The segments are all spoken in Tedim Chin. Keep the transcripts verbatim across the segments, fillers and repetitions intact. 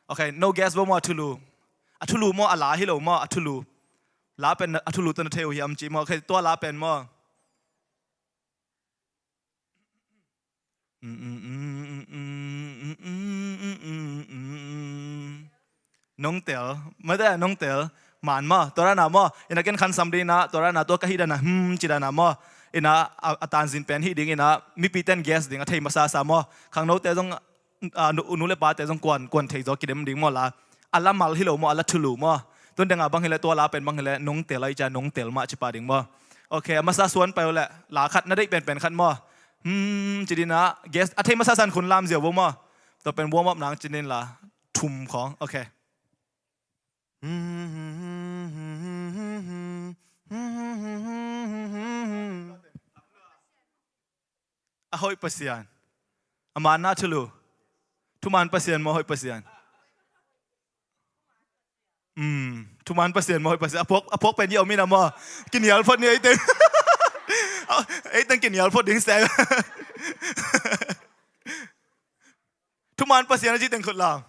Ok, no guess bo maw, a thulu. A thulu maw, a la hi lo maw, a thulu. La pen a thulu tawh na thei uh hiam ci maw. Ok, tua la pen maw. Nong tel, mate, nong tel. Man maw, tua dan a maw, ina ken khansam ding ina, tua dan a tua ka hih dan a, hmm, ci dan a maw. Ina a, a tanzin pen hih ding ina, mipi ten guess ding a thei masasa maw. Khangnote zong, a, nu, nu le pate zong kuan, kuan thei zaw kidem ding maw la. A la mal hi lo maw, a la thulu maw. Tun deng a bang hi leh, tua la pen bang hi leh, nong tel a i cia, nong tel mah ci pah ding maw. Ok, a masa suan pai uh leh, la khat, na deih penpen khat maw. Hmm, ci ding a, guess, a thei masa san khun lam ziau bo maw. Tua pen warm up nang ci ding la, thum khawng, ok. A hoih Pasian. A man a thulu. Thuman Pasian maw, hoih Pasian. Hmm. Thuman Pasian maw, hoih Pasian. A phuak, a phuak pen i om ina maw. Kinial phot ni ei teng. Ei teng kinial phot ding sem. Thuman Pasian a ci teng khut lam.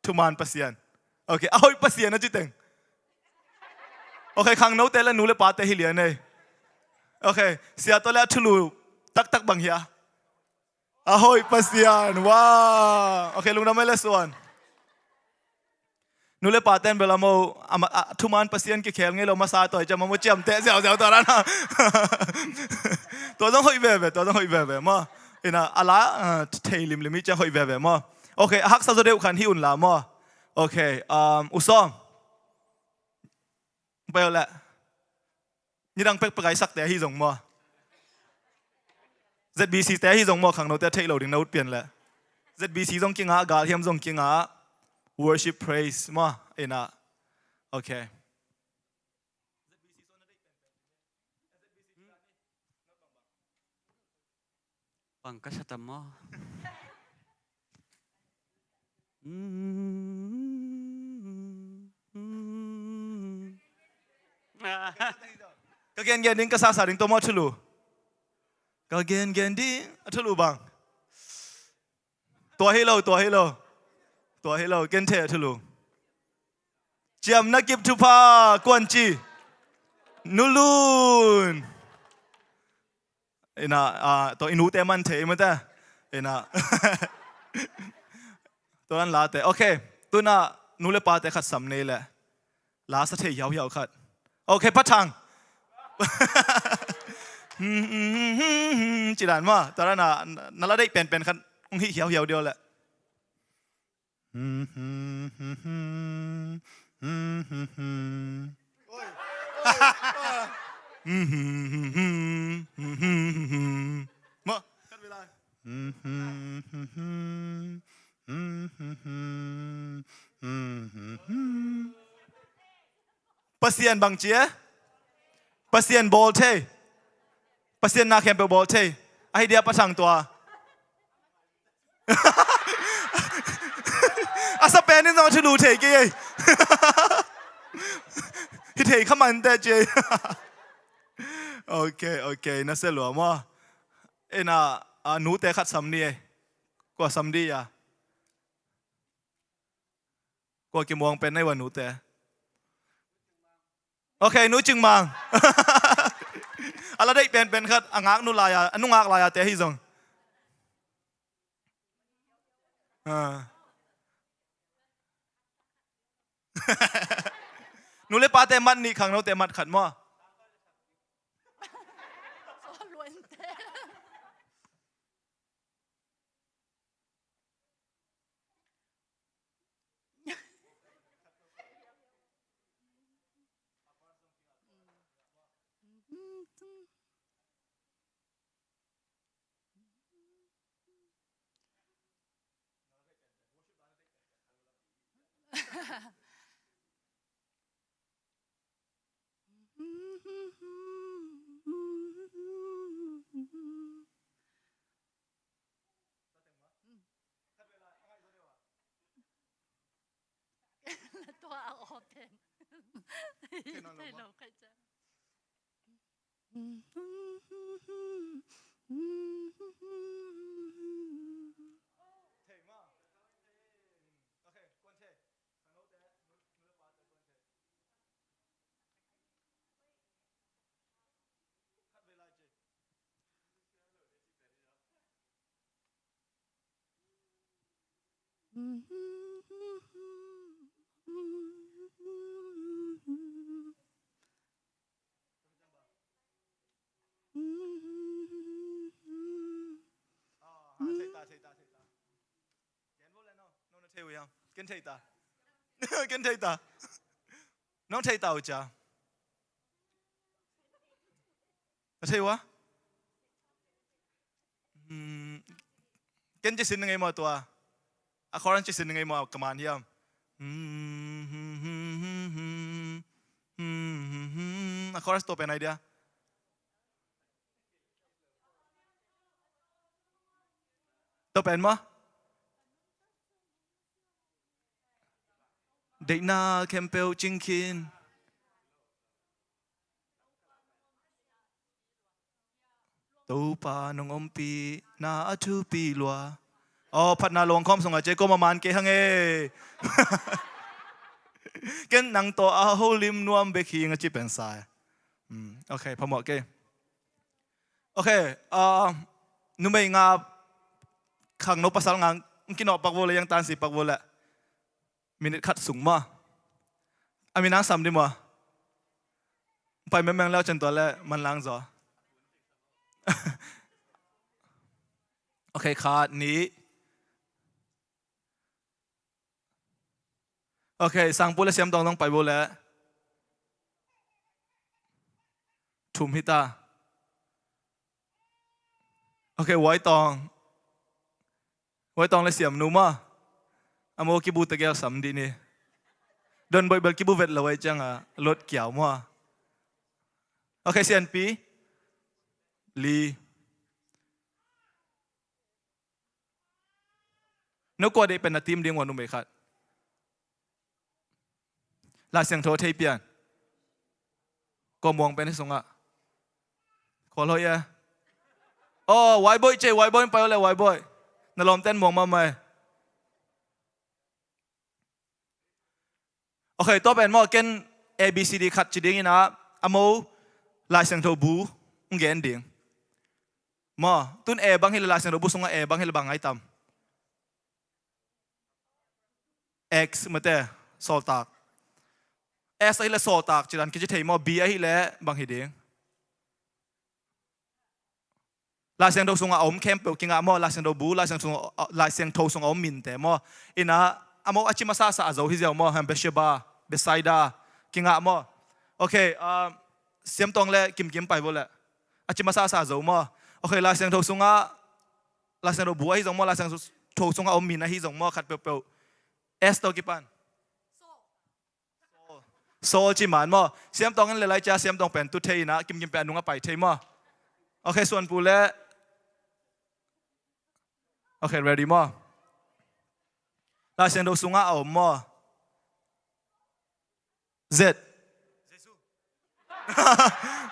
Thuman Pasian. Ok, a hoih Pasian a ci teng. Ok, khangnote le nu le pate hi lian ei. Ok, sia tawh le a thulu taktak bang hia. A hoih Pasian. Wow. Ok, lungdam ei le suan. Nu le pa ten bel a mo, a ma-, a, thuman Pasian kikhel ngei lo masa tawi ciam a mo ciamteh ziauziau tua dan a. Tua zong hoih veve, tua zong hoih veve maw. Ina, a la, a, thei limlim i ciang hoih veve maw. Ok, a haksa zaw deuh khan hih un la maw. Ok, um, U Sawm. Pai uh leh. Nidang pekpek a i sakte ahi zong maw. Z B C te ahi zong maw, khangnote a theih lo ding na ut pian leh. Z B C zong kingah, galhiam zong kingah, worship, praise maw, ina. Ok. Bang ka sa tam maw? Ka gengen ding, ka sasa ding tua maw thulu? Ka gengen ding, a thulu bang. Tua hi lo, tua hi lo. Tua hi lo, ken thei a thulu. Ciamna kip thupha, kuan ci. Nu Lun. Ina, a, tua i nute man thei mate. Ina. Tua dan late. Ok. Tuna nu le pate khat sam nei leh. La sa thei hiauhiau khat. Ok, Pa Thang. Ci dan maw. Tua dan a, na la deih penpen khat hong hih hiauhiau deuh leh. Maw. Pasian bang ci e? Pasian bawl thei. Pasian na khempeuh bawl thei. Ahi dia Pa Thang tua. A sa pen in zong a thulu thei kei ei. Hi thei kha man teh ci ei. Ok, ok, na sia lua maw. Ina, a, nute khat sam ni ei. Kua sam di a. Kua kimuang pen na i ua nute. Ok, Nu Cing Mang. A la deih penpen khat, a ngak nu lai a, a nungak lai a te ahi zong. A. Nu le pate mat nih, khangnote mat khat maw. Tua a open. Thei lo kai ciang. Thei maw? Ok, kuan Ken thei ta. Ken thei ta uh cia. Na thei uh a? Hmm. Ken ci sin na ngei maw tua? A chorus ci sin na ngei maw, ka man hiam? Hmm, hmm, hmm, hmm, hmm. Hmm, hmm, hmm. A chorus tua pen ai dia. Tua pen maw? Deihna khempeuh cing khin. Topa nong ompihna a thupi lua. Aw, phatna lawngkhawm sungah cia, kuamah man kei hang e. Ken nang tawh a holim nuam bek hi ing a ci pen sa e. Hmm, ok, phamawh kei. Ok, ah, numei nga khangno pasal nga, kinawh pak vo le, yang tansi pak vo le. Minute khat sung maw. A mi nang sam dih maw. Pai mengmeng leu cen tua le manlang zaw. Ok, khat, nih. Ok, Sangpu le Siam Tawng zong pai vo le. Thum hi ta. Ok, Wai Tawng. Wai Tawng le Siam Nu maw. A mo kibu tegel sam dih ni. Don Boih bel kibu vet lo wai ciang a lot kiau maw. Ok, Sian Pi. Li. No kua deih pen na tim ding ua numei khat. Lai Siangtho thei pian. Kua muang pen hi sungah. Kua lo ia. Oh, Wai Boih ce, Wai Boih pai le Wai Boih. Na lawmten muang mahmah e. Ok, tua pen maw, ken A B C D khat ci ding in a, a mo Lai Siangtho bu hong gen ding. Maw, tun A bang hi le Lai Siangtho bu sungah A bang hi le bang ngai tam. X mate, sawltak. S ahi le sawltak ci dan kici thei maw, B ahi le bang hi ding. Lai Siangtho sungah a om khempeuh kingah maw, Lai Siangtho bu, Lai Siangtho sung, Lai Siangtho sungah a om minte maw. Ina, a mo a ci masasa a zo hi ziau maw, hem, Bathsheba, Bethsaida, kingah maw. Ok, ah, Siam Tawng le Kim Kim pai vo le. A ci masasa a zo maw. Ok, Lai Siangtho sungah, Lai Siangtho bu ahi zong maw, Lai Siangtho sungah a om min ahi zong maw, khat peuhpeuh. S tawh kipan. Saul ci man maw. Siam Tawng in le lai cia Siam Tawng pen tu thei ina, Kim Kim pen a nung a pai thei maw. Ok, Suan Pu le. Ok, ready maw. Lai Siangtho sungah a om maw. Z.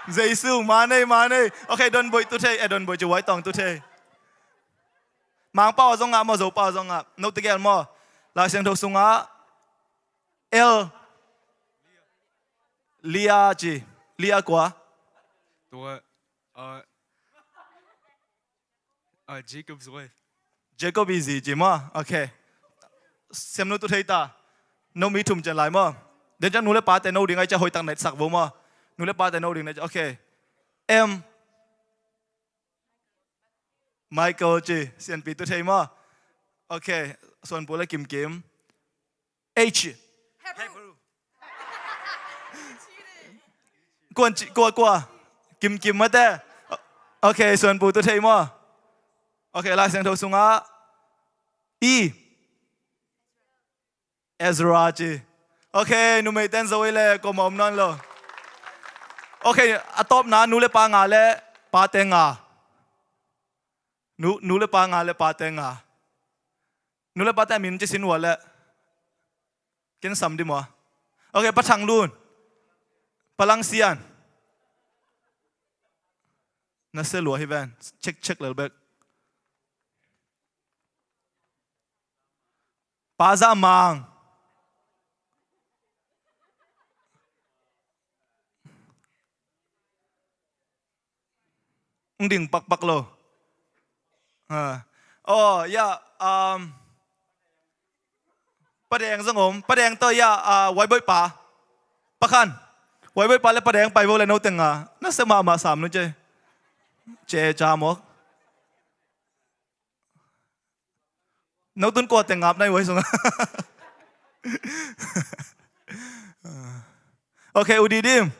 Jesu, manei, manei. Ok, Don Boih tu thei, eh, Don Boih ci, Wai Tawng tu thei. Mangpau a zong ngah maw, Zopau a zong ngah. No tegel maw. Lai Siangtho sungah L. Lia ci. Lia kua. Tua, uh, uh, Jacob Zoi. Jacob i zi ci maw. Ok. Siam Nu tu thei ta. No mi thum cian lai maw. Den ciang nu le pate no ding ai cia hoih tak na etsak vo maw. Nu le pate no ding na cia. Ok. M. Michael ci, Sian Pi tu thei maw. Ok, Suan Pu le Kim Kim. H. Hebrew. Kuan ci, kua, kua. Kim Kim mate. Ok, Suan Pu tu thei maw. Ok, Lai Siangtho sungah. E. Ezra ci. Ok, numei ten zo i le, kuamah om nawn lo. Ok, a tawpna nu le pa nga le pate nga. Nu, nu le pa nga le pate nga. Nu le pate a min ci sin ua le. Ken sam dih maw. Ok, Pa Thang Lun. Pa Lang Sian. Na se lua hi ven. Check, check lel bek. Pa Za Mang. Ng ding pakpak lo. Ha. Oh, ya, um, Padeng zong om. Padeng tawh ia, ah, Waiboih pa. Pakhan. Waiboih pa le Padeng pai vo le no teng a. Na se mahmah sam nu ce. Ce ca mawk. No tun kua teng ngap nai Wai sung. Ok, U Didim.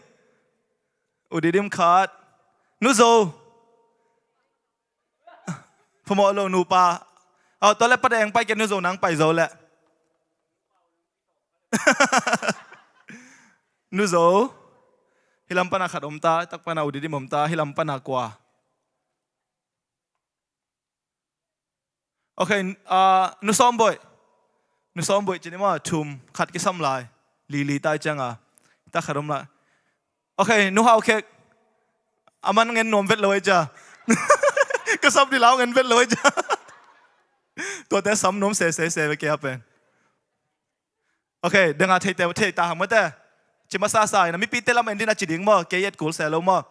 U Didim khat. Nu Zo. Phamawh lo nupa. Aw, tua le Padeng pai kei, Nu Zo nang pai zo le. Nu Zo. Hih lam pana khat om ta, tak pana U Didim om ta, hih lam pana kua. Ok, ah, Nu Sawm Boih. Nu Sawm Boih ci ni maw, thum, khat kisam lai. Lili tai ciang a. Ta khat om lai. Ok, Nu Hau Khek. Aman ngen nuam vet lo ei cia. Ka sap di lau ngen vet lo ei cia. Tuate sam nuam se, se, se ve kei a pen. Ok, deng a thei te, thei ta hang mate. Ci masa sa ina, mipite lam en din a ci ding maw, kei et kul se lo maw.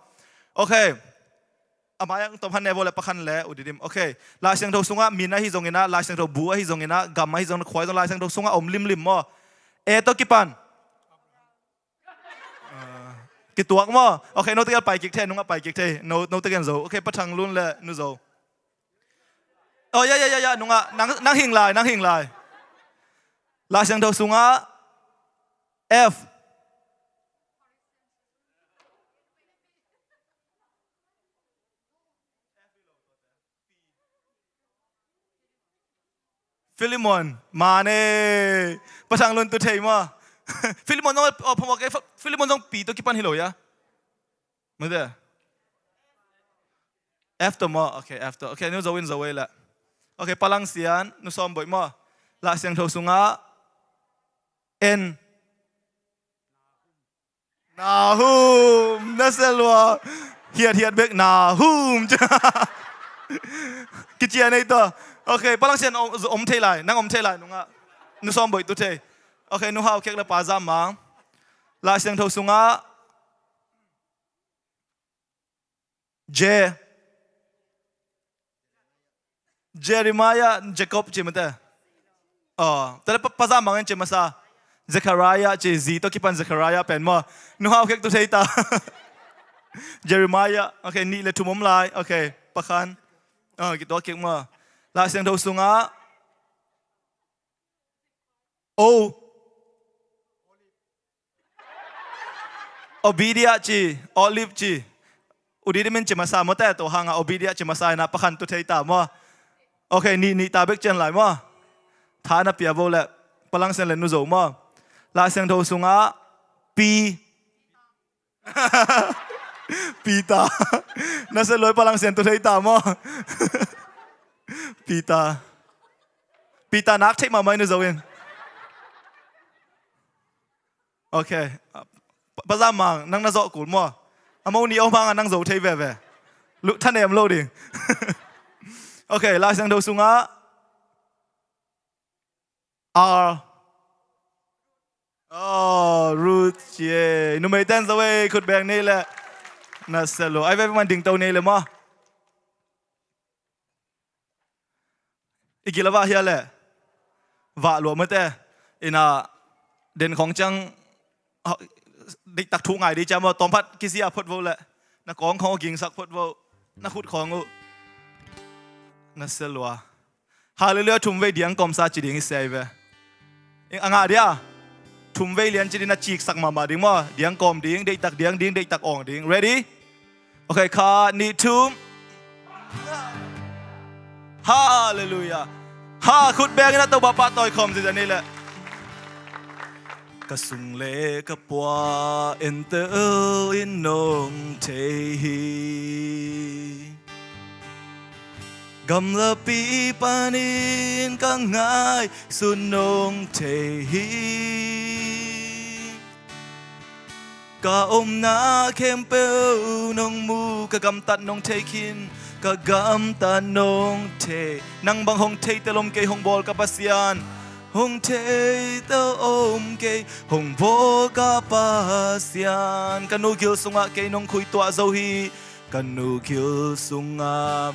Ok. A mai ang tom han ne vo le Pakhan le U Didim. Ok. Lai Siangtho sungah min ahi zongin ah, Lai Siangtho bu ahi zongin ah, gam ahi zongin ah, khua ahi zong, Lai Siangtho sungah om limlim maw. E tawh kipan. Ah, kituak maw. Ok, no tegel pai kik thei, nungah pai kik thei. No, no tegel zo. Ok, Pa Thang Lun le Nu Zo. Oh, ya, ya, ya, ya, nungah. Nang, nang hing lai, nang hing lai. Lai Siangtho sungah F. Filemon, mane. Pa Thang Lun tu thei maw. Filemon zong, oh, phamawh kei, Filemon zong P tawh kipan hi lo ia. Mate. F tawh maw? Ok, F tawh. Ok, Nu Zo in zo ei le. Ok, Pa Lang Sian, Nu Sawm Boih maw. Lai Siangtho sungah N. Nahum, na se lua. Hiat, hiat bek, Nahum. Kician ei tawh. Ok, Pa Lang Sian om, om thei lai, nang om thei lai, nungah. Nu Sawm Boih tu thei. Ok, Nu Hau Khek le Pa Zam Mang. Lai Siangtho sungah J. Jeremiah, Jacob ci mate. Oh, tale Pa, Pa Zam Mang in ci masa. Zechariah ci, Z tawh kipan Zechariah pen maw. Nu Hau Khek tu thei ta. Jeremiah, ok, nih le thum om lai, ok, Pakhan. Oh, kituak kik maw. Lai Siangtho sungah O. Obadiah ci, Olive ci. U Didim in ci masa mawte, tua hangah Obadiah ci masa ina Pakhan tu thei ta maw. Ok, nih, nih ta bek cian lai maw. Tha na pia vo le, Pa Lang Sian le Nu Zo maw. Lai Siangtho sungah P. Peter. Na se lua, Pa Lang Sian tu thei ta maw. Peter. Peter nak thei mahmah Nu Zo in. Ok. Pa, Pa Zam Mang, nang na zawh kul maw. A mo ni om hangah nang zo thei veve. Lu, thanem lo ding. Ok, Lai Siangtho sungah R. Oh, Ruth ci e. Numei ten zo ei, khut beng nei le. Na se lua. Ai veve man ding to nei le maw. I gil a vah hia le. Vah lua mate. Ina den khong ciang, ah, deihtak thu ngai di ciam aw, tawmphat kizia phot vo le. Na kawng khong aw gingsak phot vo. Na khut khong uh. Na se lua. Halleluiah, thum vei diang kawmsa ci ding i sia i ve. A ngah dia. Thum vei lian ci ding na ciksak mahmah ding maw. Diang kawm ding, deihtak diang ding, deihtak awng ding. Ready? Ok, khat, nih, thum. Halleluiah. Ha, khut beng in a Topa pahtawi khawm zia ni le. Ka sung le ka pua entel in nong thei hi. Gamlapi panin ka ngaihsun nong thei hi. Ka omna khempeuh nong mu, ka gamtat nong thei khin, ka gamtat nong thei. Nang bang hong thei tel om kei, hong bawl ka Pasian. Hong thei tel om kei, hong bawl ka Pasian. Ka nu gil sungah kei nong khuituah zo hi. Ka nu gil sungah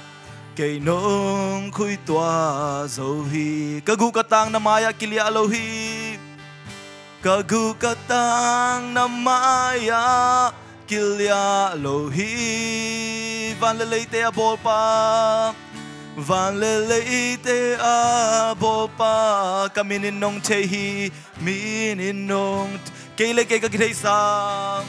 kei nong khuituah zo hi. Ka guh ka tang na mai-ah kiliah lo hi. Ka guh ka tang na mai-ah kiliah lo hi. Van le leite a bawlpa, van le leite a bawlpa, ka min in nong thei hi. Min in nong, kei le kei ka kitheisang,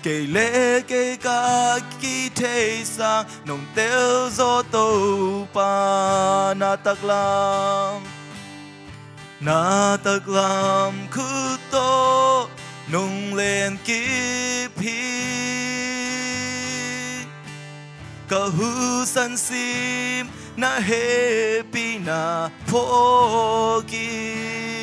kei le kei ka kitheisang, nong tel zaw Topa, na taklam, na taklam khut tawh nong lenkip hi. Ka husan sim na hehpihna phawk in.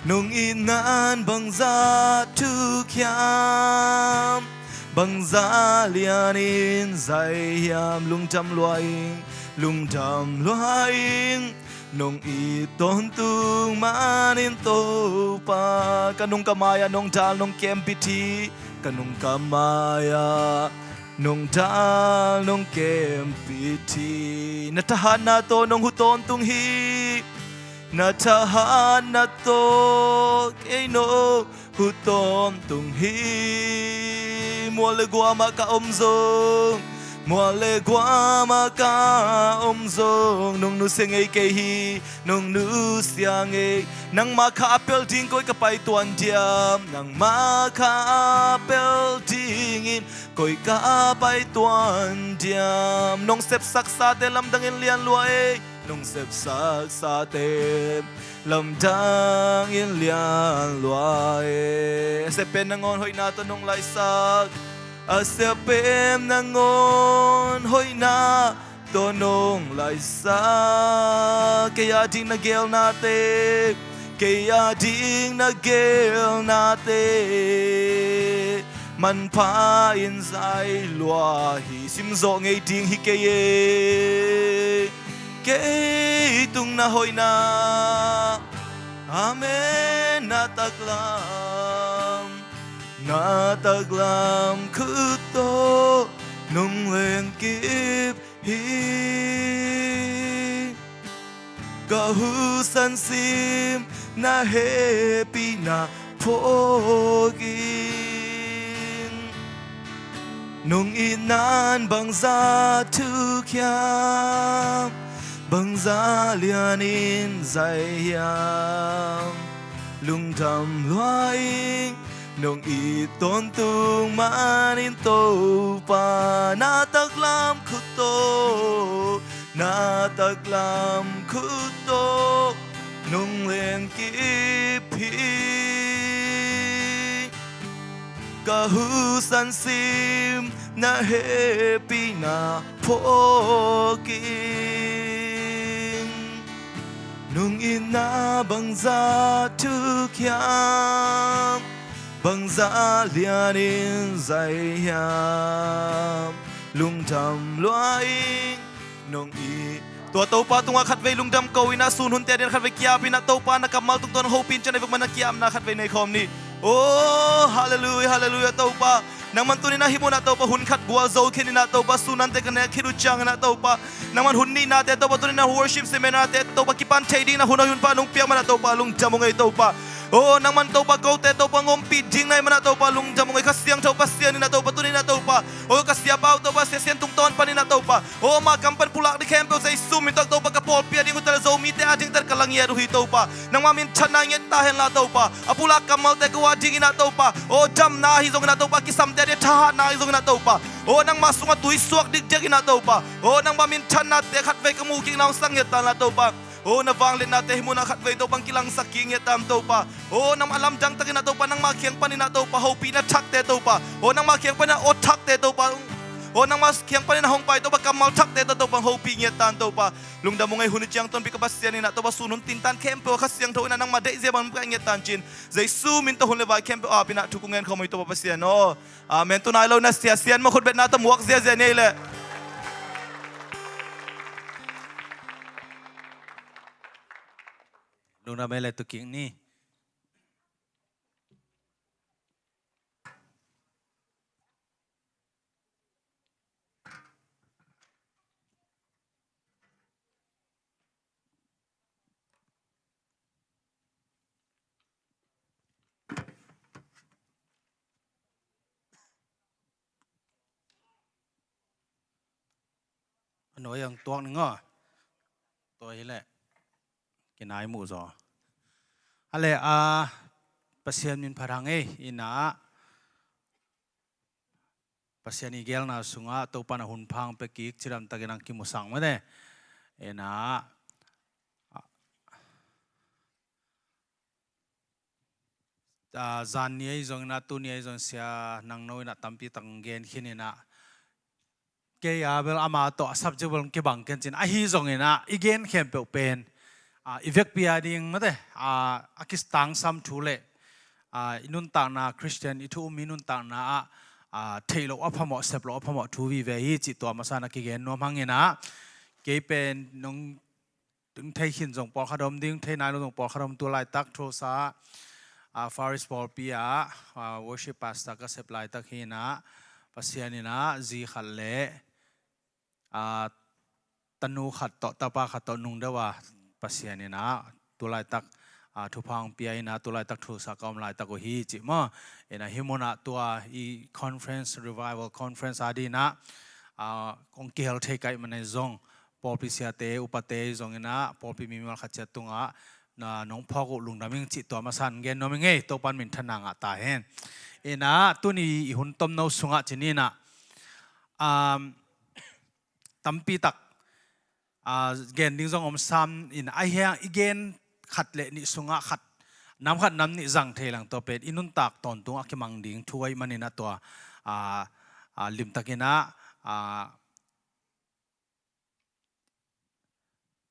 Nong itna in bangzah thuk hiam, bangzah lian in zai hiam. Lungdam lua ing, lungdam lua ing. Nong it tawntung manin Topa, ka nung ka mai-ah nong dal nong kempit hi. Ka nung ka mai-ah nong dal nong kempit hi. Na thahatna tawh nong huh tawntung hi. Na thahatna tawh kei nong huh tawntung hi. Mual le guam ah ka om zong, mual le guam ah ka om zong, nong nusia ngei kei hi, nong nusia ngei. Nangma kha a pel ding koi ka pai tuan diam, nangma kha a pel dingin koi ka pai tuan diam. Nong sepsaksate lamdangin lian lua ei, nong sepsaksate lamdangin lian lua ei. A siapen nangawn hoihna tawh nong laisak, a siapen nangawn hoihna tawh nong laisak. Kei a ding na gelnate, kei a ding na gelnate manpha in zai lua hi. Simzawh ngei ding hi kei ei. Kei tung na hoihna, amen, na taklam, na taklam khut tawh nong lenkip hi. Ka husan sim na hehpihna phawk in. Nong itna in bangzah thuk hiam, bangzah lian in zai hiam. Lungdam lua ing, nong it tawntung manin Topa, na taklam khut tawh, na taklam khut tawh nong lenkip hi. Ka husan sim na hehpihna phawk in. Nong itna bangzah thuk hiam, bangzah lian in zai hiam. Lungdam lua ing, nong it. Tua Topa tungah khatvei lungdam ko in ah, sun hunte adingin khatvei ki-ap in ah, Topa na kammal tungtawn hong hopih in ciangin, ei vekma na ki-apna khatvei nei khawm ni. Oh, halleluiah, halleluiah, Topa. Nangman tuni in ah hih munah Topa hun khat gualzo khin in ah Topa, sun nante ka nek khit uh ciangin ah Topa, nangman hun nihnate Topa, tuni in ah worship seminar-te Topa kipan theih dingin ah hun a hun pha nong piak man ah Topa, lungdam ung ei Topa. Oh, nangman Topa kote Topa hong ompih ding na hih man ah Topa, lungdam ung ei. Kha Siangtho Pasian in ah Topa, tuni in ah Topa, oh, ka siapa uh Topa, Sia Sian tungtawn panin ah Topa, oh, ama kam pan pulak ding khempeuh Jesu min tawh Topa ka pawlpi ading uh teh, Zomite ading teh ka la ngiat uh hi Topa. Nangma minthanna nget ta hen la Topa. A pulak kammalte ko adingin ah Topa, oh, damna ahi zongin ah Topa, kisamte ading thahatna ahi zongin ah Topa, oh, nangma sungah tui suak dikdek in ah Topa, oh, nangma minthannate khatvei ka mu kikna hong sak nget ta hen la Topa. Oh, na vangliatnate hih munah khatvei Topa hong kilangsak kik nget ta hen Topa. Oh, nangma lamdang takin ah Topa, nangma kiang panin ah Topa, hopihna thakte Topa, oh, nangma kiang panin ah aw thakte Topa, oh, nangma kiang panin ah hong pai Topa, kammal thakte tawh Topa hong hopih nget ta hen Topa. Lungdam ung ei. Hun i ciang tonpih ka Pasian in ah Topa, sun hun tintan khempeuh ah Kha Siangtho in ah nangma deihzia bang hong pia nget ta hen ci-in, Jesu min tawh hun le vai khempeuh ap in ah thu kong ngen khawm uh hi Topa Pasian aw. Amen. Tu nai lo in ah Sia Sian mah khutbetna tawh muak ziahziah ni ei leh. Lungdam ei leh, tu kik ni. Noi ang tuak ning aw. Tua hi leh kinai muh zaw. A le a, Pasian min phat hang ei. Ina Pasian i gelna sungah Topa na hun phang pia kik cidam takin ang kimusang mate. Ina a, zan ni ahi zongin a, tu ni ahi zongin sia nangno in a tampi tak gen khin in a, kei a bel ama tawh a subject bel kibang ken cin ahi zongin a, i gen khempeuh pen a, i vekpi a ding mate a, a kitangsam thu le a, i nuntakna Christian i thu um i nuntakna ah a, theih loh a phamawh, sep loh a phamawh thu vive hi cih tua masa na kigen nuam hang in a, kei pen nong thei khin zong pawlkhat om ding, thei nai lo zong pawlkhat om. Tu laitak Tulsa a, Faris pawlpi ah a, worship pastor ka sep laitak hi in a, Pasian in a zi khat le a, tanu khat tawh tapa khat tawh nung deuh a, Pasian in a tu laitak a, thupha hong pia in a, tu laitak Tulsa ka om laitak uh hi cih maw. In a hih munah tua i conference, revival conference a ding in a, a, kong kihel thei ka hih manin zong pawlpi siate, upate zong in a, pawlpi mi mimal khat ciat tungah na nong phawk uh lungdam ing cih tua masa in gen nuam ing ei. Topa'n minthanna ngah ta hen. In a tuni i hun tomno sungah ci ni in a, um, tampi tak a, gen ding zong om sam in a, ahi hang i gen khat le nih sungah khat, nam khat nam nih zang thei lang, tua pen i nuntak tawntung a kimang ding thu ahih manin a tua a, a, limtakin a, a,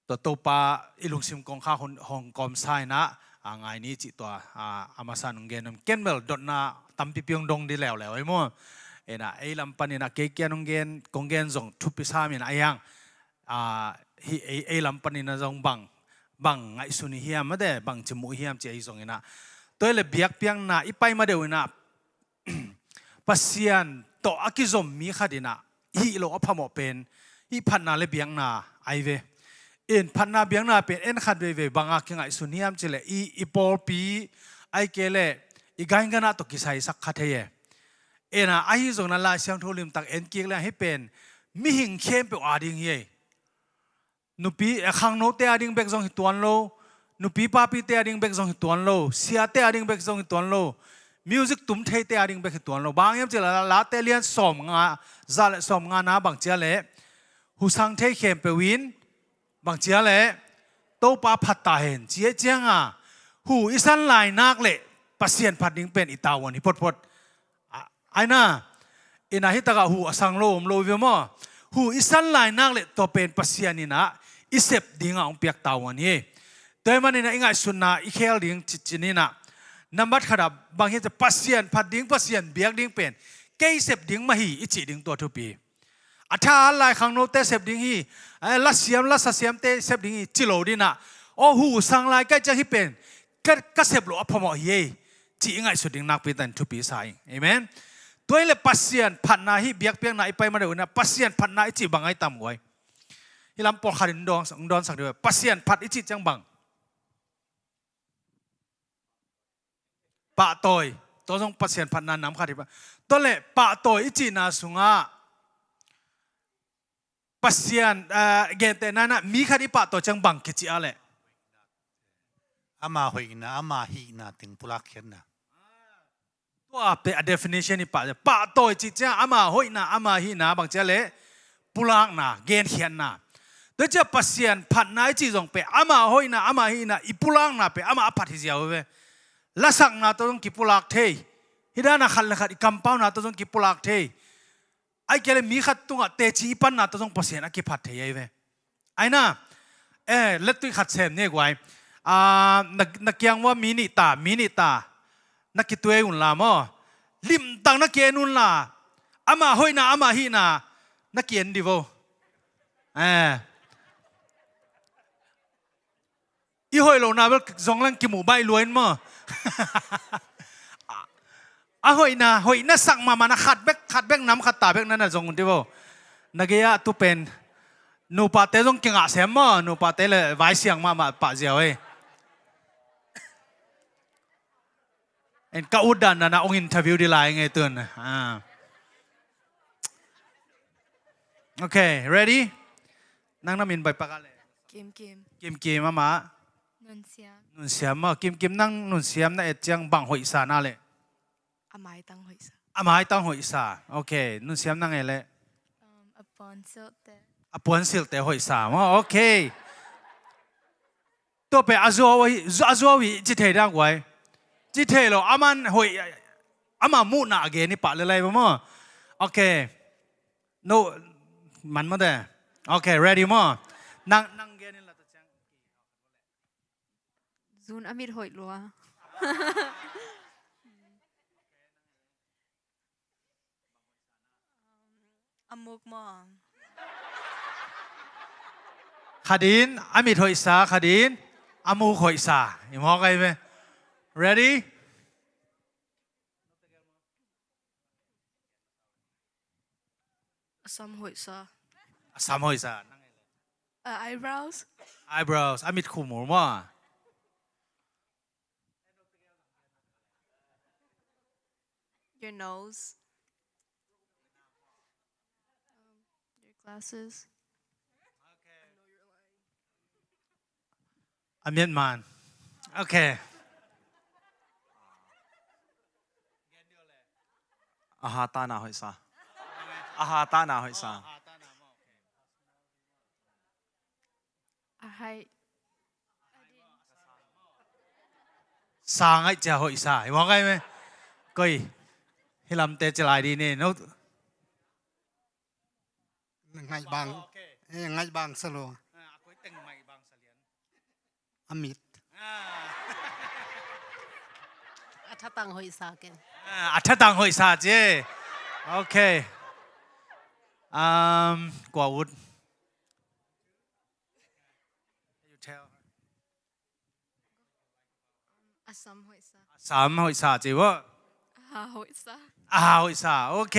tua Topa i lungsim kongkhak hong, hong kawmsa in a, a, ngai ni cih tua a, a masa in hong gen nuam. Ken bel dotna tampipi hong dong ding leuleu ei maw. In a ei lam panin a kei kiang hong gen, kong gen zong thupi sam in a, ahi hang a, hih ei, ei lam panin a zong bang, bang ngaihsun i hiam mate, bang ci muh i hiam ci ahi zongin a, tua hi leh biakpiakna i pai ma deuh in a, Pasian tawh a kizom mi khat in a hih loh a phamawh pen hih phatna le biakna ahi ve. In phatna biakna pen en khat veivei bang a kingaihsun hiam ci leh i, i pawlpi ahih kei leh i ganganah tawh kisaisak kha thei e. In a ahi zongin a Lai Siangtho limtak en kik leh hih pen mihing khempeuh a ding hi ei. Nupi, eh, khangnote a ding bek zong hi tuan lo. Nupi papite a ding bek zong hi tuan lo. Siate a ding bek zong hi tuan lo. Music tum theite a ding bek hi tuan lo. Bang hiam ci leh Late lian sawmnga, za le sawmnga na bang ci a leh, hu sang thei khempeuh in bang ci a leh Topa phat ta hen ci ahih ciang a, hu i san lai nak leh Pasian phat ding pen i tavuan hi photphot. A, ahi na, in a hih takah hu a sang lo om lo hi ve maw. Hu i san lai nak leh tua pen Pasian in a i sep ding a hong piak tavuan hi. Tua ahih manin a i ngaihsutna i khel ding ci, ci ni in a, nambat khat ah bang hiam ci leh Pasian phat ding, Pasian biak ding pen kei sep ding mah hi i cih ding tua thupi. A tha lai khangnote sep ding hi, eh, lasiam, lasasiamte sep ding hi ci lo ding in a, aw hu sang lai ka hih ciang hih pen ka, ka sep loh a phamawh hi ei cih i ngaihsut ding nakpi takin thupi sa ing. Amen. Tua hi leh Pasian phatna, hih biakpiakna i pai ma deuh in a Pasian phatna i cih bang a i tam guai. Hih lam pawlkhat in dawng, dawngsak dih uh. Pasian phat i cih ciang bang? Pahtawi. Tua zong Pasian phatna nam khat hi pah. Tua leh pahtawi i cihna sungah Pasian, eh, gentehna in a mi khat i pahtawi ciang bang kici a leh? Ama hoihna, ama hihna teng pulakkhiatna. Tua pen a definition hi pah, pahtawi cih ciang ama hoihna, ama hihna bang ci a leh pulakna, genkhiatna. Tua ciang Pasian phatna i cih zong pen ama hoihna, ama hihna i pulakna pen ama a phat hi ziau ve. Lasakna tawh zong kipulak thei. Hih dan a khat le khat i kampauna tawh zong kipulak thei. Ahih kei leh mi khat tungah teci i panna tawh zong Pasian a kiphat thei ahi ve. Ahi na, eh, lettui khat sem ni guai. Ah, na, na kiang uah mi nih ta, mi nih ta. Na kituai un la maw. Limtak na ki-en un la. Ama hoihna, ama hihna na ki-en dih vo. Eh. I hoih lohna bel zong leng kimuh baih lua in maw. A hoihna, hoih na sak mahmah na khat bek, khat bek nam khat ta bek na na zong un dih vo. Na gei ah tu pen nupate zong kingah sem maw, nupate le vaisiang mahmah pah ziau ei. En ka ut dan na na ong interview dih lai ngei tun. Ah. Okay, ready? Nang na min baih pak a le? Kim Kim. Kim Kim, amah? Nun Siam. Nun Siam maw. Kim Kim, nang Nun Siam na et ciang bang hoihsa na le? A maitang hoihsa. A maitang hoihsa. Ok. Nun Siam, nang e le? Um, a puansilhte. A puansilhte hoihsa maw. Ok. Tua pen a zuau hi, a zuau hi ci thei dak guai. Ci thei lo, aman hoih, ama muhna a gen hi pah le lai maw. Ok. No, man maw te. Ok, ready maw. Nang, nang gen in la ta ciang. Zun a mit hoih lua. A muk maw. Khat in a mit hoihsa, khat in a muk hoihsa. I mawk ai ve. Ready? A sam hoihsa. A sam hoihsa. Uh, eyebrows. Eyebrows. A mit khumul maw. Your nose. Um, your glasses. A miat man. Ok. A hatana hoihsa. A hatana hoihsa. A hai. Sa ngaih cia hoihsa. Hi mawk ai me. Koi. Hi lamte ci lai di ni. No. Ngaih bang. Ok. Eh, ngaih bang sa lo. Ah, a koi teng ngaih bang sa lian. A mit. Ah. A thatang hoihsa ken. Ah, a thatang hoihsa ci. Ok. Um, kua ut. You tell her. A sam hoihsa. A sam hoihsa ci vo. A ha hoihsa. A ha hoihsa. Ok.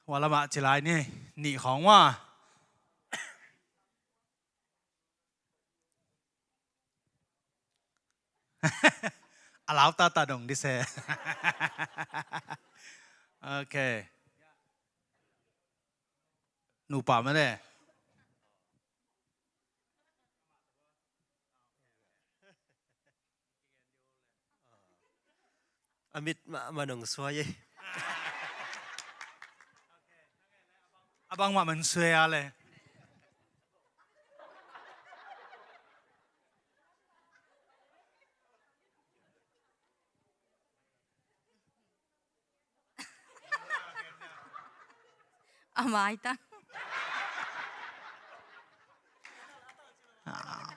Hua lamah ci lai ni. Nih khawng ua. A lau tata dong di se. Ok. Nupa mah le. A mit mah, mah nong suai e. A bang mah man suai a le. A maitang.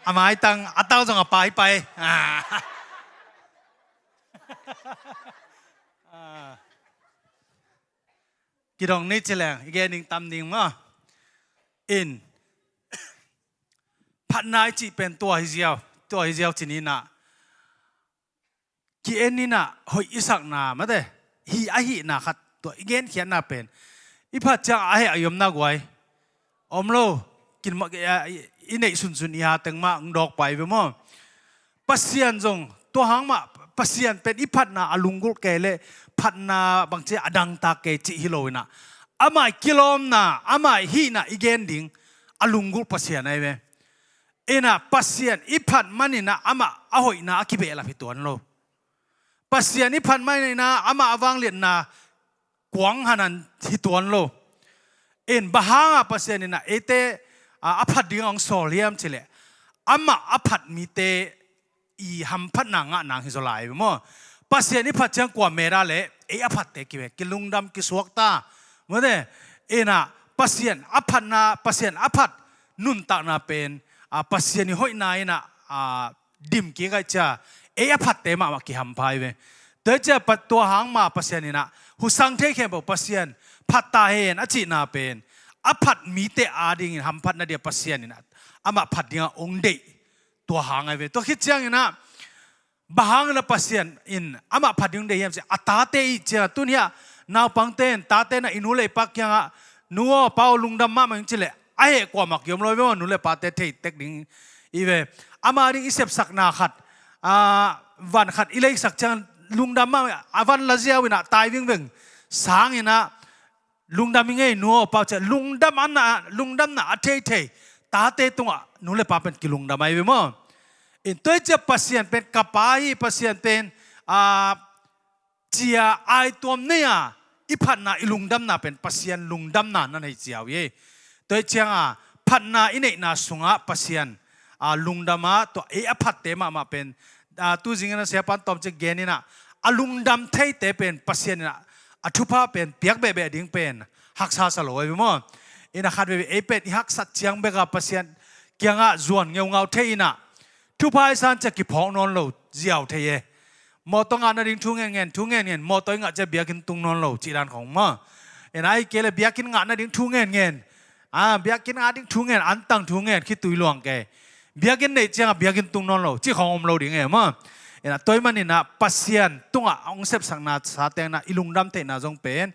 A maitang, a tau zong a paipai. Ah. Ah. Kidong ni ci leng, i gen ding tam ding maw. In. Phatna i cih pen tua hi ziau, tua hi ziau ci ni na. Ki-en inah hoih i sakna mate, hih a hihna khat tua i genkhiatna pen i phat ciang a heh a i omna guai om lo. Kin mah i neih sunsun i hateng mah ng dawk pai ve maw? Pasian zong tua hang mah Pasian pen i phatna a lunggulh kei leh phatna bangci a dangtak kei cih hi lo inah amah i kilawmna, amah i hihna i gen ding a lunggulh Pasian ahi ve. Inah Pasian i phat maninah amah a hoihna a kibehlap hi tuan lo. Pasian i phat maninah amah a vangliatna kuang hanan hi tuan lo. In bang hanga Pasian inah eite a, a phat ding a hong sawl hiam cileh amah a phat mite i hamphatna ngah nang hi zaw lai maw? Pasian i phat ciang kua meda le ei a phatte kive, kilungdam kisuakta. Mawte inah Pasian a phatna, Pasian a phat nuntakna pen a, Pasian i hoihna inah a, dim kik aih cia ei a phatte mahmah kihampha hi ve. Tua cia tua hang ma Pasian inah husang thei khempeuh Pasian phat ta hen a cihna pen a phat mite adingin hamphatna dia Pasian inah amah phat dinga ong deih tua hang ahi ve. Tua khit cianginah bang hangin a Pasian in amah phat ding deih hiam ci a tate i cianga tun hiah naupangte in tate na i nu le i pa kiangah nu aw pa aw lungdam mahmah ing cileh a heh kuamah kiom lo ve maw? Nu le pate thei tek ding i ve. Ama ding i sepsakna khat a, van khat i leisak ciang lungdam mahmah a van la ziau inah tai vingveng sanginah lungdam i ngei, nu aw pa aw ci-a lungdam a na, lungdamna a theithei tate tungah nu le pa pen kilungdam ahi ve maw. In tua hi ciah Pasian pen ka pa hi, Pasian pen, a, ci-a aituam nei-a i phatna i lungdamna pen Pasian lungdamna na nei ci-a uh hi. Tua hi cianga phatna i neihna sungah Pasian, a, lungdam a, tua ei a phatte mahmah pen, a, tu zingin a siapan tawm ciah gen inah a lungdam theite pen Pasian inah a thupha pen piak behbeh ding pen haksa sa lo ahi ve maw. Inah khat veve ei pen i haksat ciang beka Pasian kiangah zuan ngeungau thei inah thupha i san ciah kiphawk nawn lo ziau thei e. Mawtaw ngah nading thu ngenngen, thu ngenngen, mawtaw i ngah ciah biakinn tung nawn lo cih dan khong maw. Inah ahih kei leh biakinn ngah nading thu ngenngen, a, biakinn ngah ding thu ngen, antang thu ngen, khitui luang kei. Biakinn neih ciangah biakinn tung nawn lo cih khong om lo ding e maw. Inah tua ahih maninah Pasian tungah a hong sepsakna sa tenah i lungdam theihna zong pen,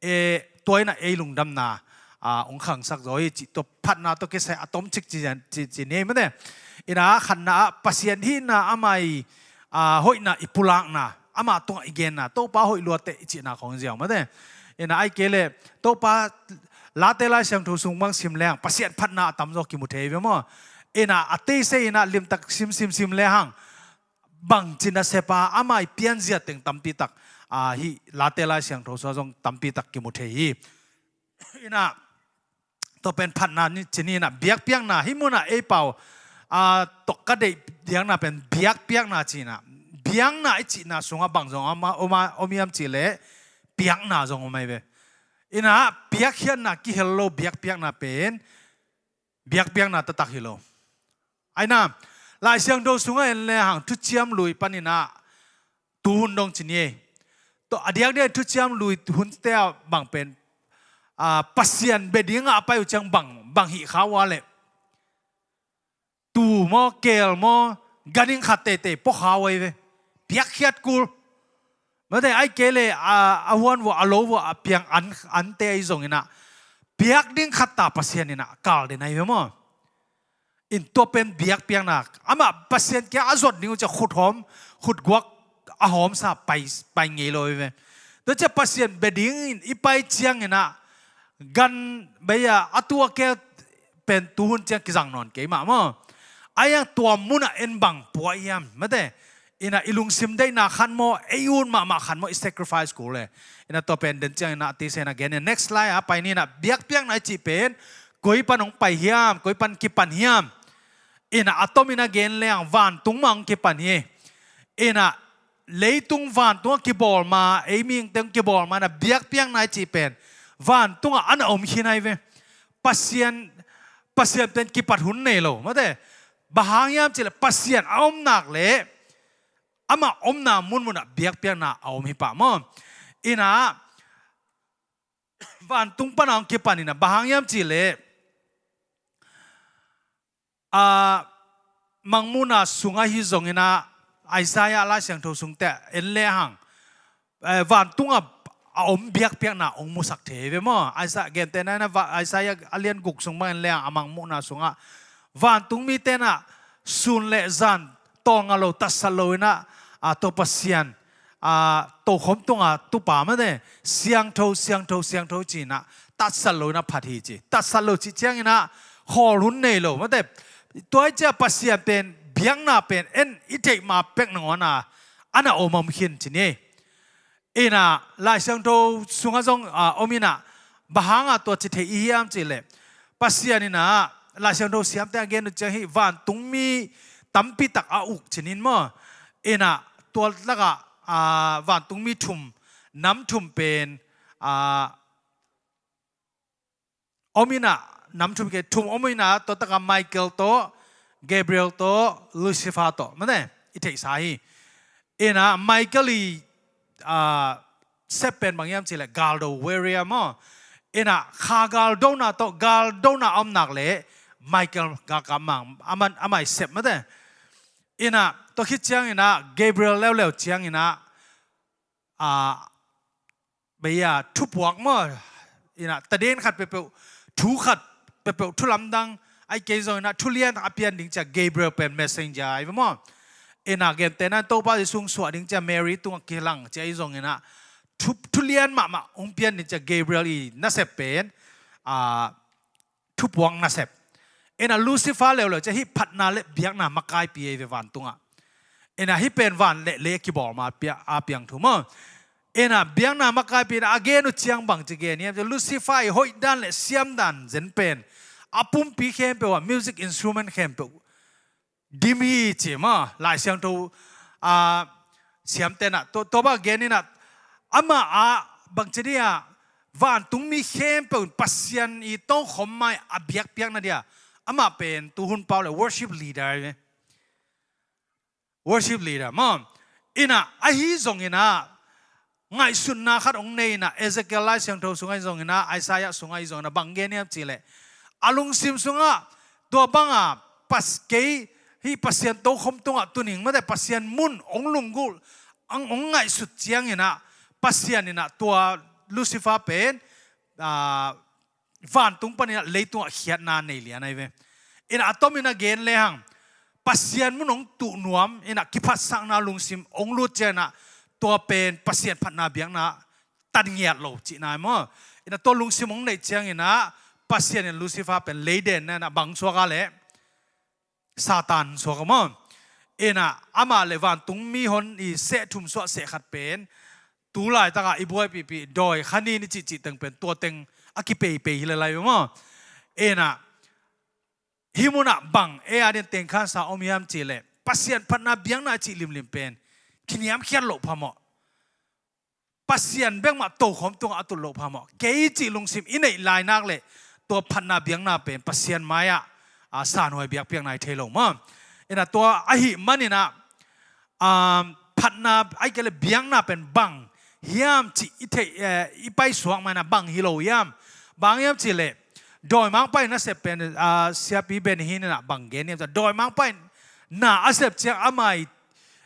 e, tua inah ei lungdamna, a, hong khangsak zaw hi cih tua phatna tawh kisai a tomcik ci, ci, ci ni ei mate. Inah khatna ah Pasian hihna amah i, a, hoihna i pulakna, amah tungah i genna, Topa hoih luate i cihna khong ziau mate. Inah ahih kei leh Topa Late Lai Siangtho sung bang sim leng Pasian phatna a tamzaw kimu thei ve maw. Inah a teisei inah limtak sim sim sim lehang bangci nasep a amah i pianzia teng tampitak, a, hih Late Lai Siangtho sungah zong tampitak kimu thei hi. Inah tua pen phatna ni, ci ni inah biakpiakna, hih munah ei pau, a, tua ka deih biakna pen biakpiakna ci inah biakna i cihna sungah bang zong om a, om a, om hiam cih leh piakna zong om ahi ve. Inah piakkhiatna kihel lo biakpiakna pen biakpiakna taktak hi lo. Aina, Lai Siangtho sungah en lehang Thuciam Lui paninah tuhun dong ci ni ei. Tua a diakdiak Thuciam Lui hunte ah bang pen, a, Pasian bia dingah a pai uh ciang bang, bang hih kha uh a leh, tuu maw, keel maw, ganhing khat teitei pua kha uh ahi ve. Piakkhiat kul. Mate, ahih kei leh, a, a huan vua, a lo vua a piang an, ante ahi zonginah piak ding khat ta Pasian inah kal den ahi ve maw. In tua pen biakpiakna, amah Pasian kiang a zuat ding uh ciah khut hawm, khut guak a hawmsa pai, pai ngei lo ahi ve. Tua ciah Pasian bia dingin i pai cianginah gan bei-a a tuu a keel pen tuhun ciang kizang nawn kei mah maw. Ahi hang tua munah en bang pua hiam mate. Inah i lungsim deihna khat maw, ei ut mahmah khat maw, i sacrifice kul e. Inah tua pen den cianginah a teisei inah gen in, next slide ah pai ni inah, biakpiakna i cih pen koi pan hong pai hiam, koi pan kipan hiam. Inah a tomin a gen lehang vantung mah hong kipan hi. Inah leitung vantung a kibawl ma, ei mihingte hong kibawl ma inah biakpiakna i cih pen vantungah a na om khin ahi ve. Pasian, Pasian pen kipat hun nei lo mate. Bang hang hiam cih leh Pasian a om nak leh amah omna munmunah biakpiakna a om hi pah maw. Inah vantung pana hong kipan inah bang hang hiam cih leh, a, Mangmuhna sungah hi zonginah Isaiah Lai Siangtho sungte en lehang, eh, vantungah a om biakpiakna hong musak thei ve maw. Isaiah, gentehna inah va-, Isaiah a lian guk sung bang en lehang a Mangmuhna sungah vantung mite inah sun le zan tawlnga lo, tatsat lo inah, a, tua Pasian, a, tokhom tunga tupa mate, siangtho, siangtho, siangtho ci inah tatsat lo inah phat hi ci. Tatsat lo cih cianginah khawl hun nei lo mate. Tua hi ciah Pasian pen biakna pen en i theih ma pek nangawna a na om om khin ci ni. Inah Lai Siangtho sungah zong, a, om inah bang hanga tua ci thei i hiam cih leh, Pasian inah Lai Siangtho siamte a gen uh ciang hih vantungmi tampitak a uk ci ni maw. Inah tua lakah, a, vantungmi thum, nam thum pen, a, om inah, nam thum kei, thum om inah, tua takah Michael tawh, Gabriel tawh, Lucifer tawh mate, i theihsa hi. Inah Michael i, a, sep pen bang hiam cih leh galdo, warrior maw. Inah kha galdona tawh, galdona a om nak leh Michael galkap mang, amah, amah i sep mate. Inah tua khit cianginah Gabriel leuleu cianginah, a, bei-a thupuak maw, inah taden khat peuhpeuh, thu khat peuhpeuh, thu lamdang, ahih kei zonginah thu lian a pian ding ciah Gabriel pen messenger ahi ve maw. Inah gentehna in Topa Jesu hong suah ding ciah Mary tungah kilang ci ahi zonginah thu, thu lian mahmah hong pian ni cia Gabriel i nasep pen, a, thupuak nasep. Ina Lucifer leuleu cia hih phatna le biakna makaipi ei ve vantungah. Ina hih pen van le lei a kibawl ma pia, a piang thu maw. Ina biakna makaipi ina a gen uh ciang bang ci gen hiam cia Lucifer i hoih dan le siam dan zen pen a pumpi khempeuh ah music instrument khempeuh dim hi ci maw, Lai Siangtho, a, siam tenah, tua, tua bang gen inah, amah a, bang ci dia, vantungmi khempeuh in Pasian i tongkhom mai a biakpiakna dia, amah pen tuhun pau le worship leader hi ve. Worship leader maw. Inah, ahi zong inah, ngaihsutna khat hong nei inah, Ezekiel Lai Siangtho sungah i zong inah, Isaiah sungah i zong inah, bang gen hiam cihleh, a lungsim sungah, tua banga, pas kei, hih Pasian tokhom tungah tuning, mate Pasian mun, hong lunggulh, hong, hong ngaihsut ciang inah, Pasian inah, tua Lucifer pen, a, vantung panin ah leitungah khiatna nei lian ahi ve. Ina a tomin a gen lehang, Pasian mun hong tuh nuam, ina kiphatsakna lungsim hong lut ciang inah, tua pen Pasian phatna biakna tan ngiat lo cihna hi maw. Ina tua lungsim hong neih ciang inah, Pasian in Lucifer pen leidenna inah bang suak a leh, Satan suak a maw. Ina amah le vantungmi hon i seh thum suah seh khat pen, tu laitakah i buaipihpih dawi khanin i cihcih teng pen tua teng a kipeipei hi le lai maw. Ina hih munah bang ei a din tengkhansa om hiam cihleh, Pasian phatna biakna cih limlim pen kiniamkhiat loh phamawh. Pasian bek mah tokhom tungah a tut loh phamawh. Kei cih lungsim i neih lai nak leh tua phatna biakna pen Pasian mai-ah, a, sanhuai biakpiakna i thei lo maw. Ina tua ahih maninah, a, phatna ahih kei leh biakna pen bang hiam cih i theih, eh, i paisuak mai inah bang hi lo hiam. Bang hiam cihleh, dawimangpa in a sep pen, a, siapi Benny Hinn inah bang gen hiam cihleh, dawimangpa in na a sep ciang amah i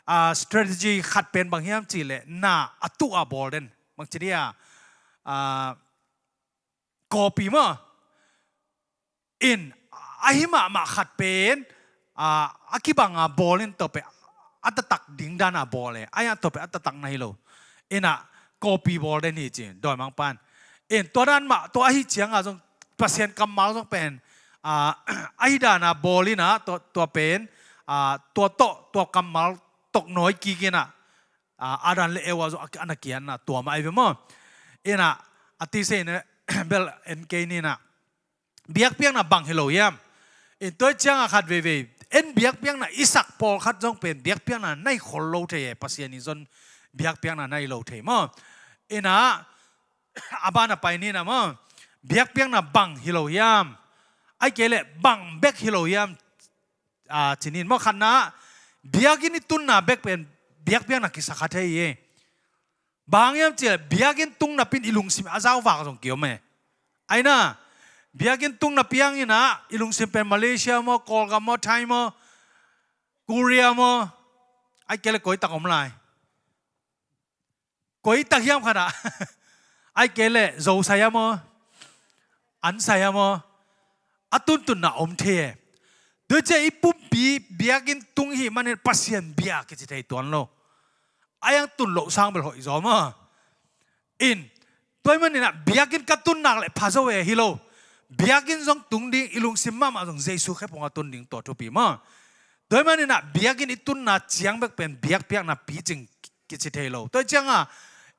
a, strategy khat pen bang hiam cihleh, na a tuh a bawl den. Bang ci dia, a, copy maw. In, ahi mahmah khat pen, a, a kibang a bawl in tua pen a taktak ding dan a bawl e. Ahi a tua pen a taktak na hi lo. Ina copy bawl den hi ci, dawimangpa in. In, tua dan mah, tua ahi ciang a zong, Pasian kammal zong pen, a, ahi dan a bawl ina, tua, tua pen, a, tua tawh, tua kammal tawh nawi kik ina, a, Adam le Eva zong a, a na kiatna tua mah ahi ve maw. Ina, a tise ina, bel en kei ni ina. Biakpiakna bang hi lo hiam. In tua ciang a khat veivei. En biakpiakna i sak pawlkhat zong pen biakpiakna na hi khol lo thei e. Pasian i zon biakpiakna na hi lo thei maw. Ina, a ban a pai ni ina maw. Biakpiakna bang hi lo hiam. Ahih kei leh bang bek hi lo hiam. A, ci ni in maw khatna, biakinn i tunna bek pen biakpiakna kisa kha thei hi. Bang hiam cihleh, biakinn tung napi in i lungsim a zauvak zong kiom e. Aina, biakinn tung napi hang ina, i lungsim pen Malaysia maw, Kawlgam maw, Thai maw, Korea maw, ahih kei leh koi tak om lai. Koi tak hiam khat ah. Ahih kei leh Zo sai a maw, an sai a maw, a tuntunna om thei e. Tua ciang i pumpi biakinn tung hi manin Pasian bia kici thei tuan lo. A yang tun loh sang bel hoih zaw maw. In, tua hi manin ah biakinn ka tun nak leh pha zo e hi lo. Biakinn zong tung ding, i lungsim mahmah zong Jesu khephung a tun ding tua thupi maw. Tua hi manin ah biakinn i tunna ciang bek pen biakpiakna picing kici thei lo. Tua hi ciang a,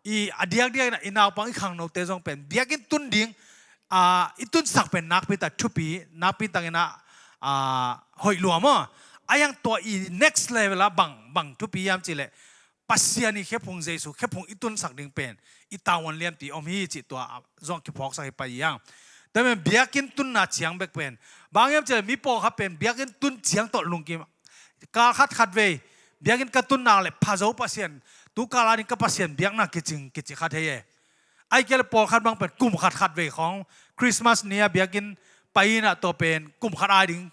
i a diakdiak in ah i naupang i khangnote zong pen biakinn tun ding, a, i tunsak pen nakpi tak thupi, nakpi takin ah, a, hoih lua maw. A yang tua i next level ah bang, bang thupi hiam cihleh, Pasian i khephung Jesu khephung i tunsak ding pen i tavuan lianpi om hi cih tua zong kiphawksak hi pai hi hang. Tua pen biakinn tunna ciang bek pen. Bang hiam cihleh mi pawlkhat pen biakinn tun ciang tawh lungkim. Kal khat khat vei. Biakinn ka tun nak leh pha zo Pasian. Tu kal a ding ka Pasian biakna kicing, kici kha thei e. Ahih kei leh pawlkhat bang pen kum khat khat vei khawng. Christmas ni a biakinn pai ina tua pen kum khat a ding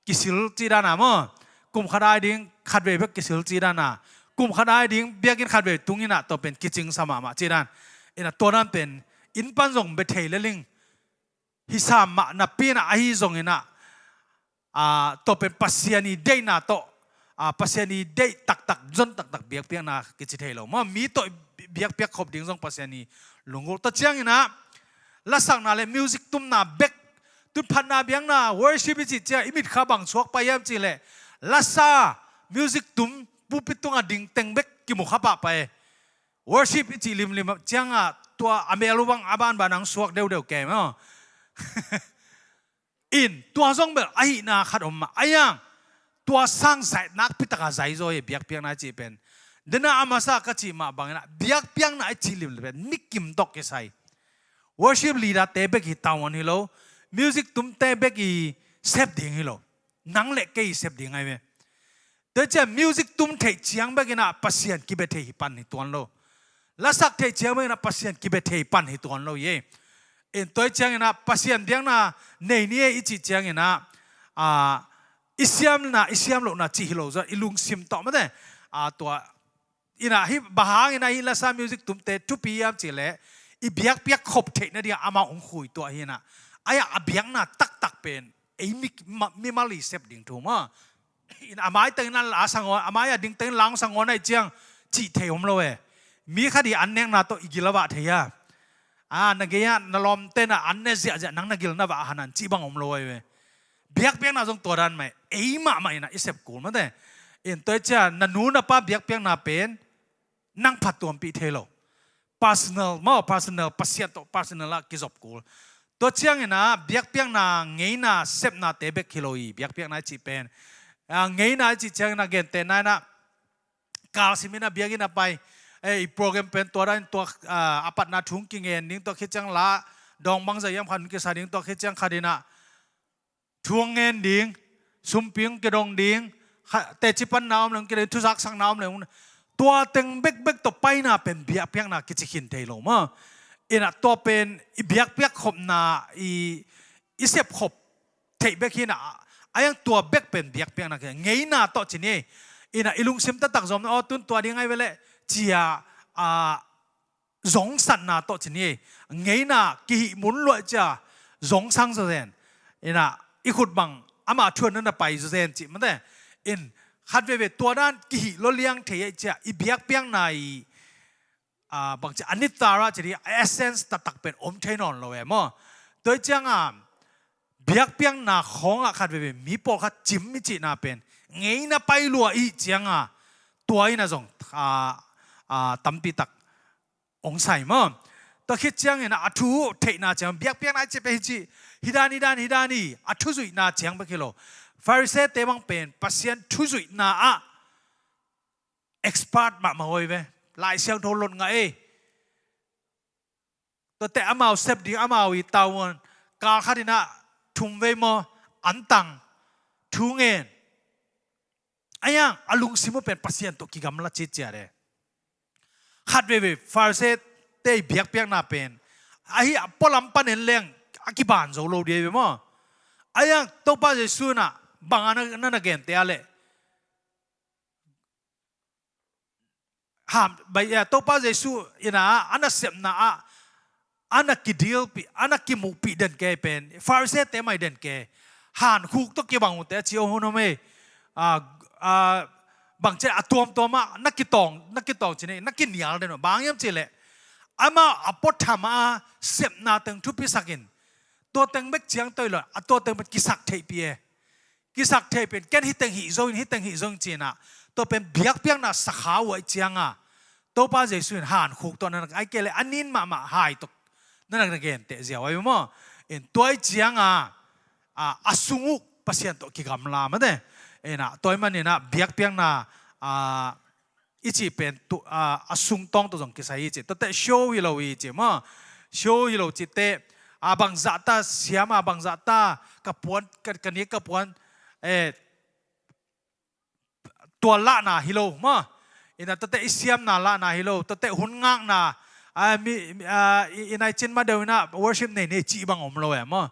kisil cih dan a maw. Kum khat a ding khat vei bek kisil cih dan a. Kum khat a ding biakinn khat vei tung ina tua pen kicing sa mahmah cih dan. Ina tua dan pen inn pan zong bia thei le ling. Hi sam mah napi ina ahi zong ina, a, tua pen Pasian i deihna tawh, a, Pasian i deih taktak, zon taktak biakpiakna kici thei lo. Maw mi tawh i biakpiak khop ding zong Pasian i lunggulh. Tua ciangin ah lasakna le music tumna bek, tun phatna biakna worship i cih ciang i mitkha bang suak pai hiam cih leh lasa music tum pulpit tungah ding teng bek kimu kha pah pai. Worship i cih limlim ciangah tua a mel uh bang a banban ang suak deudeu kem aw. In tua zong bel ahihna khat om mah a, a iang tua sang zai nakpi taka zai zaw hi biakpiakna i cih pen. Dena a masa ka cih mah bangin ah biakpiakna i cih limlim pen mi kim tawh kisai. Worship leader te bek hi tavuan hi lo, music tumte bek i sep ding hi lo, nang le kei i sep ding ahi ve. Tua ciang music tum theih ciang bekin ah Pasian kibia thei hi pan hi tuan lo. Lasak theih ciang bekin ah Pasian kibia thei pan hi tuan lo hi. In tua ciangin ah Pasian biakna nei ni e i cih ciangin ah, a, i siamna i siam lohna cih hi lo zaw, i lungsim tawh mate. A, tua in ah hih bang hangin ah hih lasa music tumte thupi hiam cih leh i biakpiak khop theih nading ah amau hong khui tuah hi in ah. A iang a biakna taktak pen ei mi, ma, mimal i sep ding thu maw. In a mai tengin an la sangawn, a mai a ding tengin la hong sangawn ahih ciang cih thei om lo e. Mi khat i an nekna tawh i gil a vah thei a. A, na gei ah na lawmte na an ne ziahziah nang na gil na vah hanan cih bang om lo ahi ve. Biakpiakna zong tua dan mah ei mahmah in ah i sep kul mate. In tua ciang na nu na pa biakpiakna pen nang phattuampih thei lo. Personal maw, personal, Pasian tawh personal ah kizop kul. Tua ciangin ah biakpiakna ngeina sepnate bek hi lo hi, biakpiakna i cih pen. A, ngeina i cih ciangin ah gentehna in ah kal simin ah biakinn ah pai, eh, i program pen tua dan tua, a, a patna thu hong kingen ding, tua khit ciang la dawng bangzah hiam khat hong kisa ding, tua khit ciang khat in ah thu hong ngen ding, sumpi hong kidong ding, kha, teci panna om leng kidong, thuzaksakna om leng, tua teng bekbek tawh paina pen biakpiakna kici khin thei lo maw. In ah tua pen i biakpiak khopna i, i sep khop theih bek hi in ah, a iang tua bek pen biakpiakna kici, ngeina tawh ci ni. In ah i lungsim taktak zom na aw tun tua ding ahi ve leh cia, a, zongsatna tawh ci ni. Ngeina kihih mun luai cia zongsang zawzen. In ah i khut bang ama thuan na na pai zawzen cih mate. In khat veve tua dan kihih lua liang thei ahih cia i biakpiakna i, a, bangci a nitar ah ci di a essence taktak pen om thei nawn lo e maw. Tua i ciang a biakpiakna khawngah khat veve mi pawlkhat cim i cihna pen ngeina pai lua i ciang a tua in ah zong, a, a, tampi tak ong sai maw. Tua khit ciangin ah a thu theihna ciang biakpiakna i cih pen hi cih, hi dan hi dan hi dan hi, a thuzuihna ciang bek hi lo. Pharisee-te bang pen Pasian thuzuihna ah expert mahmah ahi ve. Lai Siangtho lot ngah ei. Tuate amau sep ding amau i tavuan kal khat in ah thum vei maw, an tang, thu ngen. A iang a lungsim uh pen Pasian tawh kigamla citciat e. Khat veve Pharisee-te i biakpiakna pen ahi a pualam pan en leng a kiban zo lo ding ahi ve maw. A iang Topa Jesu in ah bang a na, na, na gente a leh ham, bai, eh, Topa Jesu in ah a nasepna ah a na kidilpih, a na kimuhpih den kei pen Pharisee-te mai den kei. Hankhuk tawh kibang uhte a ci aw hun om ei. A, a, bangci a tuamtuam ah na kitawng, na kitawng ci ni, na kinial den uh. Bang hiam cih leh amau a puatham a sepna teng thupisak in tua teng bek ciang tawh hi lo, a tua teng bek kisak theihpih e. Kisak thei pen ken hih teng hih zo in, hih teng hih zo in ci-in ah tua pen biakpiakna sakha uh ahih ciang a Topa Jesu in hankhuk tawh na na, ahih kei leh a nin mahmah hai tawh na na na genteh ziau ahi maw. In tua ahih ciang a, a, a sung uh Pasian tawh kigamla mate. In ah tua ahih manin ah biakpiakna, a, i cih pen tu, a, a sungtawng tawh zong kisai hi ci. Tuate show hi lo hi ci maw. Show hi lo cih teh, a, bangzah ta siam a, bangzah ta ka puan, ka, ka nik ka puan, eh, tua lahna hi lo maw. In ah tuate i siamna lahna hi lo, tuate hun ngakna, a, mi, a, i, i nai cin ma deuh in ah worship nei nei cih bang om lo e maw.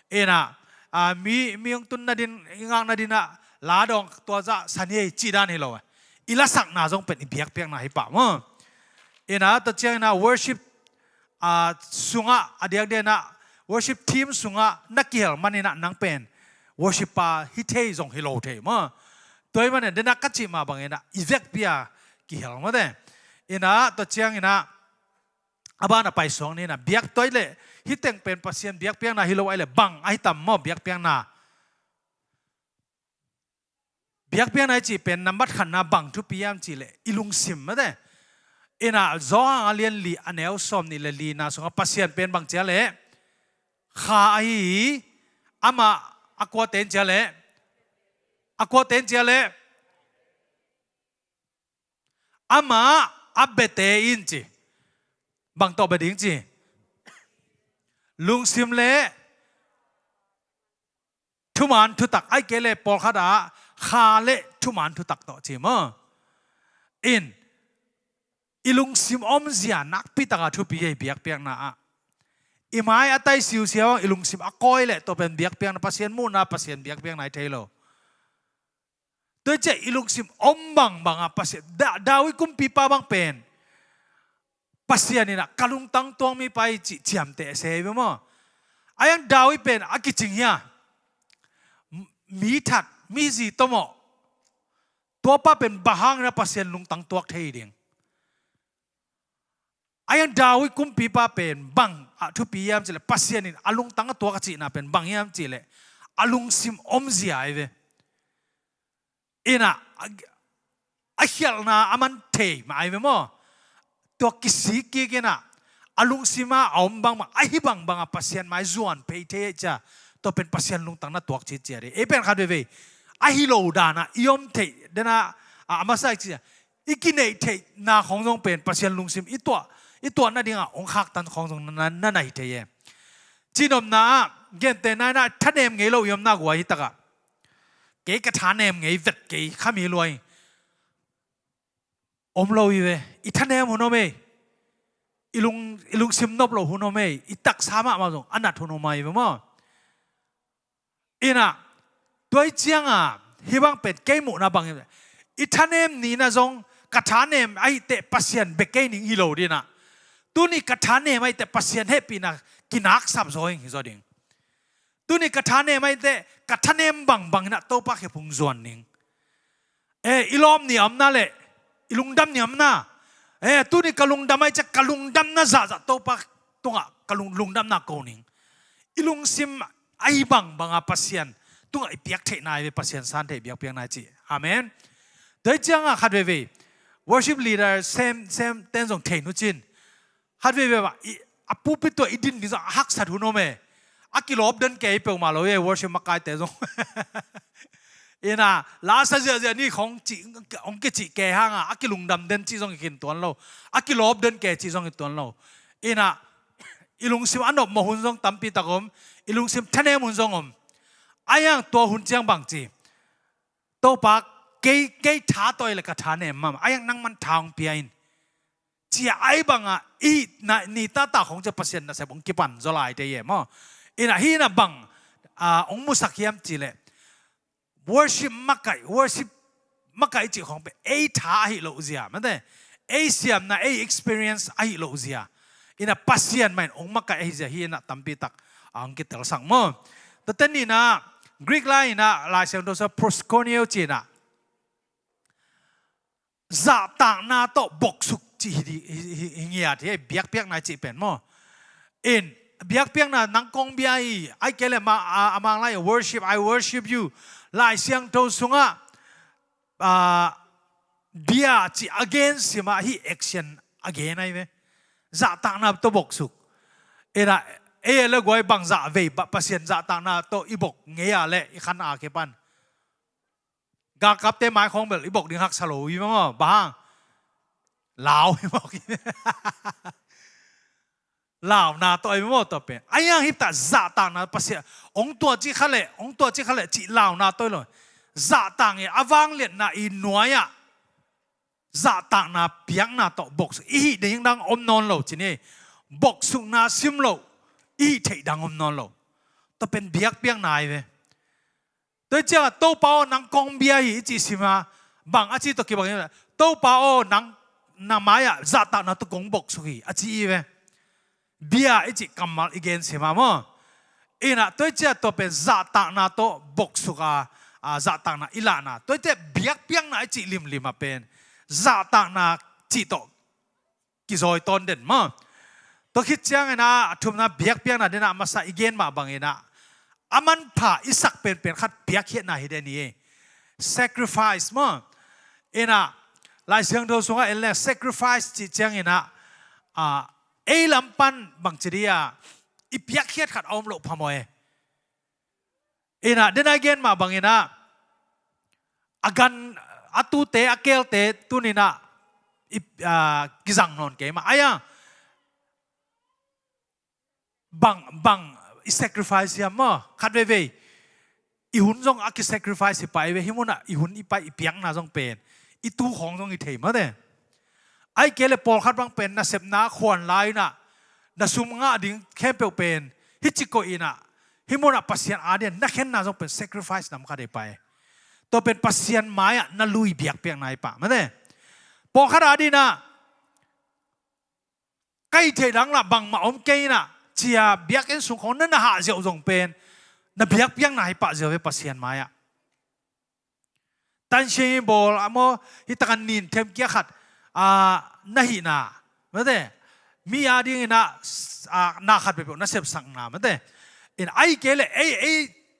In ah, a, mi, mi hong tun nading, i ngak nading ah la dawng tua zah sa ni ei cih dan hi lo e. I lasakna zong pen i biakpiakna hi pah maw. In ah tua ciangin ah worship, a, sungah a diakdiak in ah worship team sungah na kihel manin ah nang pen worship-pa hi thei zong hi lo thei maw. Tua ahih manin dena ka cih mah bangin ah i vekpi-a kihel mawte. Inah, tua cianginah, a ban a paisuang ni inah, biak tua i leh, hih teng pen Pasian biakpiakna hi lo a i leh, bang ahi tam maw biakpiakna? Biakpiakna i cih pen nambat khatna bang thupi hiam cih leh, i lungsim mate. Inah, Johan a lian li a neu sawm nih le lina sungah Pasian pen bang ci a leh, kha ahi hi, amah a kuate in ci a leh, a kuate in ci a leh, amah a biate in ci. Bang tawh bia ding ci? Lungsim le thuman thutak, ahih kei leh pawlkhat ah kha le thuman thutak tawh ci maw? In, i lungsim omzia nakpi takah thupi hi biakpiakna ah. I mai a tai siusiau ang i lungsim a kawi leh tua pen biakpiakna, Pasian muhna, Pasian biakpiakna i thei lo. Tua ciah i lungsim om bangbang a Pasian, Da-, David kumpipa bang pen Pasian inah ka lungtang tuak mipa hi cih ciamteh se hi ve maw? A iang David pen a kicing hia? M-, mi that, mi zi tawmawh. Tuapa pen bang hangin a Pasian lungtang tuak thei ding? A iang David kumpipa pen bang a thupi hiam cih leh, Pasian in a lungtang a tuak a cihna pen bang hiam cih leh, a lungsim omzia ahi ve. Inah, a, a khialhna a man thei mah ahi ve maw? Tua kisik kik inah, a lungsim ah a om bangbang, ahi bangbang a Pasian mai zuan phei thei ahih ciah, tua pen Pasian lungtang na tuak cih ciah ding. Ei pen khat veivei ahi lo dan ah i om theih dan ah, a, a masa ahih ciah, i kineih theihna khawng zong pen Pasian lungsim i tuah, i tuah nading ah hong khaktan khawng zong na, na, na hi thei e. Cinopna ah, gentehna inah thanem ngei lo i omna guai hi takah, kei ka thanem ngei vet kei kha mi lua hi. Om lo hi ve. I thanem hun om ei. I lung, i lungsim nop lo hun om ei. I taksa mahmah zong a nat hun om ahi ve maw? Inah, tua i cianga, hih bang pen kei muhna bang hi ve. I thanem ni inah zong, ka thanem ahih teh Pasian bia kei ning hi lo ding inah. Tuni ka thanem ahih teh Pasian hehpihna kinaksap zaw ing hi zaw ding. Tuni ka thanem ahih teh, ka thanem bangbang inah Topa khe phung zuan ning. E, i lawm ni a omna leh, i lungdam ni a omna. E, tuni ka lungdam ahih ciah, ka lungdamna zahzah Topa tungah ka lung, lungdamna ko ning. I lungsim ahi bangbang a Pasian tungah i piak theihna ahi ve, Pasian san theih biakpiakna ahi cih. Amen. Tua i cianga khat veivei worship leader sem, sem ten zong thei nu cin. Khat veivei mah, i, a pulpit tua i din ding zong a haksat hun om e. A kilawp den kei peuhmah lo e, worship makaite zong. Inah, la sa ziahziah ni khong cih, hong kicih kei hanga, a kilungdam den cih zong i khin tuan lo. A kilawp den kei cih zong i tuan lo. Inah, i lungsim a nopmawh hun zong tampi tak om, i lungsim thanem hun zong om. A iang tua hun ciang bang ci? Topa, kei, kei tha tawi le ka thanem mah, a iang nangman tha hong pia in. Cia ai bangah i na, ni tata khong cia Pasian nasep hong kipan zaw lai te ye maw? Inah hi na bang, ah, hong musak hiam ci leh, worship makaih, worship makaih cih khong pe ei tha ahi loh zia mate, ei siamna, ei experience ahi loh zia. Inah Pasian mah in hong makaih ahi zia hi inah tampi tak, ah, hong kitelsak maw? Tate ni inah Greek lai inah Lai Siangtho sua proskuneo ci inah zahtakna tawh boksuk cih hi, hi, hi, hi ngiat hi, biakpiakna cih pen maw? In, biakpiakna nang kong bia hi, ai kei le ma, a, a mang lai worship, I worship you. Lai Siangtho sungah, a, bia cih a gen simah hi action a gen ahi ve. Zahtakna tawh boksuk. Inah, ei le guai bang zah vei, ba, Pasian zahtakna tawh i bok ngei a le i khan a kipan. Galkapte mai khawng bel i bok ding haksa lo hi maw, bang hang? Lau hi maw? Launa tawh ahi maw tawh pen? A iang hiptah zahtakna Pasian hong tua cih kha leh, hong tua cih kha leh cih launa tawh hi lo. Zahtak i a vangliatna i nuai-ah zahtakna piakna tawh boksuk i hih ding dang om nawn lo ci ni. Boksukna sim loh i hih theih dang om nawn lo. Tawh pen biakpiakna ahi ve. Tua hi ciangah, Topa aw, nang kong bia hi i cih sima, bang a ci tawh kibang hi, Topa aw, nang na mai-ah zahtakna tawh kong boksuk hi a ci hi ve. Bia i cih kammal i gen sima maw? Inah tua hi ciah tua pen zahtakna tawh boksuk a, a, zahtakna i lahna. Tua hi ciah biakpiakna i cih limlim ah pen zahtakna cih tawh kizawi tawn den maw. Tua khit ciangin ah a thumna biakpiakna den ah masa i gen mah bangin ah a manpha i sak penpen khat biakkhiatna hi den hi. Sacrifice maw. In ah Lai Siangtho sungah en leng sacrifice cih ciangin ah, ah, ei lam pan bangci dih a i piakkhiat khat a om loh phamawh e. In ah den a i gen mah bangin ah a gan, a tute, a keelte tuni-in ah i, ah, kizang nawn kei mah. Ai-a bang, bang i sacrifice hiam maw? Khat veivei i hun zong a kisacrifice hi pah ei ve. Hih munah i hun i pai, i piakna zong pen i tu khawng zong hi thei mate. Ahih kei leh pawlkhat bang pen nasepna khuan lai-in ah na sum ngah ding khempeuh pen hih ci koih in ah hih munah Pasian adingin na khenna zong pen sacrifice nam khat hi pah ei. Tua pen Pasian mai-ah na lui biakpiakna hi pah mate. Pawlkhat adingin ah ka hih theih dang lah bangmah om kei in ah ci-a biakinn sung khawng na na hah ziau zong pen na biakpiakna hi pah ziau ve Pasian mai-ah. Tansiang i bawl a maw, hih tak a nin themkia khat, ah, na hihna mate. Mi adingin ah, ah, na khat peuhpeuh na sepsakna mate. In ahih kei leh ei, ei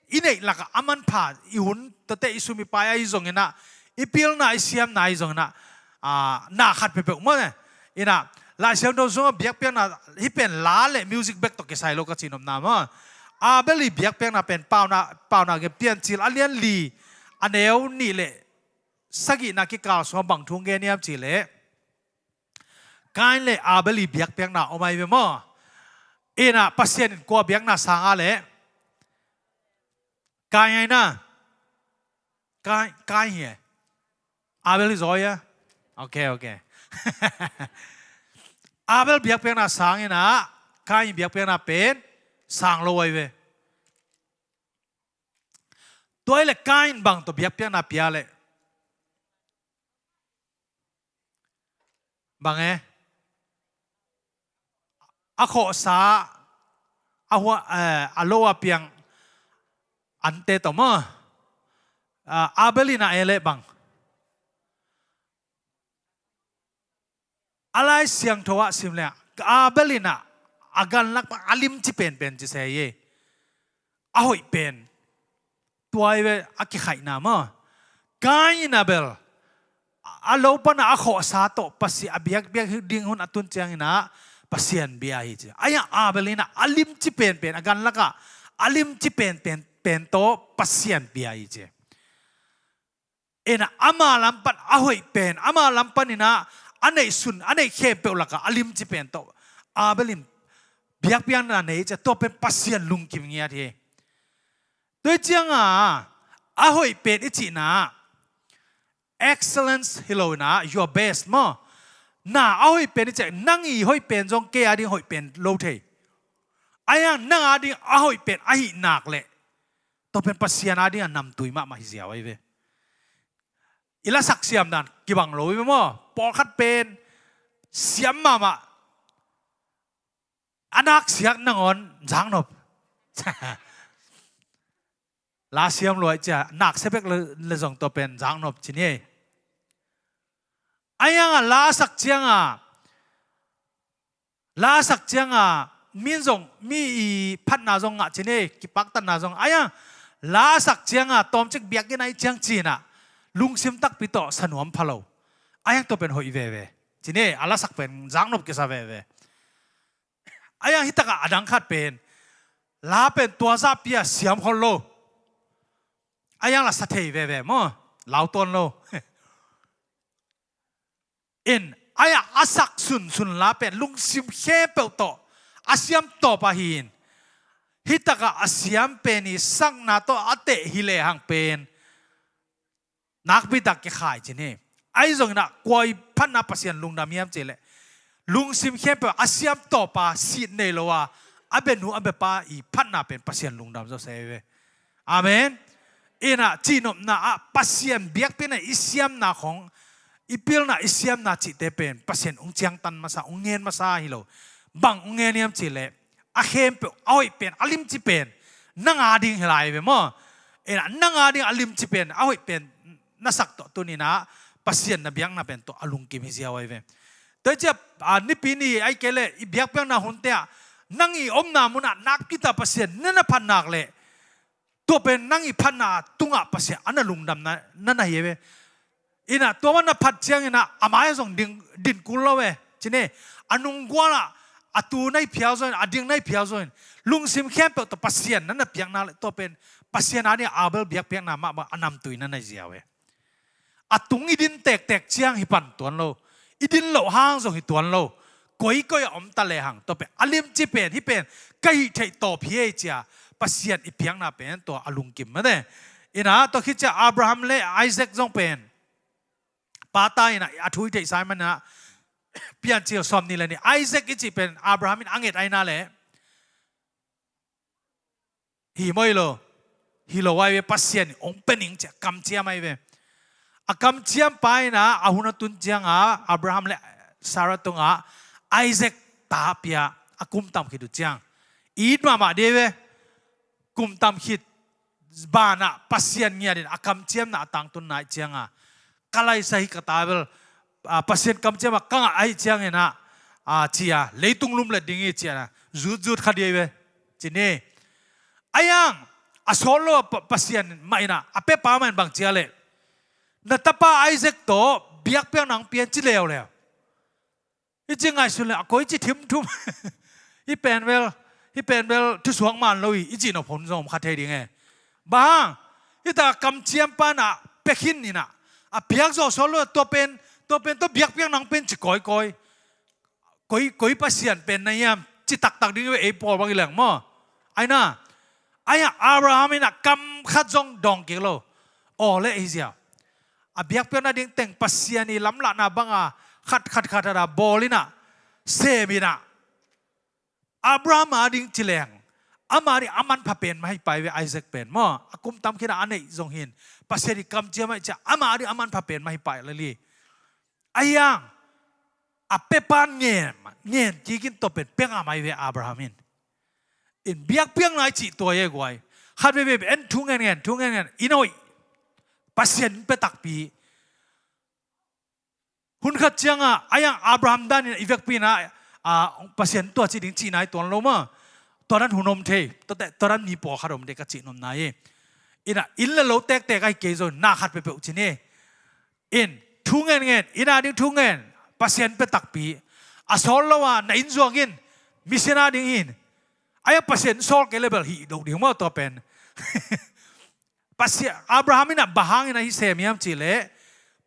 i neih lakah a manpha i hun, tuate i sum i pai ahi zongin ah, i pilna i siamna ahi zongin ah, ah, na khat peuhpeuh maw ne. In ah Lai Siangtho sungah biakpiakna hih pen la le music bek tawh kisai lo ka cihnopna maw. Abel i biakpiakna pen Paunak, Paunak gen Piancil a lian li a neu nih le sagihna kikal sungah bang thu hong gen hiam cih leh Kain le Abel i biakpiakna om ahi ve maw. In ah Pasian in kua biakna sang a leh Kain ahi na. Kain, Kain hi e. Abel hi zaw e. Ok, ok. Abel biakpiakna sang in ah Kain biakpiakna pen sang lo ahi ve. Tua ahih leh Kain bang tawh biakpiakna pia leh bang e? A khawhsa, a hua, eh, a lo a piang ante tawh maw. Ah, Abel in ah e leh bang? A Lai Siangtho ah sim leh Abel in ah a gan lak pan a limci penpen ci se hi e. A hoih pen tua ahi ve, a kikhaihna maw. Kain in Abel a lo pan a khawhsa tawh Pasian a biakpiak ding hun a tun ciangin ah Pasian bia hi ci. Ai-a Abel in ah a limci penpen, a gan lakah a limci penpen pen tawh Pasian bia hi ci. In ah ama lam pan a hoih pen, ama lam pan in ah a neihsun, a neih khempeuh lakah a limci pen tawh Abel in biakpiakna nei ci a, tua pen Pasian lungkim ngiat hi. Tua hi ciangah a hoih pen i cihna excellence hi lo in ah your best maw. Na a hoih pen i cih nang i hoih pen zong kei ading hoih pen lo thei. Ai-a nang ading a hoih pen ahih nak leh tua pen Pasian adingah namtui mahmah hi ziau ahi ve. I lasak siam dan kibang lo hi ve maw. Pawlkhat pen siam mahmah, a nak siak nangawn zaknop. La siam lua i ci a, nak sia bek le, le zong tua pen zaknop ci ni. Ai-a la a sak ciangah, la a sak ciangah mi zong, mi i phatna zong ngah ci ni, kipaktatna zong. Ai-a la a sak ciangah tawmcik biakinn ah i ciang ci-in ah lungsim takpi tawh sa nuam pha lo. Ai-a tua pen hoih veve ci ni, a lasak pen zaknop kisa veve. Ai-a hih takah a dang khat pen la pen tua zahpi-a siam khol lo. Ai-a la sa thei veve maw, lau tuan lo. In ai-a a sak sunsun la pen lungsim khempeuh tawh a siam tawp ahi in, hih takah a siam pen i sakna tawh a teh hi lehang pen nakpi tak kikhai ci ni. Ahi zongin ah kua i phatna Pasian lungdam hiam cih leh lungsim khempeuh a siam tawp a, sit nei lo a, a bia nu a bia pa i phatna pen Pasian lungdam zaw se ve. Amen. In ah cihnopna ah Pasian biakpiakna i siamna khawng, i pilna i siamna cihte pen Pasian hong ciangtan masa, hong ngen masa hi lo. Bang hong ngen hiam cih leh a khempeuh a hoih pen, a limci pen nang ading hi lai ve maw. In ah nang ading a limci pen, a hoih pen na sak tawh tuni-in ah Pasian na biakna pen tawh a lungkim hi ziau ahi ve. Tua ciah, a, nipi ni ai kei leh i biakpiakna hunte ah nang i omna munah nakpi tak Pasian na na phat nak leh, tua pen nang i phatna tungah Pasian a na lungdamna na na hi ve. Inah tua man na phat cianginah a mai-ah zong ding, din kul lo ve. Cine, a nunggualah a tu na hi phial zongin, a ding na hi phial zongin, lungsim khempeuh tawh Pasian na na piakna leh tua pen Pasian a dingah Abel biakpiakna mahmah a namtui na na hi ziau ve. A tung i din tektek ciang hi pan tuan lo. I din loh hang zong hi tuan lo. Koikoi a om ta lehang tua pen a limci pen hih pen ka hih theih tawp hi ei cia Pasian i piakna pen tua a lungkim mate. Inah tua khit cia Abraham le Isaac zong pen pata inah a thu i theihsa maninah Piancil sawm nih le nih Isaac i cih pen Abraham in a nget aina leh hi mawi lo. Hi lo ai ve, Pasian in hong pia ning cia kamciam ai ve. A kamciam pa inah a hun a tun cianga Abraham le Sarah tungah Isaac ta pia a kum tam khit uh ciang it mahmah dih ve. Kum tam khit banah Pasian ngiatin a kamciamna a tangtun nai cianga ka laisa hi ka ta bel, a, Pasian kamciam a ka ngah ahi cianginah, a, cia leitung lumlet ding hi ciana zutzut kha dih ve. Cine, a yang a sawt lo a Pa-, Pasian mah inah a pepa mah in bang cia leh na tapa Isaac tawh biakpiakna hong pian ci leuleu. I ci ngaihsun le a koi ci thimthum. Hih pen bel, hih pen bel thusuak man lo hi, i ci nop hun zong om kha thei ding e. Bang hang, hih ta kamciam panah pia khin inah a piak zawh sawt lo tua pen, tua pen tua biakpiakna hong pen ci kawikawi. Koi, koi Pasian pen na hiam ci taktak ding hi ve, ei pawl bang i leng maw? Aina, aia Abraham inah kam khat zong dawng kik lo. Aw le ei ziau. A biakpiakna ding teng Pasian i lamlahna banga khat khat khat khat a bawl inah sem inah Abraham a ding ci leng ama ding a manpha pen mah hi pai ve. Isaac pen maw, a kum tam khinah a neih zong hin Pasian i kamciam ahi cia ama ding a manpha pen mah hi pai lel hi. A yang a pepan ngen, ngen kikin tua pen pia ngam ai ve Abraham in. In biakpiakna i cih tua hi e guai. Khat veve en thu ngen ngen, thu ngen ngen i noih Pasian pia takpi. Hun khat cianga a yang Abraham danin i vekpi inah, a, Pasian tua ci ding cihna i tuan lo maw? Tua dan hun om thei, tua te, tua dan mi pawlkhat om thei ka cih nopna hi. Inah inn le lo tektek ahi kei zong na khat peuhpeuh cine. In thu ngen ngen, inn a ding thu ngen, Pasian pia takpi. A sawt lo a na inn zuak in, mission a ding hin. A yang Pasian sawl kei le bel hih lo ding maw tua pen. Pasian, Abraham inah bang hangin ahi sem hiam cih leh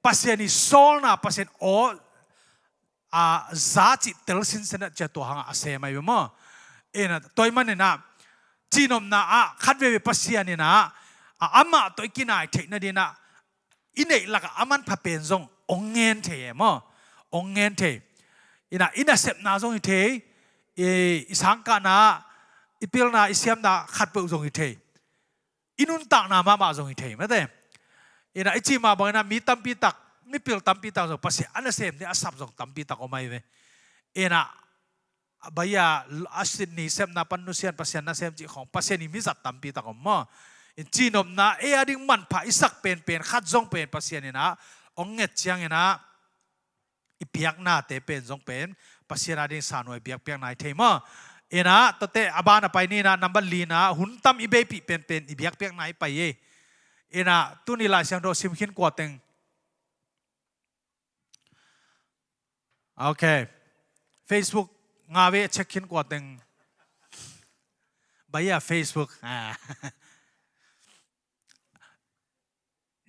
Pasian i sawlna, Pasian aw, a, za cih tel sinsen ah cia tua hangah a sem ahi ve maw? Inah tua ahih maninah cihnopna ah khat veve Pasian inah, a, amah tawh i kinai theih nadinah i neih lakah a manpha pen zong hong ngen thei e maw? Hong ngen thei. Inah i nasepna zong hi thei, i, i sangkahna, i pilna, i siamna khat peuh zong hi thei. I nuntakna mahmah zong hi thei mate. Inah i cih mah banginah mi tampi tak, mipil tampi tak zong Pasian a nasem ding a sap zong tampi tak om ahi ve. Inah a baia a Sydney sepna pan nusian Pasian nasem cih khawng Pasian i mizat tampi tak om maw? In cihnopna ei a ding manpha i sak penpen khat zong pen Pasian inah hong nget cianginah i piaknate pen zong pen Pasian a ding sanuai biakpiakna i thei maw? Inah tuate a ban a pai ni inah number li inah hun tam i beipih penpen i biakpiakna i pai ei. Inah tuni Lai Siangtho sim khin kua teng. Ok. Facebook nga ve check khin kua teng. Baia Facebook. Ah.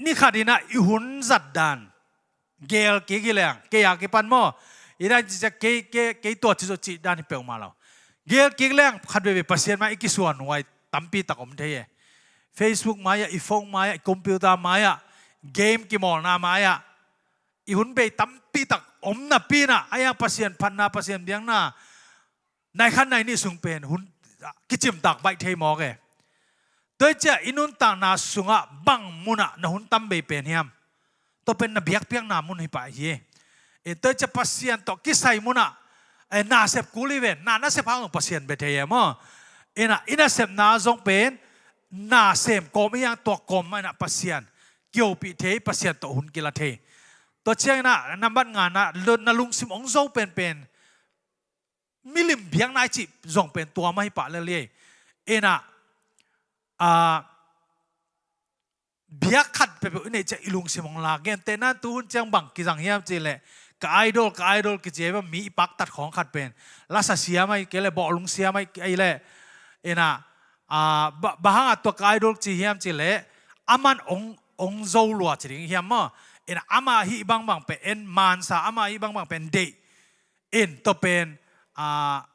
Ni khat inah i hun zat dan gel kik hi leng, kei a kipan maw? Inah cicia kei, kei, kei tua ci zo cih dan hi peuhmah lo. Gel kik leng khat veve Pasian mah i kisuan huai tampi tak om thei e. Facebook mai-ah, i phone mai-ah, i computer mai-ah, game kimawlna mai-ah i hun bei tampi tak om napi inah a yang Pasian phatna, Pasian biakna nai khat nai nih sung pen hun kicimtak baih thei mawk e. Tua hi ciah i nuntakna sungah bang munah na hun tam bei pen hiam? Tua pen na biakpiakna mun hi pah hi. E, tua hi ciah Pasian tawh kisai munah, e, nasep kul hi ven, na nasep hang Pasian bia thei e maw? Inah i nasepna zong pen nasem kawm i hang tua kawm mah inah Pasian kihopih thei, Pasian tawh hun kila thei. Tua ciangin ah nambat ngana, na lungsim hong zo penpen milim biakna i cih zong pen tua mah hi pah lel hi. Inah, ah, biak khat peuhpeuh i neih ciang i lungsim hong la. Gentehna in tuhun ciang bang kizang hiam cihleh, ka idol, ka idol kici hi bang, mi i paktat khawng khat pen lasa siam ahih kei leh, bawlung siam ahih kei leh, inah, ah, ba, bang hangah tua ka idol ci hiam cihleh, aman hong, hong zo lua ci ding hiam maw? Inah ama hih bangbang pen en mansa, ama hih bangbang pen deih. In tua pen, ah,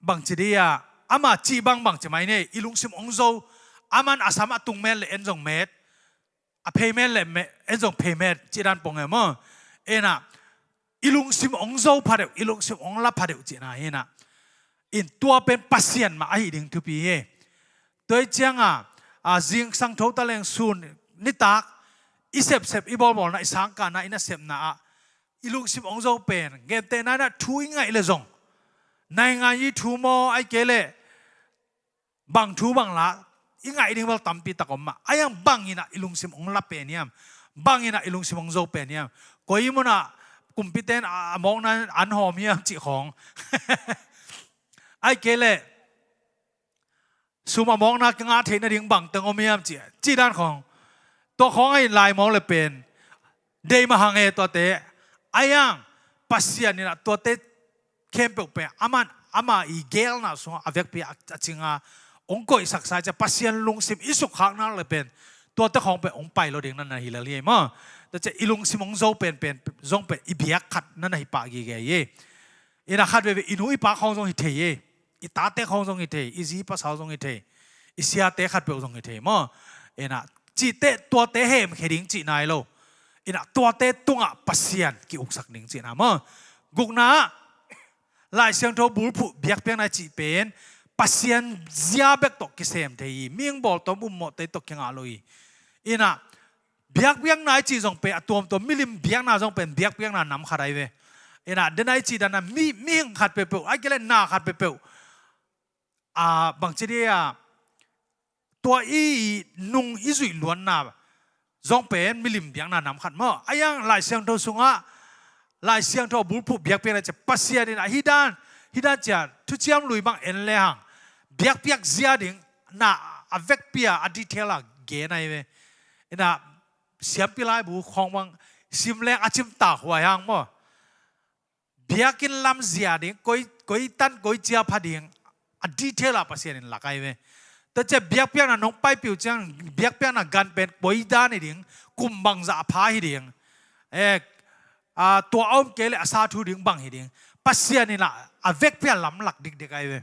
bangci dia, ama cih bangbang ci mai ni, i lungsim hong zo. Aman a sam a tung met leh en zong met, a phei met leh met, en zong phei met, cih dan pong e maw? Inah, i lungsim hong zo phadeuh, i lungsim hong la phadeuh cihna hi inah. In tua pen Pasian mah ahi ding thupi hi. Tua hi cianga, a, zingsang tho taleng sun nitak i sepsep, i bawlbawlna, i sangkahna, i nasepna ah i lungsim hong zo pen, gentehna inah thu i ngaih leh zong, naingan i thu maw, ahih kei leh bang thu bang la, i ngaih ding bel tampi tak om mah. Ahi hang bang inah i lungsim hong la pen hiam? Bang inah i lungsim hong zo pen hiam? Koi munah kumpite in a, a mawkna an hawm hiam cih khawng. Ahih kei leh sum a mawkna kingah theih nading bang teng om hiam cih, cih dan khawng. Tua khawng ahi in, lai mawk leh pen deih mah hang e tuate. Ahi hang Pasian inah tuate khempeuh pen aman, ama i geelna sungah a vekpi a, a cinga hong koihsak sa ciang, Pasian lungsim i sukkhak nak leh pen tuate khawng pen hong pai lo ding na na hi lel hi maw? Tua ciang i lungsim hong zo penpen zong pen i biak khat na na hi pah gige hi. Inah khat veivei i nu i pa khawng zong hi thei hi. I tate khawng zong hi thei, i zi pasal zong hi thei, i siate khatpeuh zong hi thei maw? Inah cihte, tuate hemkhia ding cihna hi lo. Inah tuate tungah Pasian ki-uksak ding cihna maw? Gukna ah, Lai Siangtho bulphuh biakpiakna i cih pen Pasian zia bek tawh kisem thei hi. Mihing bawltawm ummawhte tawh kingah lo hi. Inah biakpiakna i cih zong pen a tuamtuam milim biakna zong pen biakpiakna nam khat ahi ve. Inah dena i cih dan a mi, mihing khat peuhpeuh, ahih kei leh na khat peuhpeuh, a, bangci dia, tua i nung i zuih luanna zong pen milim biakna nam khat maw? Ahi hang Lai Siangtho sungah, Lai Siangtho a bulphuh biakpiakna ciang Pasian inah hih dan, hih dan ci-a thuciam lui bang en lehang biakpiak zia ding na a vekpi a, a detail a gen ahi ve. Inah siampi laibu khawng bang sim leng a cimtak huai hang maw? Biakinn lam zia ding, koi, koi tan koi cia pha ding, a detail a Pasian in lak ahi ve. Tua ciang biakpiakna nong paipih uh ciang, biakpiakna gan pen koi dan hi ding, kum bangzah a pha hi ding, eh, a, tua a om kei leh a sa thu ding bang hi ding, Pasian inah a vekpi a lamlak dikdik ahi ve.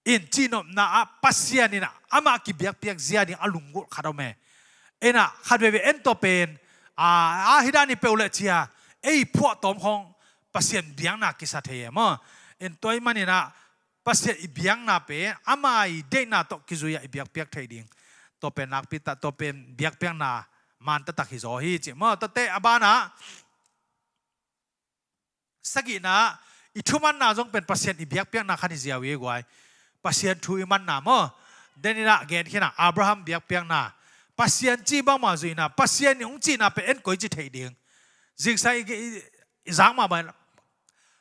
In cihnopna ah Pasian inah amah kibiakpiak zia ding a lunggulh khat om e. Inah khat veivei en tua pen, a, a, hih dan hi peuh leh ci-a ei phuahtawm khawng Pasian biakna kisa thei e maw? In tua ahih manin ah Pasian i biakna pen ama i deihna tawh kizui-a i biakpiak theih ding, tua pen nakpi tak, tua pen biakpiakna man taktak hi zaw hi ci maw? Tuate a banah sagihna, i thumanna zong pen Pasian i biakpiakna khat hi ziau hi guai. Pasian thu i manna maw? Dena inah gen khin a, Abraham biakpiakna, Pasian cih bangmah zuihna, Pasian in hong cihna pen en koici theih ding. Zingsang i, i, i zak mahmah in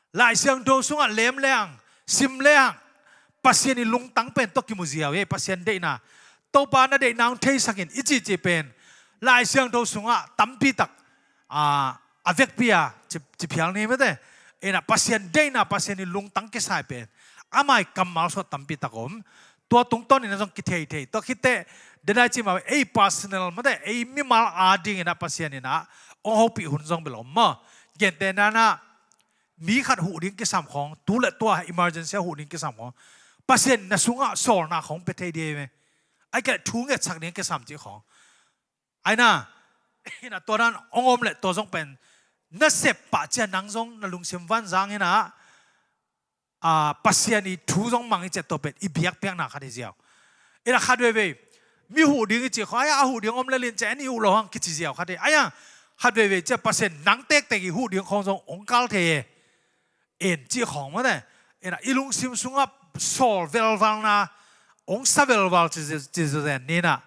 Lai Siangtho sungah lem lehang, sim lehang, Pasian i lungtang pen tawh kimu ziau hi, Pasian deihna. Topa na deihna hong theisak in i cihcih pen Lai Siangtho sungah tampi tak, a, a vekpi a ci, ci phial ni mate. Inah Pasian deihna, Pasian i lungtang kisai pen ama i kammal sungah tampi tak om. Tua tungtawn inah zong kitheithei. Tua khitteh dena i cih mah ei personal mate, ei mimal a ding inah Pasian inah hong hopih hun zong bel om maw? Gentehna inah mi khat huh ding kisam khawng, tu le tua emergency a huh ding kisam khawng, Pasian na sungah sawlna khawng pia thei ding hi ve. Ahih kei leh thu ngetsak ding kisam cih khawng. Ahi na, inah tua dan hong om leh tua zong pen na sep pah ciang nang zong na lungsim vanzang inah, a, Pasian i thu zong mang i ciang tua pen i biakpiakna khat hi ziau. Inah khat veivei mi huh ding i cih khawng, ai-a, a huh ding om lel in ciah en, i huh loh hang kici ziau khat hi. Ai-a, khat veivei ciah Pasian nang tektek i huh ding khawng zong hong kal thei e. En cih khawng mate. Inah i lungsim sungah sawl velvalna, hong sa velval ci, ci, ci zen ni inah,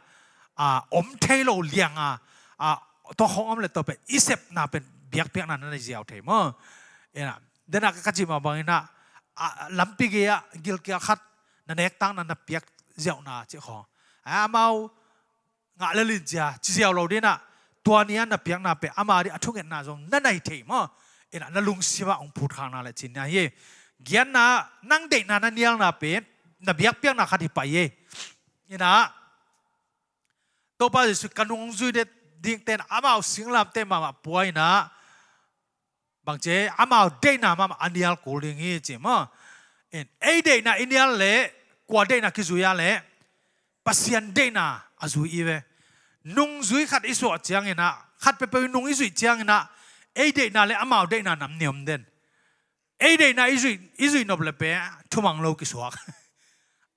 a, om thei lo liang a, a, tua khawng om leh tua pen i sepna pen biakpiakna na na ziau thei maw. Ina, dena ka cih mah bangin ah, a, lampi gei-ah gilkial khat na nektakna na piak ziauhna cih khawng. A, amau ngah le lin cia ci ziau lo dinah, tua ni-a na piakna pen ama dih a thungetna zong na na hi thei maw. Ina, na lungsimah hong phutkhakna le cihna hi. Giatna, nang deihna na nialna pen na biakpiakna khat hi pah hi. Ina, Topa Jesuh ka nung zui dingte in amau singlamteh mahmah pua ina, bangci, amau deihna mahmah a nial kul ding hi ci maw. In, ei deihna i nial leh, kua deihna kizui a leh, Pasian deihna a zui i ve. Nungzui khat i suah ciangin ah, khat peuhpeuh i nung i zuih ciangin ah, ei deihna leh amau deihna nam ni om den. Ei deihna i zuih, i zuih nop le pen thumang lo kisuak.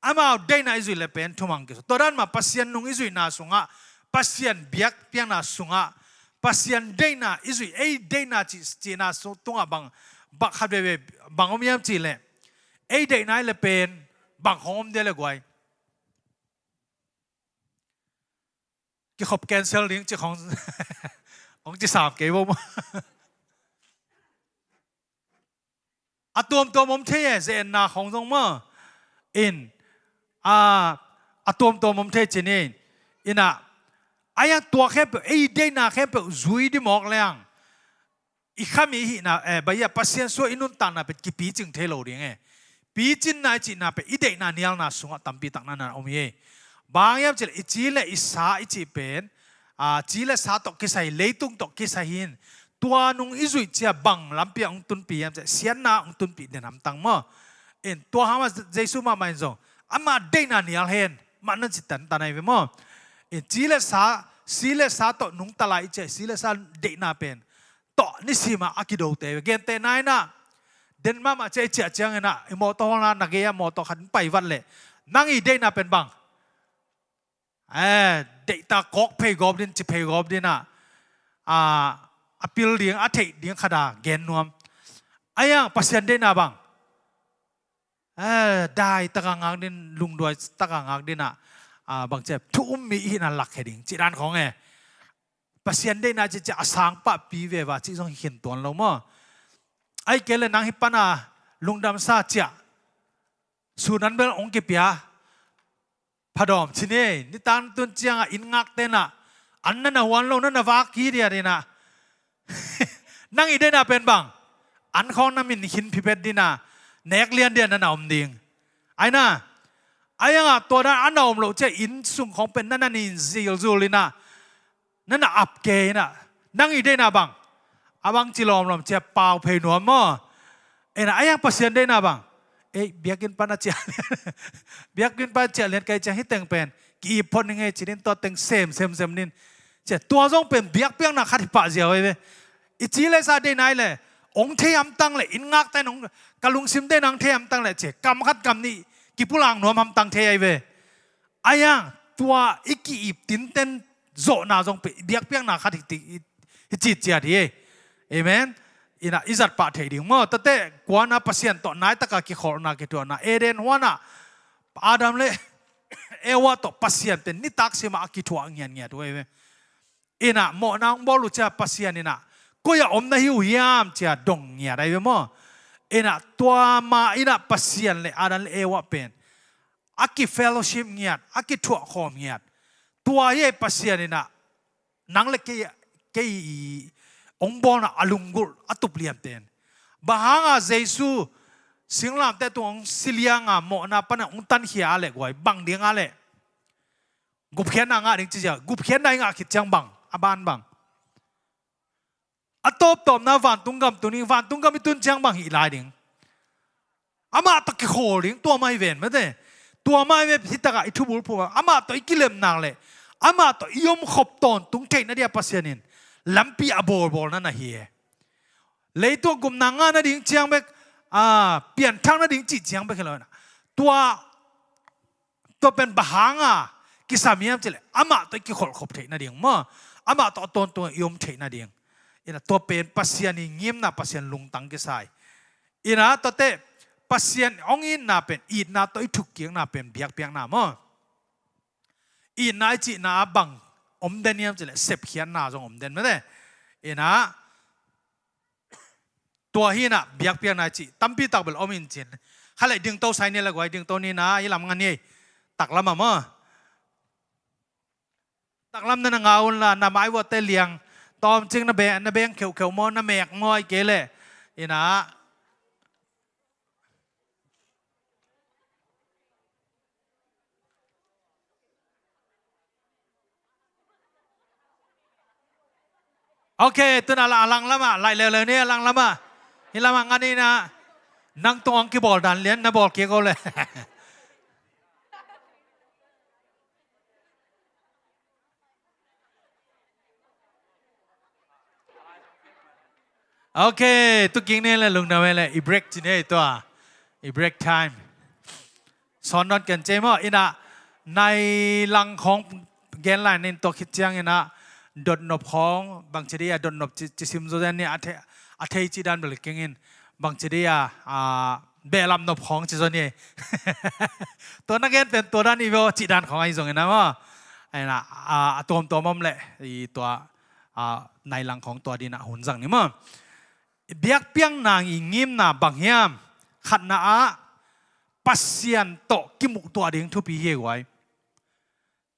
Amau deihna i zuih le pen thumang kisuak. Tua dan mah Pasian nung i zuihna sungah, Pasian biakpiakna sungah, Pasian deihna i zuih, ei deihna cih, cihna sung tungah bang, bang khat veve bang om hiam cih leh, ei deihna i le pen bang khawng om dia le guai. Kikhop cancel ding ci khawng, hong ci sam kei bo maw. A tuamtuam om thei e, ze-etna khawng zong maw. In, a, a tuamtuam om thei ci ni. Ina, a iang tua khempeuh, ei deihna khempeuh zui di mawk leng, i khami i hihna, eh, baia Pasian suah i nuntakna pen kipicing thei lo ding e. Picinna i cihna pen i deihna nialna sungah tampi tak na na om hi. Bang hiam cih leh i ci le i sa i cih pen, a, ci le sa tawh kisai, leitung tawh kisai hi in. Tua nung i zuih cia bang lampi ah hong tunpih hiam cih leh siatna hong tunpih den hamtang maw. In, tua hang mah Jesuh mahmah in zong, amah deihna nial hen, mah nan ci tantan ahi ve maw. In, ci le sa, si le sa tawh nungta lai i cih, si le sa deihna pen tawh nisim ah a kidote ve. Gentehna in ah, den mahmah cia i ciah ciangin ah, i mawtaw hawlna na gei-ah mawtaw khat in pai vat leh, nang i deihna pen bang? Eh, deihtak kawk phei gawp din, ci phei gawp din ah, a, a pil ding, a theih ding khat a gen nuam. A iang Pasian deihna bang? Eh, dai taka ngak din, lungduai taka ngak din ah, a, bang ci a, thu um mi i hihna lakkhia ding cih dan khawng e. Pasian deihna cih ciah a sang pahpi veva cih zong hi khin tuan lo maw. Ahih kei leh nang hih pan a lungdamsa ciah, sun an bel hong kipia, phadawm ci ni, nitak tun ciangah inn ngakte in ah, an na na huan lo, na na vak hi dia din ah. Nang i deihna pen bang? An khawng na min khin phipet din ah, nek lian dia na na om ding. Ai na, a iang ah tua dan a na om loh ciah inn sung khawng pen na na nin zilzul in ah, na na ap kei in ah, nang i deihna bang? A bang ci lawmlawm cia pau phei nuam maw. Ina, a iang Pasian deihna bang? Ei, biakinn pan a ciah lian. Biakinn pan a ciah lian kei ciang hih teng pen ki-ip phot ning ei ci din, tua teng sem, sem, sem nin. Cia, tua zong pen biakpiakna khat hi pah ziau ei ve. I ci le sa deihna i le, hong thei hamtang le, inn ngakte in hong, ka lungsim deihna hong thei hamtang le, cia, kam khat kam nih kipulak nuam hamtang thei ei ve. A iang, tua i ki-ip tinten zawhna zong pen biakpiakna khat hi, hi, hi citciat hi. Amen. Ina, i zat pah theih ding maw. Tate, kuana Pasian tawh naitaka kikholhna, kithuahna, Eden huanah Adam le Eva tawh Pasian pen nitak simah a kithuah ngiatngiat uh ei ve. Ina, mawhna hong bawl uh cia Pasian ina, koi-ah om na hi uh hiam cia dong ngiat ei ve maw. Ina, tua ma ina Pasian le Adam le Eva pen a ki-fellowship ngiat, a kithuah khawm ngiat. Tua hi ei Pasian ina, nang le kei, kei i hong bawlna a lunggulh, a tup lianten. Bang hanga Jesu singlamteh tung hong si lianga mawhna pana hong tankhia a leh guai, bang dinga leh gupkhiatna ngah ding ci cia, gupkhiatna i ngah khit ciang bang, a ban bang? A tawptawpna vantung gam tun ding, vantung gam i tun ciang bang hih lai ding? Amah tawh kikhawl ding, tua mah hi ven mate. Tua mah hi ve, hih takah i thubul phum ah amah tawh i kilem nak leh, amah tawh i omkhop tawntung theihna dia Pasian in lampi a bawlbawlna na hi e. Leitung gupna ngah nading ciang bek, a, pianthak nading cih ciang bek hi lo ina. Tua Tua pen bang hanga kisam hiam cih leh, amah tawh i kikholhkhop theih nading maw, amah tawh a tawntung i om theih nading. Ina, tua pen Pasian i ngimna, Pasian lungtang kisai. Ina, tuate Pasian hong itna pen, itna tawh i thukkikna pen biakpiakna maw. Itna i cihna ah bang om den hiam cih leh, sepkhiatna zong om den mate. Ina, Tua hi inah biakpiakna cih tampi tak bel om in cin. Kha leh dingto sai ni le guai, dingto ni inah hih lam ngan hi ei. Taklam ah maw. Taklam na na ngau un la, na maivuahte liang tawmcik na beng, na beng kheuhkheuh maw, na mek maw, ahih kei leh inah. Ok, tu inah la, a langlam ah, laih leuleu ni, a langlam ah. Hih lam ah ngan inah. Nang tung hong kibawl dan lian, na bawl kik o leh. Ok, tu kik ni le, lungdam hi le, i break ci ni tua. I break time. Sawn nawn ken ci ei maw, inah nai lang khawng gen lai ning, tua khit ciang inah dotnop khawng bangci dih a, dotnop ci, ci sim zaw zen ni a thei, a thei cih dan bel keng in bangci dih a, a, behlap nop khawng ci zaw ni. Tua na gen pen tua dan hi ve aw cih dan khawng ahi zongin ah maw. Inah, a, a tuamtuam om leh, i tua, a, nai lang khawng tua dih inah hun zang ni maw. Biakpiakna i ngimna bang hiam? Khatna ah, Pasian tawh kimuh tuah ding thupi hi ei guai.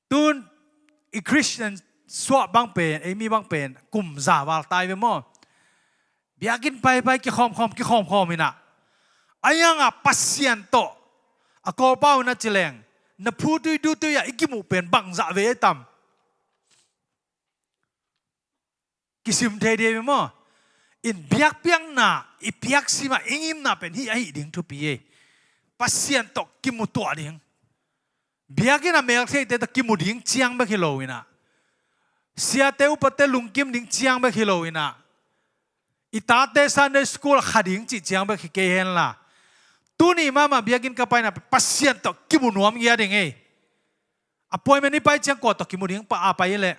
Tun i Khristian suah bang pen, ei mi bang pen kum za val tai ve maw. Biakinn paipai kikhawmkhawm, kikhawmkhawm inah, a hiangah Pasian tawh a Kawlpau inah ci leng, na phutui dutui ah i kimuh pen bangzah vei a tam? Kisim thei dih ve maw. In biakpiakna i piaksim ah i ngimna pen hih ahi ding thupi ei. Pasian tawh kimuh tuah ding. Biakinn a meltheite tawh kimu ding ciang bek hi lo inah, siate upate lungkim ding ciang bek hi lo inah, i tate Sunday school a kha ding cih ciang bek hi kei hen la, tuni mahmah biakinn ka pai inah Pasian tawh kimu nuam ngiat ding ei. Appointment i pai ciang kua tawh kimu ding, pa a pai hi leh,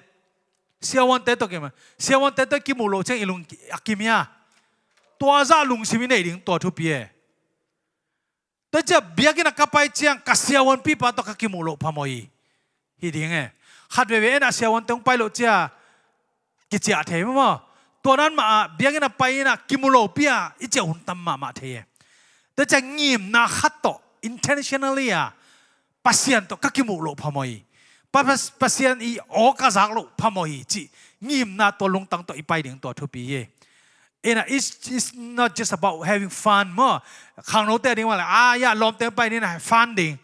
siavuante tawh kimu, siavuante tawh kimuh loh ciang i lung a kim hia? Tua zah lungsim i neih ding tua thupi ei. Tua ciah biakinn ah ka pai ciang ka siavuanpipa tawh ka kimuh loh phamawh hi, hi ding e. Khat veivei en ah siavuante hong pai loh ciah kiciah thei maw. Tua dan mah ah biakinn ah pai in ah kimu lopi ah i ciah hun tam mahmah thei e. Tua ciah ngimna khat tawh intentionally ah Pasian tawh ka kimuh loh phamawh hi. Pa-, Pas-, Pasian i aw ka zak loh phamawh hi cih ngimna tua lungtang tawh i pai ding tua thupi hi. Inah, it's, it's not just about having fun maw. Khangnote a ding mah le, ah, ya, lawmte pai ding inah fun ding.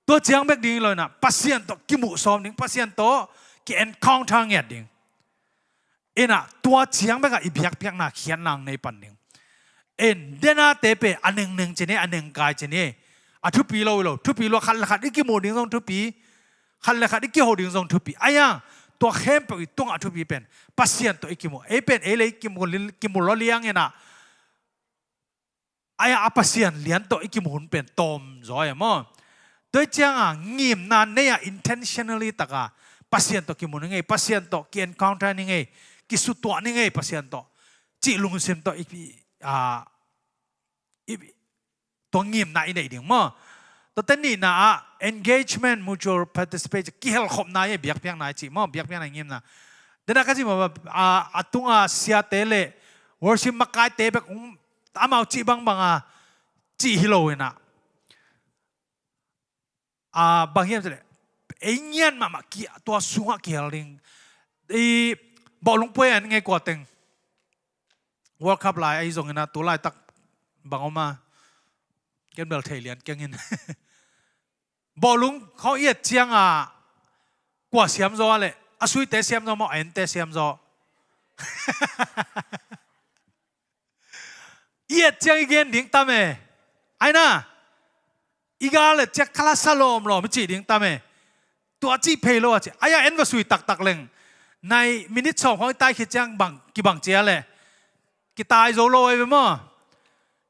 Tua ciang bek ding lo inah, Pasian tawh kimuh sawm ding, Pasian tawh ki-encounter ngiat ding. Inah, tua ciang bek ah i biakpiakna khiatna hong nei pan ding. In, denate pen a nengneng ci ni, a nengkai ci ni. A thupi lo hi lo, thupi lo, khat le khat i kimuh ding zong thupi. Khat le khat i kiho ding zong thupi. Ahi hang, tua khempeuh i tungah thupi pen Pasian tawh i kimuh. Ei pen ei le i kimuh, kimuh lo liang inah, ahi hang a Pasian lian tawh i kimuh hun pen tawm zaw e maw. Tua hi ciang a ngimna nei a intentionally tak a Pasian tawh kimuh ni ngei, Pasian tawh ki-encounter ni ngei, kisutuah ni ngei Pasian tawh cih lungsim tawh i, i, a, i, tua ngimna i neih ding maw. Tuate nihna ah engagement, mutual participation, kihelkhopna hi, biakpiakna i cih maw, biakpiakna i ngimna. Dena ka cih maw, a, a tunga siate le worship makaite bek, um, amau cih bangbang a cih hi lo inah, a, bang hiam cih leh, ei ngiat mahmah ki, tua sungah kihel ding. I, bawlung puai an ngei kua teng. World Cup lai ahi zongin ah, tu laitak bang om a, ken bel thei lian keng in. Bawlung khawng i et ciang a, kua siam zaw a leh, a suite siam zaw maw, a ente siam zaw? I et ciang i gen ding tam e. Ahi na, i gal et ciang khala sa lawmlawm i cih ding tam e. Tua cih phei lo a ci. Ahi a en va sui taktak leng, nai minute sawm khawng i tai khit ciang bang, kibang cia leh kitai zo lo ahi ve maw.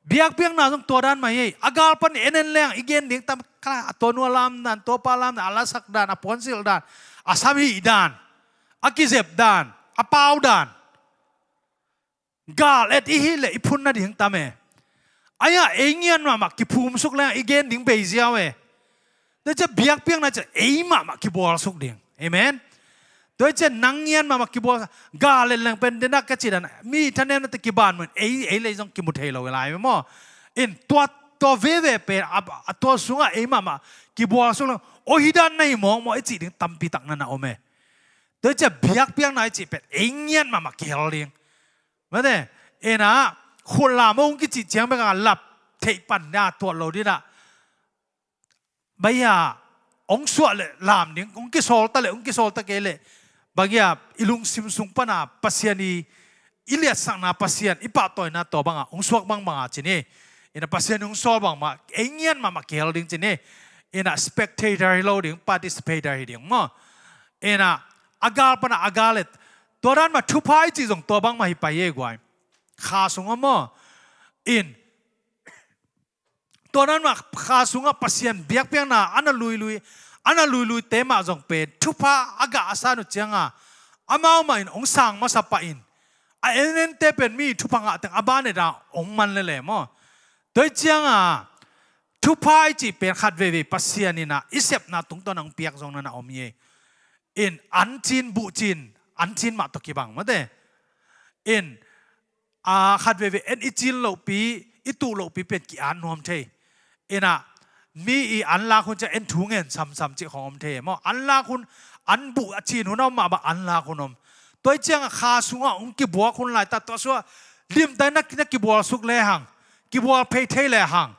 Biakpiakna zong tua dan mah hi. A gal pan i en en leng i gen ding tam, khala a tua nu a lam dan, tua pa lam dan, a lasak dan, a puansilh dan, a samhih dan, a kizep dan, a pau dan. Gal et i hih leh i phun nading tam e. Ahi a ei ngian mahmah kiphumsuk leng i gen ding bei ziau e. Tua ciah biakpiakna ciah ei mahmah kibualsuk ding. Amen. Tua hi ciah nang ngiat mahmah kibual, ga le leng pen dena ka cih dan mi thanemna te kiban mun ei, ei lei zong kimu thei lo lai maw. In tua, tua veve pen a, a tua sungah ei mahmah kibual sung lo, o hi dan na hi mawkmawk i cih ding tampi tak na na om e. Tua hi ciah biakpiakna i cih pen ei ngiat mahmah kihel ding. Mate, ina khut lam hong kicih ciang bek a lap theih pan na tuat lo dinah. Baia hong suah le lam ding, hong kisawl ta le, hong kisawl ta kei le, baia i lungsim sung pana Pasian i, i liatsakna Pasian i pahtawina tua banga hong suak bangbanga ci ni. Ina Pasian hong sawl bangmah ei ngiat mahmah kihel ding ci ni. Ina spectator hi lo ding, participator hi ding maw. Ina a gal pana a gal et. Tua dan mah thupha i cih zong tua bangmah hi pai e guai. Kha sungah maw. In tua dan mah kha sungah Pasian biakpiakna a na luilui, a na luilui te mah zong pen thupha a gah a san uh cianga amau mah in hong sang masa pah in. A en en te pen mi thupha ngah teng a ban et a hong man lele maw. Tua hi cianga thupha i cih pen khat veivei Pasian ina i sepna tungtawn hong piak zong na na om hi. In an cin buh cin, an cin mah tawh kibang mate. In a khat veivei en i cin lohpi, i tuh lohpi pen ki-an nuam thei. Ina mi i an lak hun ciah en thu ngen samsam cih khong om thei maw. An lak hun, an buh a cin hun a om mah bang an lak hun om. Tua hi cianga kha sungah hong kibuak hun laita tua sua limtai na, na kibual suk lehang, kibual phei thei lehang,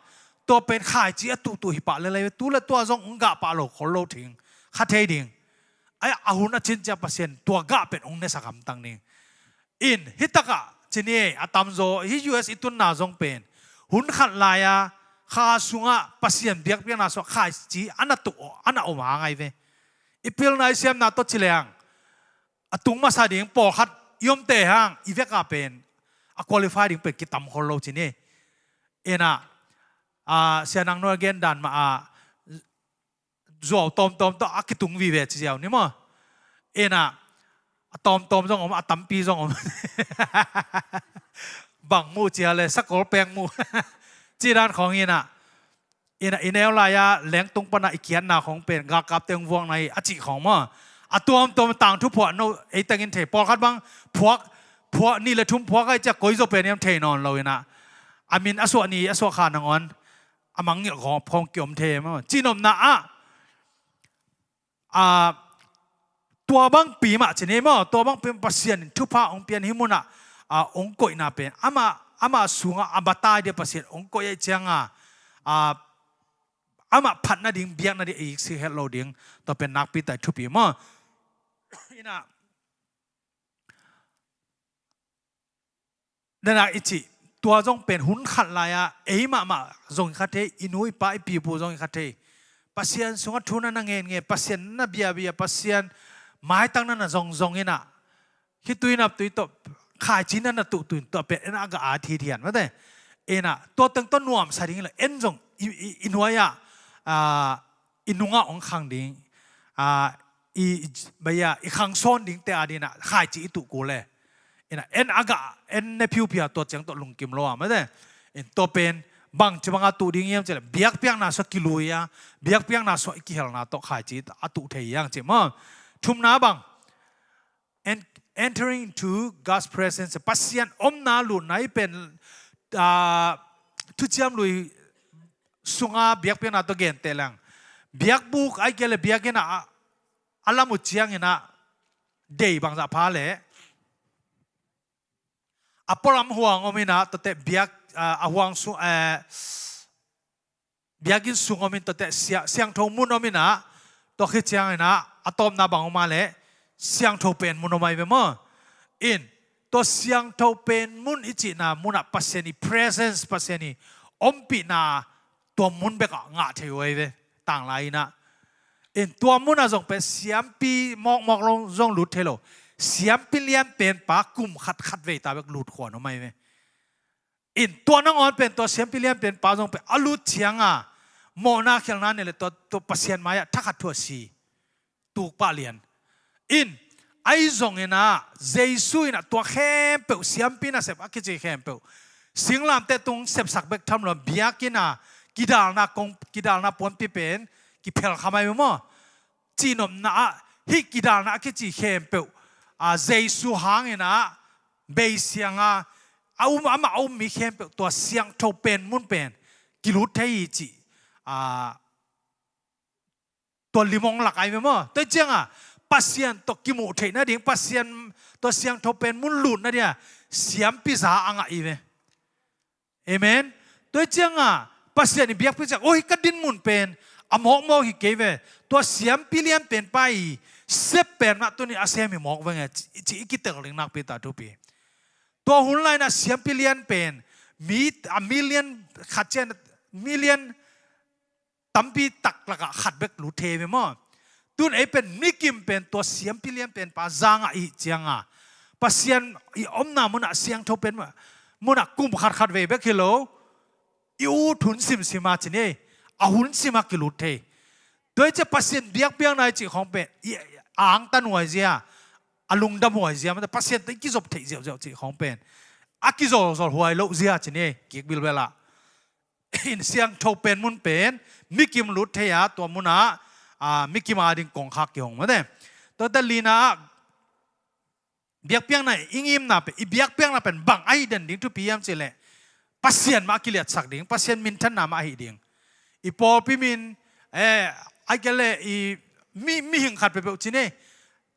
tua pen khaici a tuhtuh hi pah lelei ve. Tu le tua zong hong gah pah lo khol lo thing kha thei ding. Ai a hun a cin ciah Pasian tua gah pen hong nesak hamtang ding. In hitakah ci ni ei a tamzaw hi U S i tunna zong pen hun khat lai-a kha sungah Pasian biakpiakna sungah khaici a na tuh a na om hang ai ve. I pilna i siamna tawh ci leng a tung masa ding pawlkhat i omte hang i veka pen a qualify ding pen kitam khol lo ci ni. Ina a sianang nuai gen dan mah a zuau tawmtawm tawh a kitung vive ci ziau ni maw. Ina a tawmtawm zong om, a tampi zong om. Bang muh cia le sakol peng muh. Ci dan khawng ina. Ina i neu lai-a lengtung pana i kiatna khawng pen galkapte hong vuakna hi a cih khawng maw. A tuamtuam tangthu phuah no ei tengin thei pawlkhat bang phuak, phuak ni le thum phuak ai ciah koi zaw pen hiam thei nawn lo ina. A min a suah ni a suah kha nangawn a mangngilh khawng kiom thei maw. Cinopna ah a tua bangpi mah ci ni maw, tua bangpi mah Pasian in thupha hong pian hi munah a hong koihna pen amah, amah sungah a batai dia Pasian hong koih aih cianga a amah phat nading biak nading a iksik het lo ding. Tua pen nakpi tai thupi maw. Ina Dena i cih tua zong pen hun khat lai-a ei mahmah zong i kha thei, i nu i pa i pipu zong i kha thei. Pasian sungah thu na na ngen ngen, Pasian na biabia, Pasian maitang na na zong zong ina khitui naptui tawh khaici na na tuhtuin tua pen en a gah a thithian mate. Ina tua teng tawh nuamsa ding ila en zong i, i, i nuai-ah a i nungah hong khang ding, a, i, i, baia, i khang sawn dingte a dinah khaici i tuh kul e. Ina en a gah en ne phiuphia tua ciang tawh lungkim lo a mate. In tua pen bangci banga tuh ding hiam cileh biakpiakna sua kilui a, biakpiakna sua i kihelna tawh khaici a tuh thei hiang ci maw. Thumna bang en-, entering into God's presence, Pasian omna lutna i pen, a, thuciam lui sunga biakpiakna tawh genteh leng biakbuk ai kei le biakinn a, a lam uh ciangin a dei bangzah pha le a pualam huang om ina tuate biak, a, a huang sung, eh, biakinn sung om in tuate sia-, siangtho mun om ina tua khit ciangin a a tawpna bang om a le siangtho pen mun om ai ve maw. In tua siangtho pen mun i cihna munah Pasian i presence, Pasian i ompihna tua mun bekah ngah thei uh ai ve. Tanglai ina in tua munah zong pen siampi mawkmawk lo zong lut thei lo. Siampi lianpen pa kum khat khat vei ta bek lut khuan om ai ve. In tua nangawn pen tua siampi lianpen pa zong pen a lut cianga mawhna khialhna nei le tua, tua Pasian mai-ah thakhat thuah si tuk pah lian. In ai zong ina Jesu ina tua khempeuh siampi nasep a kici khempeuh singlamteh tung sepsak bek tham lo biakinn a kidalna kong, kidalna puanpi pen kiphel kha mai maw. Cihnopna ah hih kidalna a kici khempeuh, a, Jesu hangin ah beisiang a, a um, amah a um mi khempeuh tua siangtho pen mun pen kilut thei hi cih, a, tua limong lak ai ve maw. Tua ciangah Pasian tawh kimuh theih nading, Pasian tua siangtho pen mun lut nading ah siampi za a ngah hi ve. Amen. Tua ciangah Pasian i biakpiak ciang, oi, ka din mun pen a mawkmawk hi kei ve. Tua siampi lian pen pa i sep pen mah tuni a sem hi mawk veng e, ci, ci i kitel ding nakpi ta thupi. Tua hun lainah siampi lian pen mi, a million khat ciang, million tampi tak lakah khat bek lut thei ve maw. Tun ei pen mikim pen tua siampi lian pen pa za ngah i hih cianga Pasian i omna munah siangtho pen munah kum khat khat vei bek hi lo. I ut hun simsim a ci ni, a hun sim a kilut thei. Tua hi ciah Pasian biakpiakna i cih khawng pen i angtan huai zia, a lungdam huai zia, mate Pasian tawh i kizop theih ziauziau cih khawng pen a kizolzol huai loh zia ci ni, kik bilbel ah. In siangtho pen mun pen mikim lut thei a, tua munah, a, mikim a ding kongkhak kihong mate. Tua ta lina ah biakpiakna i ngimna pen, i biakpiakna pen bang ahi den ding thupi hiam cihleh Pasian mah a kiliatsak ding, Pasian minthanna mah ahi ding. I pawlpi min, eh, ai kei leh i mi, mihing khat peuhpeuh ci ni,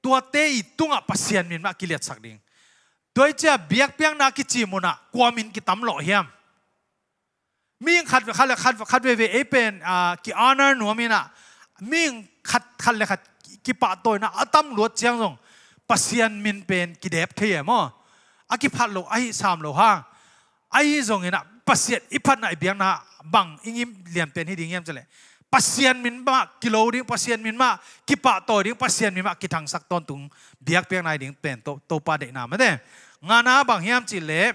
tuate i tungah Pasian min mah a kiliatsak ding. Tua hi ciah biakpiakna kici munah kua min kitam lawh hiam? Mihing khat, khat, khat, khat veve ei pen, ah, ki-honor nuam inah, mihing khat, khat le khat kipahtawina a tam luat ciang zong Pasian min pen kidep thei e maw? A kiphat lo, ahi sam lo hang. Ahi zonginah Pasian i phatna i biakna bang i ngim lian pen hi ding hiam cihleh Pasian min mah kilo ding, Pasian min mah kipahtawi ding, Pasian min mah kithangsak tawntung biakpiakna hi ding pen To, Topa deihna mate. Ngana bang hiam cihleh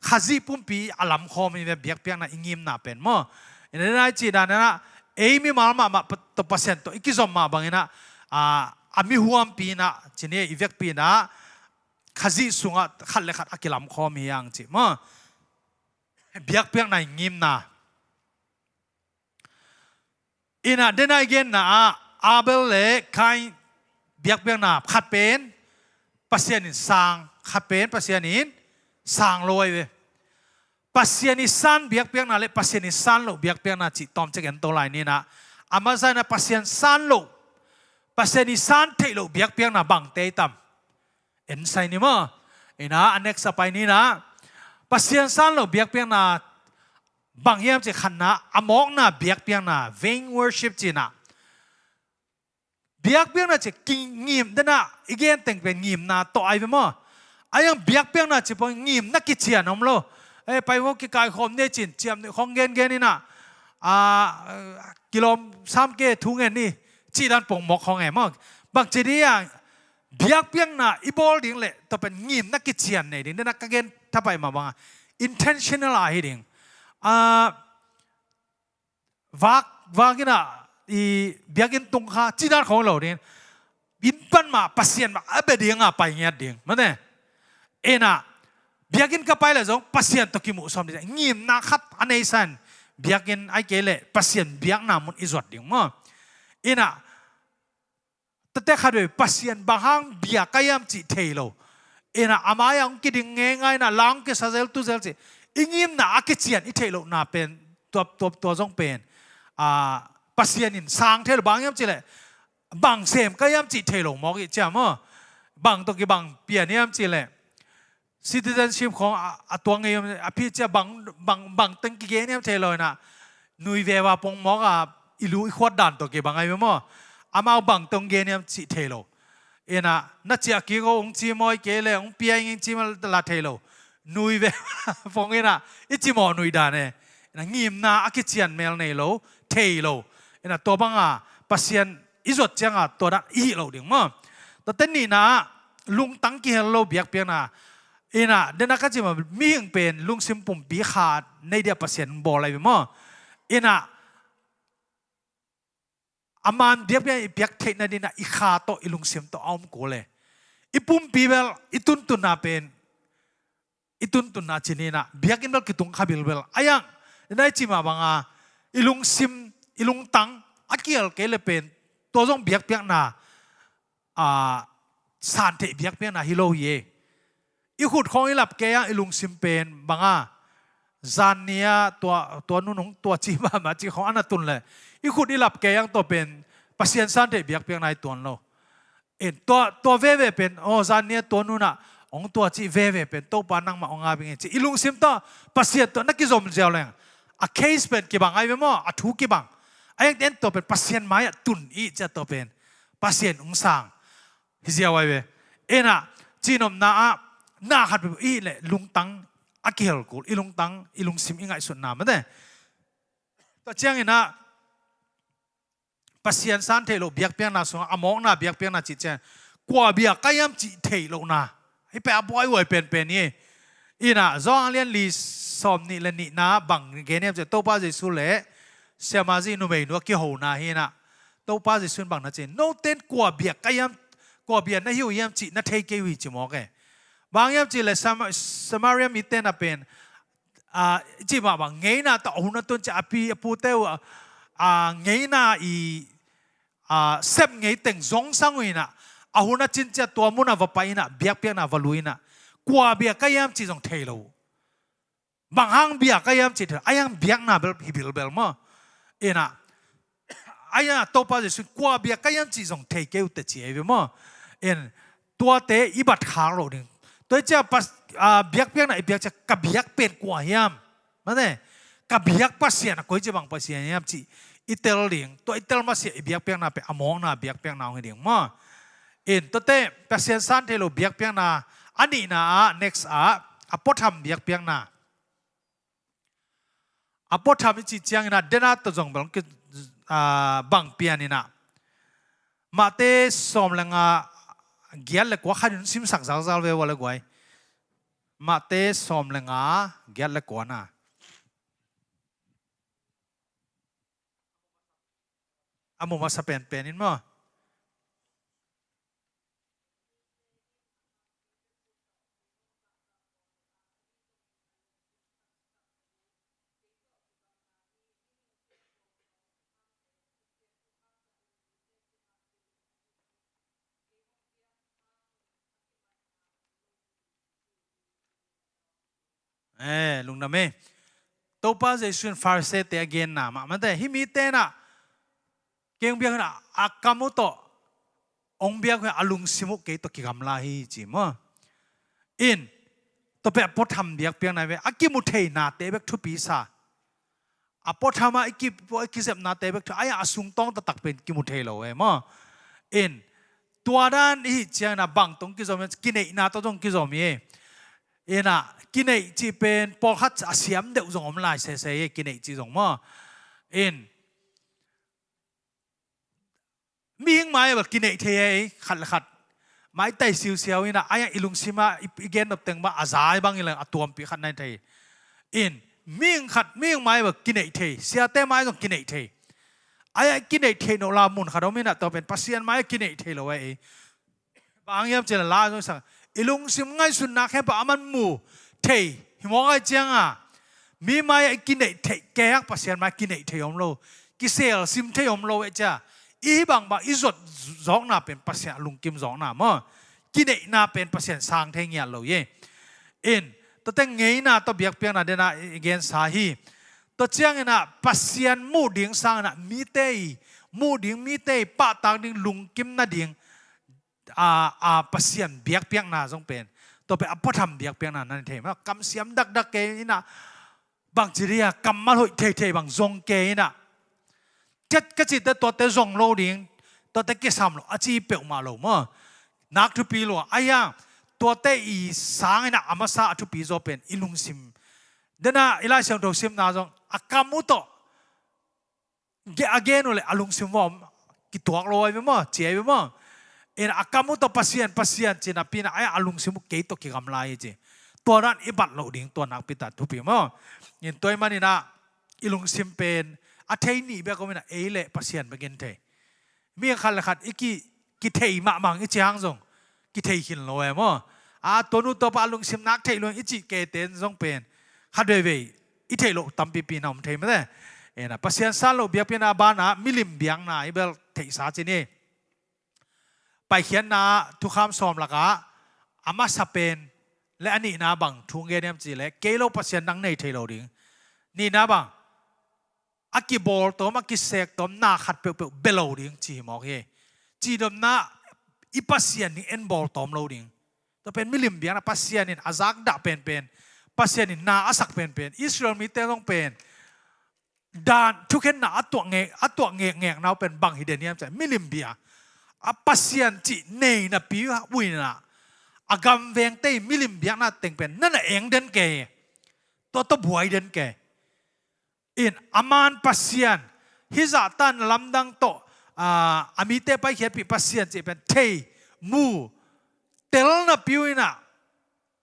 Khazih pumpi a lamkhawm hi ve biakpiakna i ngimna pen maw. Ina dena i cih daninah ei mimal mahmah pa, tawh Pasian tawh i kizom mah banginah, a, a mihuampi inah ci ni, i vekpi inah Khazih sungah khat le khat a kilamkhawm hi ang cih maw. Biakpiakna i ngimna. Inah dena i genna ah Abel le Kain biakpiakna, khat pen Pasian in sang, khat pen Pasian in sang lo ahi ve. Pasian i san biakpiakna le Pasian i san loh biakpiakna cih tawmcik en to lai ninah. A masa inah Pasian san loh, Pasian i san theih loh biakpiakna bangte i tam? En sai ni maw. Inah a next a pai ninah Pasian san loh biakpiakna bang hiam cih khatna, a mawkna biakpiakna, vain worship cinah. Biakpiakna cih kingim dena i genteng pen ngimna tawh ai ve maw. A yang biakpiakna cih pawh ngimna kician om lo. Eh, pai vo kikaikhawm ne cin ciam ne khong gengen inah, a, kilawm sam ke thu ngen ni cih dan pongmawk khong e maw. Bang ci dih a biakpiakna i bawl ding le tua pen ngimna kician nei ding dena ka gen thapai mah banga intentional ahi ding. A, vak, vak inah i biakinn tung kha cih dan khong lo ding. Inn pan mah Pasian mah a bia dinga pai ngiat ding mate. Inah biakinn ka pai le zong Pasian tawh kimuh sawm ding ngimna khat a nei san. Biakinn ai kei le Pasian biakna mun i zuat ding maw. Inah tate khat vei Pasian bang hang bia ka hiam cih thei lo. Inah a mai-ah hong kiding ngeingai inah la hong kisa zel tu zel cih i ngimna a kician i theih lohna pen tua, tua, tua zong pen, a, Pasian in sang thei lo. Bang hiam cihleh bang sem ka hiam cih thei lo mawk i ciam aw. Bang tawh kibang pian hiam cihleh citizenship khong a, a tuang ngei a phi cia bang, bang, bang teng kigen hiam thei lo inah nui veva pongmawk a i lu i khuat dan tawh kibang ai ve maw. Amau bang teng gen hiam cih thei lo. Inah na ciah kik aw ung ci maw i kei le ung pia ing ci maw la thei lo. Nui veva pong inah i ci maw nui dan e. Inah ngimna a kician mel nei lo thei lo. Inah tua banga Pasian i zuat cianga tua dan i hih loh ding maw. Tua ten nihna ah lungtang kihel lo biakpiakna. Inah dena ka cima mihing pen lungsim pumpi kha nei dia Pasian bawl lai ve maw. Inah a man biakpiak i piak theihna dinah i kha tawh i lungsim tawh a om kul e. I pumpi bel i tuntunna pen i tuntunna cininah biakinn bel kitung kha bilbel a iang. Dena i cima banga i lungsim i lungtang a kial kei le pen tua zong biakpiakna a, san theih biakpiakna hi lo hi e. I khut khawng i lap kei ang i lungsim pen bang a, zan ni-a tua, tua nun hong tua ci mahmah ci khawng a na tun leh, i khut i lap kei ang tua pen Pasian san theih biakpiakna hi tuan lo. En, tua, tua veve pen, aw, zan ni-a tua nun ah hong tua ci veve pen Topa nangmah hong ngap ing e ci i lungsim tawh Pasian tawh na kizom ziau leng, a case pen kibang ai ve maw, a thu kibang. A eng ten tua pen Pasian mai-ah tun i ci a tua pen Pasian hong sang hi ziau ai ve. En ah, cihnopna ah, na khat peuh i leh lungtang a kihel kul, i lungtang, i lungsim i ngaihsutna mate. Tua ciangin ah, Pasian san theih loh biakpiakna sungah a mawkna biakpiakna cih ciang, kua bia ka hiam cih theih lohna. Hih pen a buaihuai penpen hi. Inah, Johan lian li sawm nih le nihna bang gen hiam cih, Topa Jesu le siamahzi numeinu a kihona hi inah. Topa Jesu in bang na ci, note in kua bia ka hiam, kua bia na hi uh hiam cih na thei kei uh hi ci mawk e. Bang hiam cih leh Sama-, Samaria mite na pen, a, i cih mah bang, ngeina tawh a hun a tun ciang a pi a pute uh, a, a ngeina i, a, sep ngei teng zongsang uh inah, a hun a cin ciang tua mun ah va pai inah, biakpiakna va lui inah, kua bia ka hiam cih zong thei lo. Bang hang bia ka hiam cih thei lo. A hiang biakna bel hi bilbel maw. Inah, a hiang Topa Jesu in kua bia ka hiam cih zong thei kei uh teh ci ahi ve maw. In, tuate i bat khak loh ding. Tua hi ciang pas-, a, biakpiakna i piak ciang ka biak pen kua hiam. Mate, ka biak Pasian a koici bang Pasian hiam cih i tel ding. Tua i tel masiah i biakpiakna pen a mawkna biakpiakna hong hi ding maw. In, tuate Pasian san theih loh biakpiakna a nihna ah, next ah, a puatham biakpiakna. A puatham i cih ciangin ah, dena tawh zong bel ki, a, bang pian inah. Matthai sawm le nga, giat le kua khat in simsak zalzal ve ua le guai. Matthai sawm le nga, giat le kua na. A mu masa penpen in maw. Eh, lungdam e. Topa Jesu in Pharisee-te a genna mah, mate, hih mite inah kei hong biak uh inah, a kam uh tawh hong biak uh inah, a lungsim uh kei tawh kigamla hi ci maw. In, tua pen a puatham biakpiakna ve, a kimu theinate bek thupi sa. A puatham ah i ki, i kizepnate bek thu, a hiang a sungtawng taktak pen kimu thei lo e maw. In, tua dan i hih ciangin ah bang tawh hong kizom, kineihna tawh zong kizom hi. Inah, kineih cih pen pawlkhat a siam deuh zong om lai sese hi, kineih cih zong maw. In, mihing mai-ah bel kineih thei e, khat le khat. Maitai siusiau inah, a hiang i lungsim ah i, i gen nop teng bang a za bang hi leng a tuampi khat na hi thei. In, mihing khat, mihing mai-ah bel kineih thei, siate mai-ah zong kineih thei. A hiang kineih theih nop la mun khat om inah, tua pen Pasian mai-ah kineih thei lo e. Bang hiam cih leh la zong sang, i lungsim ngaihsutna khempeuh aman mu thei hi mawk ahih ciangin, mi mai-ah i kineih theih kei hang Pasian mai-ah kineih thei om lo, kiselsim thei om lo ahih ciang, i hih bangbang i zot zawkna pen Pasian a lungkim zawkna maw. Kineihna pen Pasian sang thei ngiat lo hi. In, tuate ngeina tawh biakpiakna dena i gensa hi. Tua ciangin ah Pasian muh ding sangin ah mite i muh ding, mite i pahtak ding, lungkim nading, a, a, Pasian biakpiakna zong pen, tua pen a puatham biakpiakna na hi thei maw. Kamsiam dakdak kei inah, bangci dia, kammal hoih theithei bang zong kei inah, ket ka cihte tuate zong lo ding, tuate kisam lo a ci peuhmah lo maw. Nak thupi lua, a hiang, tuate i sang inah a masa a thupi zaw pen i lungsim. Dena i Lai Siangtho simna zong, a kam uh tawh ge-, a gen uh leh a lungsim uh a om, kituak lo ahi ve maw, ci ahi ve maw. In, a kam uh tawh Pasian, Pasian ci napi inah, a hiang a lungsim uh kei tawh kigamla hi ci. Tua dan i bat loh ding, tua nakpi tak thupi maw. In, tua ahih manin ah i lungsim pen a thei nih bek om inah, ei le Pasian bek in thei. Mi khat le khat i ki, kithei mahmah i ci hang zong kithei khin lo e maw. A, tua nu tua pa a lungsim nak theih lo i cih keiten zong pen khat veivei i theih loh tampipi na om thei mate. Inah, Pasian san loh biakpiakna banah milim biakna i bel theihsa ci ni. Paikhiatna thukham sawm lakah a masa pen le a nihna bang thu gen hiam cih leh, kei lo Pasian nang nei thei lo ding. Nihna bang, a kibawltawm, a kisektawm na khat peuhpeuh bia lo ding ci hi mawk hi. Cidamna i Pasian ding en bawltawm lo ding. Tua pen milim biakna, Pasian in a zakdah penpen, Pasian in na a sak penpen, Israel mite zong pen dan thukhenna a tuah ngek, a tuah ngekngekna uh pen bang hi den hiam cih leh milim bia. A Pasian cih nei napi uh in ah, a gam vengte milim biakna teng pen na na eng den kei. Tua tawh buai den kei. In a man Pasian, hih zahtan lamdang tawh, a, a mite paikhiatpih Pasian cih pen thei, mu, tel napi uh in ah,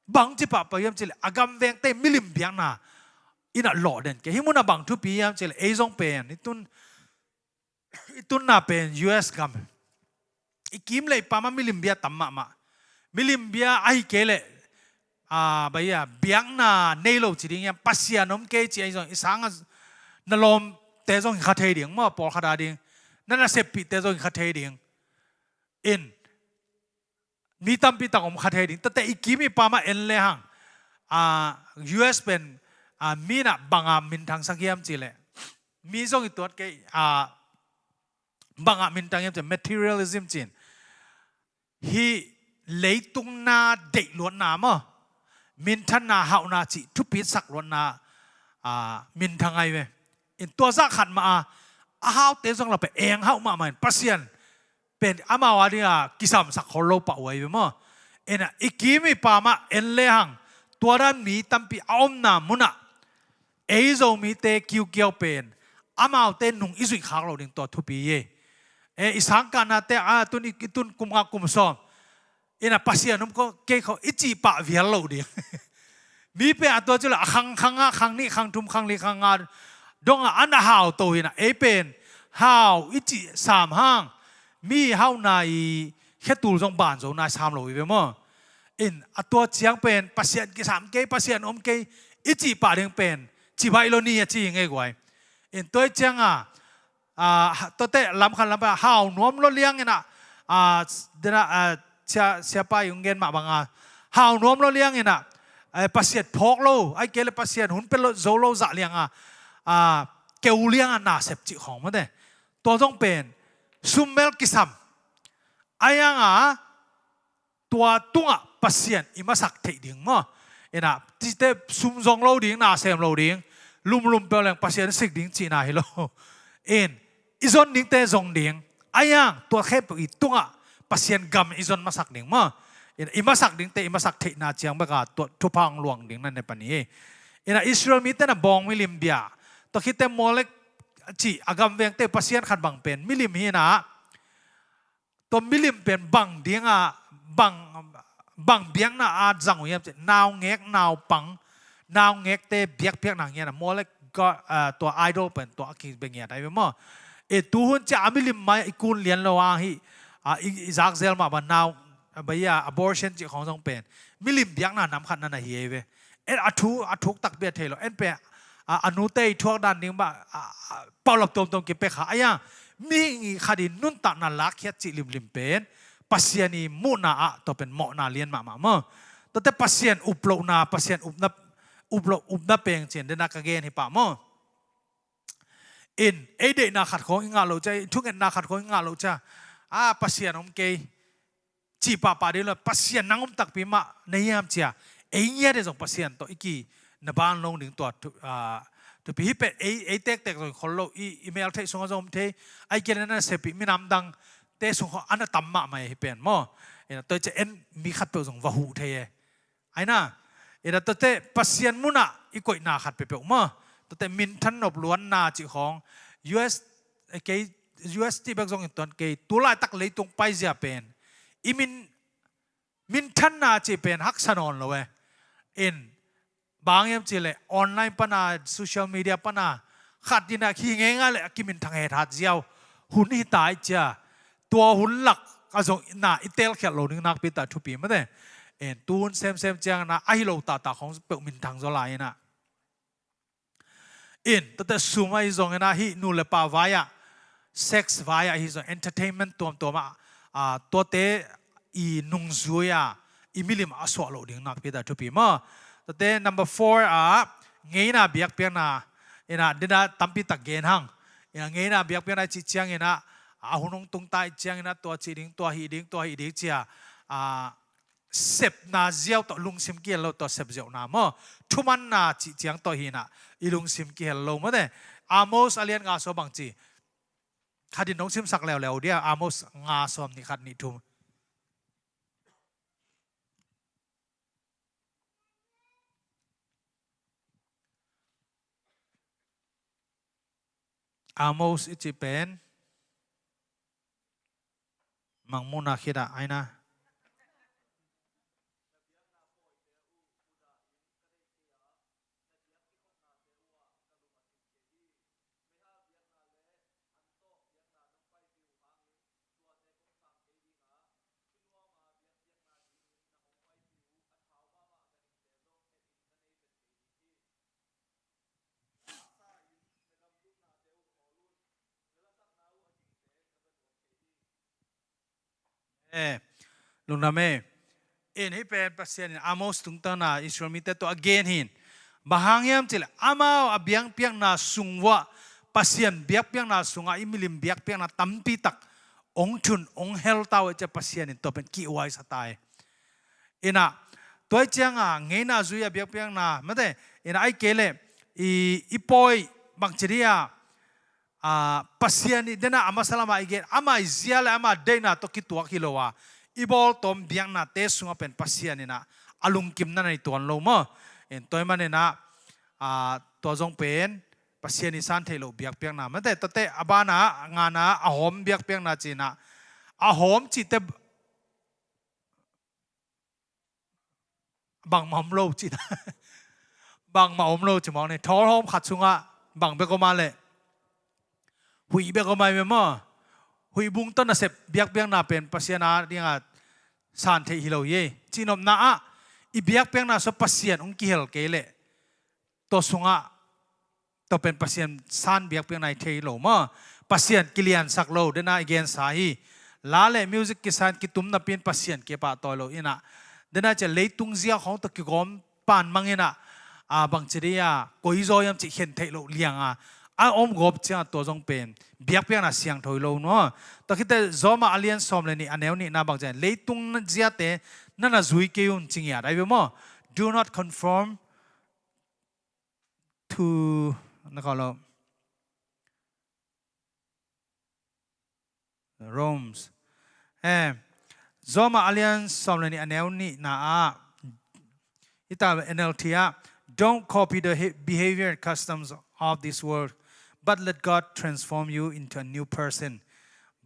bang ci pahpah hiam cih leh, a gam vengte milim biakna in ah lawh den kei. Hih mun ah bang thupi hiam cih leh, ei zong pen, i tun, i tunna pen U S gam, i kim le i pam ah milim bia tam mahmah. Milim bia ahih kei leh, a, bang hiam, biakna nei lo ci ding hiam, Pasian om kei ci, ei zong i sang ah na lawmte zong hi kha thei ding maw, pawlkhat a ding, na naseppihte zong hi kha thei ding. In mi tampi tak om kha thei ding. Tua teh i kim i pam ah en lehang, a, U S pen, a, mi in ah bang a minthangsak hiam cih leh, mi zong i tuat kei, a, bang a minthang hiam cih leh materialism ci-in, hih leitung na deih luatna maw, minthanna, hauhna cih thupitsak luatna, a, minthang ahi ve. In tua zah khat mah a, a haute zong lak pen eng hauh mahmah in, Pasian pen amau a ding a kisamsak khol lo pah uh ahi ve maw. In ah i kim i pam ah en lehang, tua dan mi tampi a omna mun ah ei Zomite kiukiau pen amaute nung i zuih khak loh ding tua thupi hi. E, i sangkahnate, a, tun i, i tun kum nga kum sawm in ah Pasian om kei khawng i cih pah vial loh ding. Mi pen a tua ci lo a khang, khang nga, khang nih, khang thum, khang li, khang nga dong ah a na hau to hi in ah, ei pen hau i cih sam hang, mi hauhna i khetul zong ban zo nai sam lo hi ve maw. In a tua ciang pen Pasian kisam kei, Pasian om kei i cih pah ding pen cibai lo ni a ci hi ngei guai. In tua ciang a, a, tua teh lam khat lam pen hau nuam lo liang in ah, a, dena, a, sia, siapa i hong gen mah bang a, hau nuam lo liang in ah, a, Pasian phawk lo, ahih kei leh Pasian hun pia lo, zo lo zah liang a, a, keu liang a nasep cih khawng maw te. Tua zong pen sum bel kisam. Ahi hang a, tua tungah Pasian i masak theih ding maw. In ah, cite sum zong lo ding, na sem lo ding, lumlum peuh leng Pasian sik ding cihna hi lo. In, i zon dingte zong ding. Ahi hang, tua khempeuh i tungah Pasian gam i zon masak ding maw. In, i masak dingte i masak theihna ciang bek a tua thupha hong luang ding na ne pan hi. In ah, Israel mite na bawng milim bia, tua khit teh Molek cih a gam vengte pasian khat bang pen milim hi in ah, tua milim pen bang ding a, bang, bang biakna a zang uh hiam cih leh, naungek, naupang, naungekte biakpiakna ngiat a, Molek, a, tua idol pen tua a kibia ngiat ahi ve maw. E, tuhun ciang a milim mai i kun lian lo a hih, a, i, i zakzel mah bang nau, a, bang hiam, abortion cih khawng zong pen milim biakna nam khat na na hi ahi ve. En a thu, a thuk takpi a thei lo. En pen, a, a nute i thuak dan ding bang, a, a, paulap tuamtuam kipia kha. Ahi hang, mihing i khat i nuntakna lakkhiat cih limlim pen Pasian i muhna ah tua pen mawhna lian mahmah maw. Tua teh Pasian uplohna, Pasian upna, uplo, upna peng ci-in dena ka gen hi pah maw. In, ei deihna khat khawng i ngah loh ciang, i thungetna khat khawng i ngah loh ciang, a, Pasian om kei cih pahpah ding lo, Pasian nang om takpi mah na hiam ci-a, ei ngiat in zong Pasian tawh i kina ban lo ding tua thu, a, thupi hi pen, ei, ei tektek zong khol lo, i, i mel theih sungah zong om thei, ahih kei leh na seppih minam dangte sung khawng a na tam mahmah hi pen maw. Ina tua ciang en mi khatpeuh zong va huh thei e. Ahi na, ina tua teh Pasian munah i koihna khat peuhpeuh maw. Tua teh minthan nop luanna cih khawng, U S, eh, kei, U S cih bek zong in tuan kei, tu laitak leitung paizia pen i min, minthanna cih pen haksa nawn lo e. In, bang hiam cih leh online pana, social media pana, khat in a hi ngeingai leh a kiminthang hethat ziau. Hun hi ta i cia. Tua hun lak a zong na i telkhialh lo ding nakpi ta thupi mate. En, tu hun semsem ciang na a hi lo tata khong peuh minthang zaw lai in a. In, tua teh sum ahi zong in a, hih nu le pa vai-ah, sex vai-ah ahi zong, entertainment tuamtuam ah a, tuate i nungzui a i milim a suah loh ding nakpi ta thupi maw. Tuate number four ah ngeina biakpiakna, ina dena tampi tak gen hang. Ina ngeina biakpiakna i cih ciangina a hun hong tung ta i ciangina tua cih ding, tua hih ding, tua hih ding cia, a, sepna ziau tawh lungsim kihel lo, tua sep ziauhna maw. Thumanna cih ciang tawh hina i lungsim kihel lo mawte. Amos a lian nga sawm bang ci. Khatin hong simsak leuleu dia, Amos nga sawm nih khat nih thum. Amos i cih pen Mangmuhna khitah aina. Eh, lungdam e. In hih pen Pasian in Amos tungtangna Israel mite tawh a gen hin. Bang hang hiam cihleh amau a biakpiakna sung uah, Pasian biakpiakna sungah i milim biakpiakna tampi tak ong thun ong hel ta uh e cia Pasian in tua pen kihhuai sa ta e. Ina, tua i cianga ngeina zui a biakpiakna mate, ina ai kei leh i, i pawi bangci dia, a, Pasian i dena a masa lama i gen, ama i zia le ama deihna tawh kituak hi lo a, i bawltawm biaknate sungah pen Pasian ina a lungkimna nei tuan lo maw. In tua i manina, a, tua zong pen Pasian i san theih loh biakpiakna mate, tuate a bana ngana a hawm biakpiakna cina, a hawm cihte bangmah om lo cina. Bangmah om lo ci mawk ni. Thawlhawm khat sungah bang bek om a leh huih bek om a hi ve maw. Huih bung tawh nasep biakpiakna pen Pasian a dinga san theih hi lo hi. Cihnopna ah i biakpiakna sua Pasian hong kihel kei leh tua sungah tua pen Pasian san biakpiakna i thei lo maw. Pasian kiliansak lo dena i gensa hi. La le music kisan kitum napi in Pasian kipahtawi lo ina, dena cia leitung zia khawng tawh kigawm pan mang ina, a, bangci dia koi zaw hiam cih khen theih loh lianga a om gawp cianga tua zong pen biakpiakna siangtho hi lo maw. Tua khite Zawma a lian sawm le nih a neu nihna bang ciang leitung ziate nana zui kei un ci ngiat ai ve maw. Do not conform to, na kau lo, Rome's. Eh, Zawma a lian sawm le nih a neu nihna ah, hita N L T ah, don't copy the he-, behavior and customs of this world, but let God transform you into a new person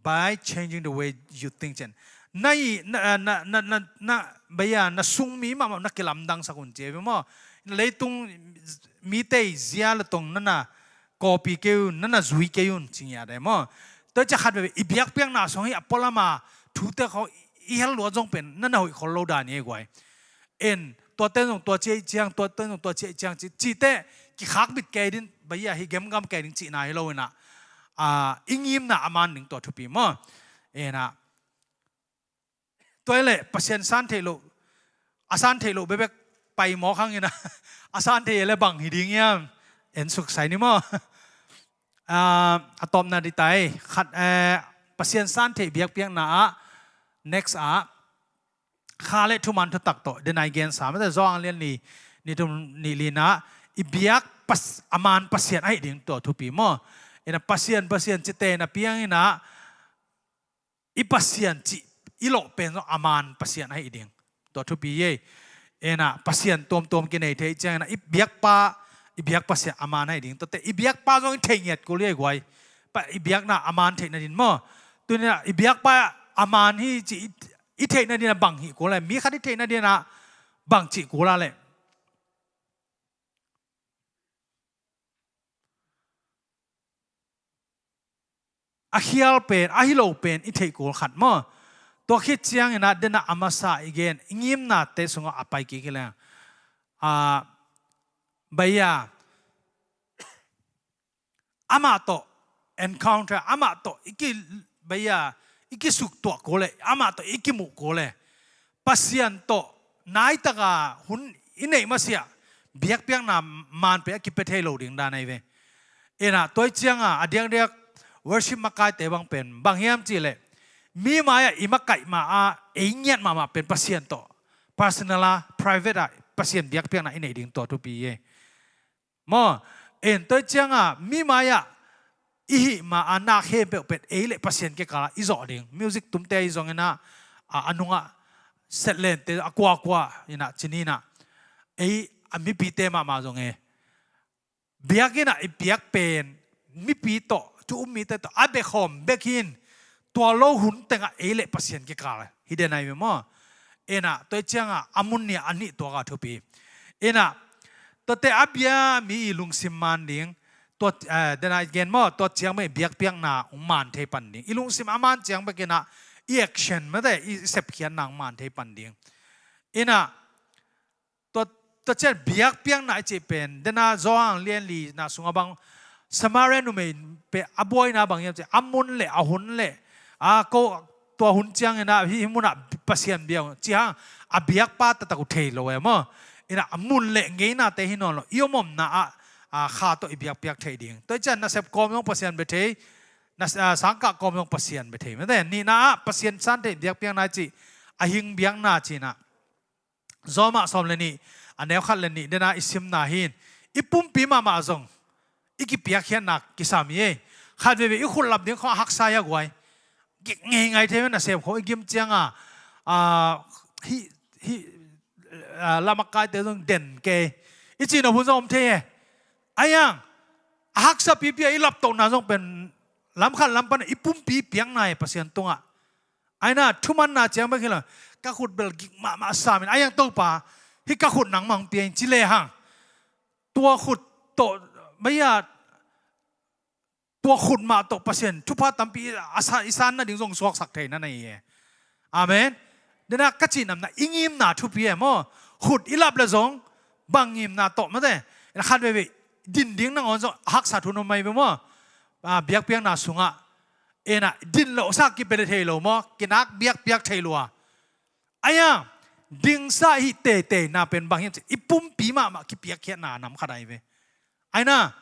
by changing the way you think, cian. Na i, na, na, na, na, na, baya, na sungmi mahmah na kilamdangsak un ci ve maw. Leitung mite i zia le tong nana copy kei un, nana zui kei un ci ngiat ai maw. Tua cia khat veve i biakpiakna song hi a pualama thute khawng i hel luat zong pen nana hoih khol lo dan hi guai. En, tuate zong tua ciah ciang, tuate zong tua ciah ciang ci, cite kikhakbit kei din, baya hi gemgam kei ding cihna hi lo ina, a, i ngimna a man ding tua thupi maw. Ena, tua i leh Pasian san theih loh, a san theih loh bekbek pai mawk hang ina, a san theih i leh bang hi ding hiam, en suksai ni maw. A, a tawpna di tai, khat, eh, Pasian san theih biakpiakna ah, next ah, kha le thuman thutak tawh, dena i gensa mate Zawma a lian nih, nih thum nih lina, i biak pas-, a man Pasian ahi ding tua thupi maw. Ina Pasian, Pasian cite na piang ina, i Pasian cih i loh pen zong a man Pasian ahi ding tua thupi hi. Ina Pasian tuamtuam kinei thei ciang ina i biakpa, i biak Pasian a man ahi ding. Tuate i biakpa zong i thei ngiat kul hi guai. Pa, i biakna a man theih nadin maw. Tuni ina i biakpa a man hi cih i, i theih nadin a bang hih kul a, mi khat i theih nadin a bang cih kul a leh. A khial pen, a hi lo pen i theih kul khat maw. Tua khit ciang ina dena a masa i gen, i ngimnate sungah a pai kik hi leng. A, baya, amah tawh encounter, amah tawh i ki, baya, i kisuktuah kul leh, amah tawh i kimuh kul leh, Pasian tawh naitaka hun i neih masiah biakpiakna man pen a kipia thei lo ding dan ahi ve. Inah tua hi cianga a diakdiak worship makaite bang pen bang hiam cihleh, mi mai-ah i makaih ma-a ei ngiat mahmah pen Pasian tawh personal ah, private ah Pasian biakpiakna i neih ding tua thupi hi. Maw, en tua hi cianga mi mai-ah i hih ma-a nak khempeuh pen ei le Pasian kikal ah i zawh ding. Music tumte ahi zongin ah, a, a nungah setlente a kuakua inah cininah ei a mipite mahmah zong e. Biakinn ah i piak pen mipi tawh, thu um mite tawh a bekhawm bek hi in, tua lo hun tengah ei le Pasian kikal hi den ahi ve maw. Inah tua hi cianga a mun nih a nih tuaka thupi. Inah tuate a bia mi i lungsim man ding. Tua, eh, den a i gen maw, tua ciang bek biakpiakna hong man thei pan ding. I lungsim a man ciang bek inah i action mate, i sepkhiatna hong man thei pan ding. Inah tua, tua cian biakpiakna i cih pen, dena Johan lian lina sungah bang Samaria numei pen a buaina bang hiam cih, a mun le a hun le, a ko tua hun ciangin ah hih, hih munah Pasian bia uh ci hang, a biakpa taktak uh thei lo e maw. Inah a mun le ngeinate hi nawn lo, i om omna ah, a, kha tawh i biakpiak thei ding. Tua hi cian nasep kawm zong Pasian bia thei, na, a, sangkah kawm zong Pasian bia thei. Mate, nihna ah Pasian san thei biakpiakna i cih, a hing biakna cinah Rom ah sawm le nih, a neu khat le nih dena i simna hi in, i pumpi mahmah zong i kipiakkhiatna kisam hi ei. Khat veivei i khut lap ding khawng a haksa hi a guai. Gik ngeingai thei ve, nasem khawng i gim cianga, a, hih, hih, a, lamakaite zong den kei i cih nop hun zong om thei e. Ahi hang a haksa pipi a i laptohna zong pen lamkhat lam pan i pumpi piakna hi Pasian tungah. Aina thumanna ciang bek hi lo, ka khut bel gik mahmah sam in, ahi hang Topa, hih ka khut nangmah hong pia in ci lehang, tua khut tawh, maya, tua khut mah tawh Pasian thupha tampi a sa, i san nading zong suaksak theihna na hi e. Amen. Dena ka cihnamna i ngimna thupi e maw. Khut i lap le zong bang ngimna tawh mate. Khat veivei din ding nangawn zong a haksa thu nuam mai ve maw. A, biakpiakna sungah. Ena, din lo sa kipia thei lo maw, kinak biakpiak thei lua. Aia, dingsa i hih teiteina pen bang hiam cih, i pumpi mahmah kipiakkhiatna nam khat ahi ve. Aina,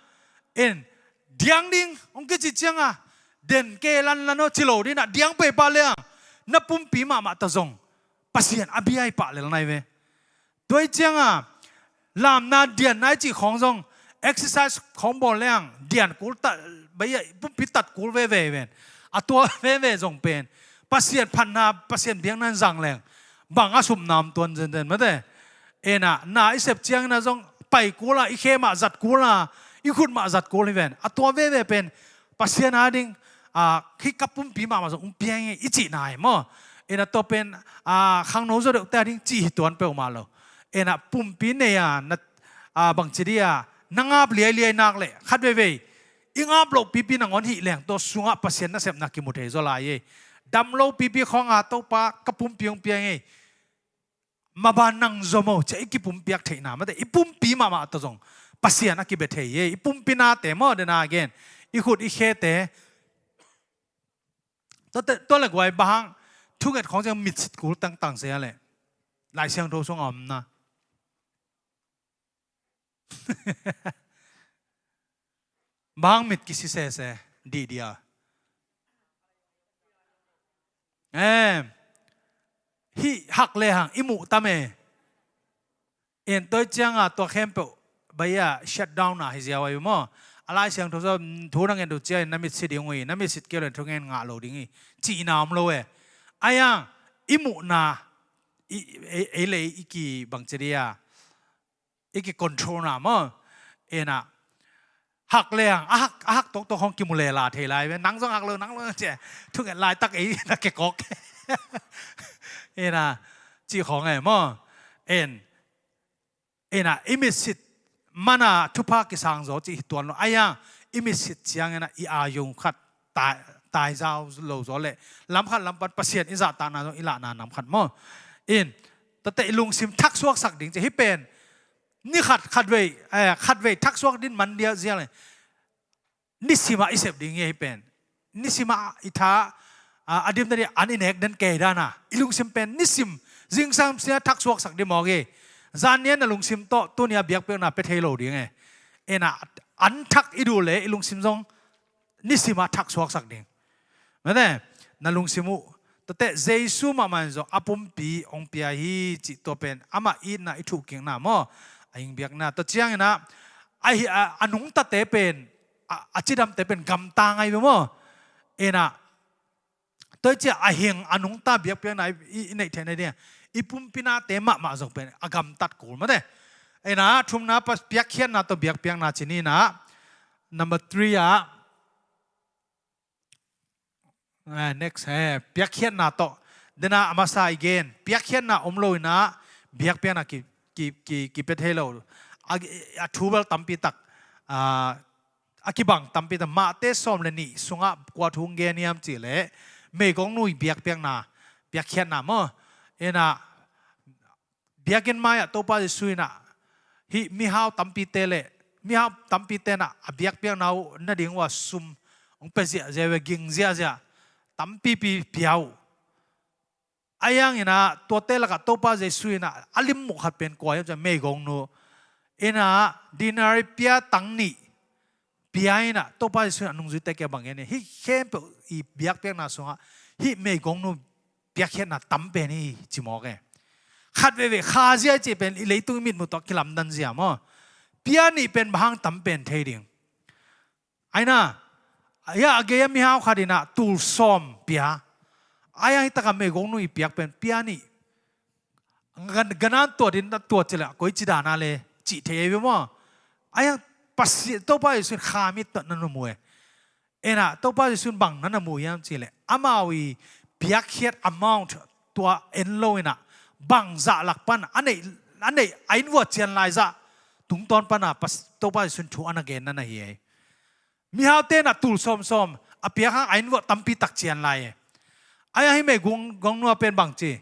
en, diang ding hong kici cianga, den ke lanlan aw ci lo dina, diang pei pah leng, na pumpi mahmah ta zong Pasian a bia i pah lel nai ve. Tua i cianga lamna dianna i cih khawng zong, exercise khawng bawl leng dian kul ta, bai a pumpi tat kul veve ven. A tua veve zong pen Pasian phatna, Pasian biakna in zang leng bang a sumna om tuan zenzen mate. Ena, na i sep ciangina zong pai kula, i khe mah zat kula, i khut mah zat kul hi ven. A tua veve pen Pasian a ding, a, hih ka pumpi mahmah zong hong pia ing e i cihna hi maw. Ena, tua pen, a, khangno zaw deuhte a ding cih hi tuan peuhmah lo. Ena, pumpi nei a, na, a, bangci dia, na ngap liailiai nak leh khat veivei i ngap loh pipi nangawn hih leng tua sungah Pasian nasepna kimu thei zaw lai e. Dam lo pipi khawnga Topa ka pumpi hong pia ing e, maban nang zom o cia i kipumpiak theihna mate, i pumpi mahmah ta zong Pasian a kibia thei e. I pumpi nate maw, dena gen, i khut i khete. Tua te, tua le guai bang hang thunget khawng ciang mitsit kul tangtang sia leh Lai Siangtho sung a omna. Bang mit kisi sese dihdia. Em, hih hak lehang i muh tam e. En, tua i cianga tua khempeuh bai a shutdown a hi ziau ahi maw. A Lai Siangtho zaw, mm, thu na ngen uh cia in na mitsit ding uh hi, na mitsit kei leh thungen ngah lo ding hi, cihna om lo e. Aia, i muhna, i, ei, ei le ei i kibangci dia, i kicontrolna maw. Ena, hak lehang, a hak, a hak toktok hong kimu lela thei lai ve. Nang zong hak lo, nang lo cia, thunget laitak ei na kekawk. Ena, cih khawng e maw. En, ena, i mitsit mana thupha kisang zaw cih hi tuan lo. Aia, i mitsit ciangina i aa yung khat tai, taizau lo zaw leh lam khat lam pan Pasian i zahtakna zong i lahna nam khat maw. In, tate i lungsim thaksuaksak ding ci hi pen. Ni khat, khat vei, eh, khat vei thaksuak din man dia zial e. Nisimah i sep ding hi pen. Nisimah i tha, a, a dim dani an i nek den kei dana i lungsim pen nisim zingsang sia thak suaksak ding mawk hi. Zan nia na lungsim tawh tuni a biakpiakna pia thei lo ding e. Ena an thak i duh le i lungsim zong nisim a thak suaksak ding. Mate, na lungsim uh. Tate Jesu mahmah in zong a pumpi hong pia hi cih tua pen amah itna i thuhkikna maw? A hing biakna. Tua cianginah a, hi- a, a nungtate pen a, a cidamte pen gamta ngai ve maw? Ena tua cia a hing a nungta biakpiakna i, i, i neih theihna ding i pumpinate mahmah zong pen a gamtat kul mate. Ena thumna pa- piakkhiatna tawh biakpiakna ci ninah number three ah, eh, next, eh, piakkhiatna tawh. Dena a masa i gen piakkhiatna om lo inah biakpiakna ki, ki, ki, kipia thei lo. A, a thu bel tampi tak, ah, a kibang tampi tak. Mahte sawm le nih sungah kua thu hong gen hiam cih leh meigongnu i biakpiakna, piakkhiatna maw? Ena biakinn mai-ah Topa Jesu inah hih mihau tampite le mihau tampite inah a biakpiakna uh nading uh a sum hong pia ziahziah ve, ging ziahziah tampipi pia uh. A hianginah tuate lakah Topa Jesu inah a limmuh khat pen kua hiam ciah meigongnu inah dinari pia tang nih pia inah Topa Jesu inah nungzuite kia bang gen hi. Hih khempeuh i biakpiakna sungah hih meigongnu piakkhiatna tam pen hi ci mawk e. Khat veve kha zia i cih pen i leitung i mitmuh tawh kilamdan zia maw? Pia nih pen bang hang tam pen thei ding? Aina, a gei a mihau khat inah tul sawm pia. Aia hi takah meigongnu i piak pen pia nih. Gan- ganan tua din na tua cileh koi cidana le cih thei ei ve maw? Aia Topa Jesu in kha mit na na mu e. Ena Topa Jesu in bang na na mu hiam cileh amau i piakkhiat amount tua en lo inah bang zah lak pan a neih, a neih a innvuah cian lai zah tungtawn pana Topa Jesu in thu a na gen na na hi ei. Mihaute na tul sawmsawm a piak hang a innvuah tampi tak cian lai e. Aia hi meigongnu a pen bang ci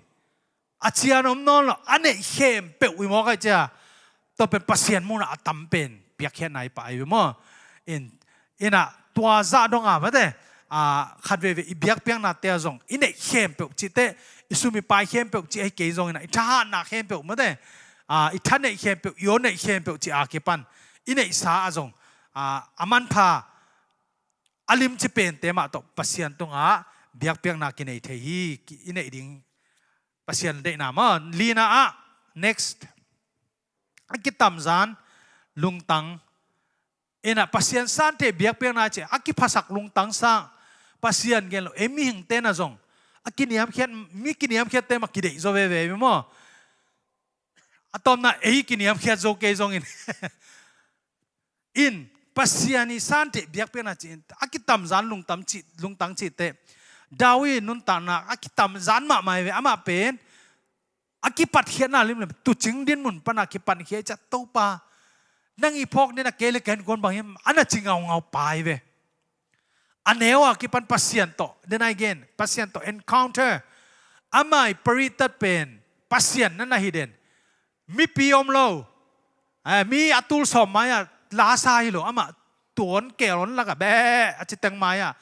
a cian om nawn lo a neih khempeuh i mawk ai cia. Tua pen Pasian munah a tam pen piakkhiatna i pah ai ve maw? In, inah tua zah donga mate, a, khat veve i biakpiaknate a zong i neih khempeuh cihte, i sum i pai khempeuh cih ahi kei zong inah i thahatna khempeuh mate, a, i tha neih khempeuh, i aw neih khempeuh cih a kipan i neihsa a zong, a, a manpha a limci pente mah tawh Pasian tungah biakpiakna kinei thei hi. Ki- i neih ding Pasian deihna maw? Lina ah, next, a kitamzan lungtang. Inah Pasian sante biakpiakna ci a kiphasak lungtang sang Pasian gen lo ei mihingte na zong a kiniamkhiat, mi kiniamkhiatte mah kideih zaw veve maw? A tawpna ei kiniamkhiat zo kei zongin in Pasian i sante biakpiakna ci-in a kitamzan lungtam ci, lungtang cihte David nuntakna a kitamzan mahmah hi ve. Amah pen a kipatkhiatna limlim tucing dinmun pana kipatkhiat i ciah Topa nang i phawk dina kei le ken kuan bang hiam a na ci ngaungau pai ve. A neu a kipan Pasian tawh dena i gen Pasian tawh encounter. Amah i paritat pen Pasian na na hi den. Mipi om lo. Eh, mi a tul sawm mai-ah lasa hi lo amah tuan kelon lakah beh a citeng mai-ah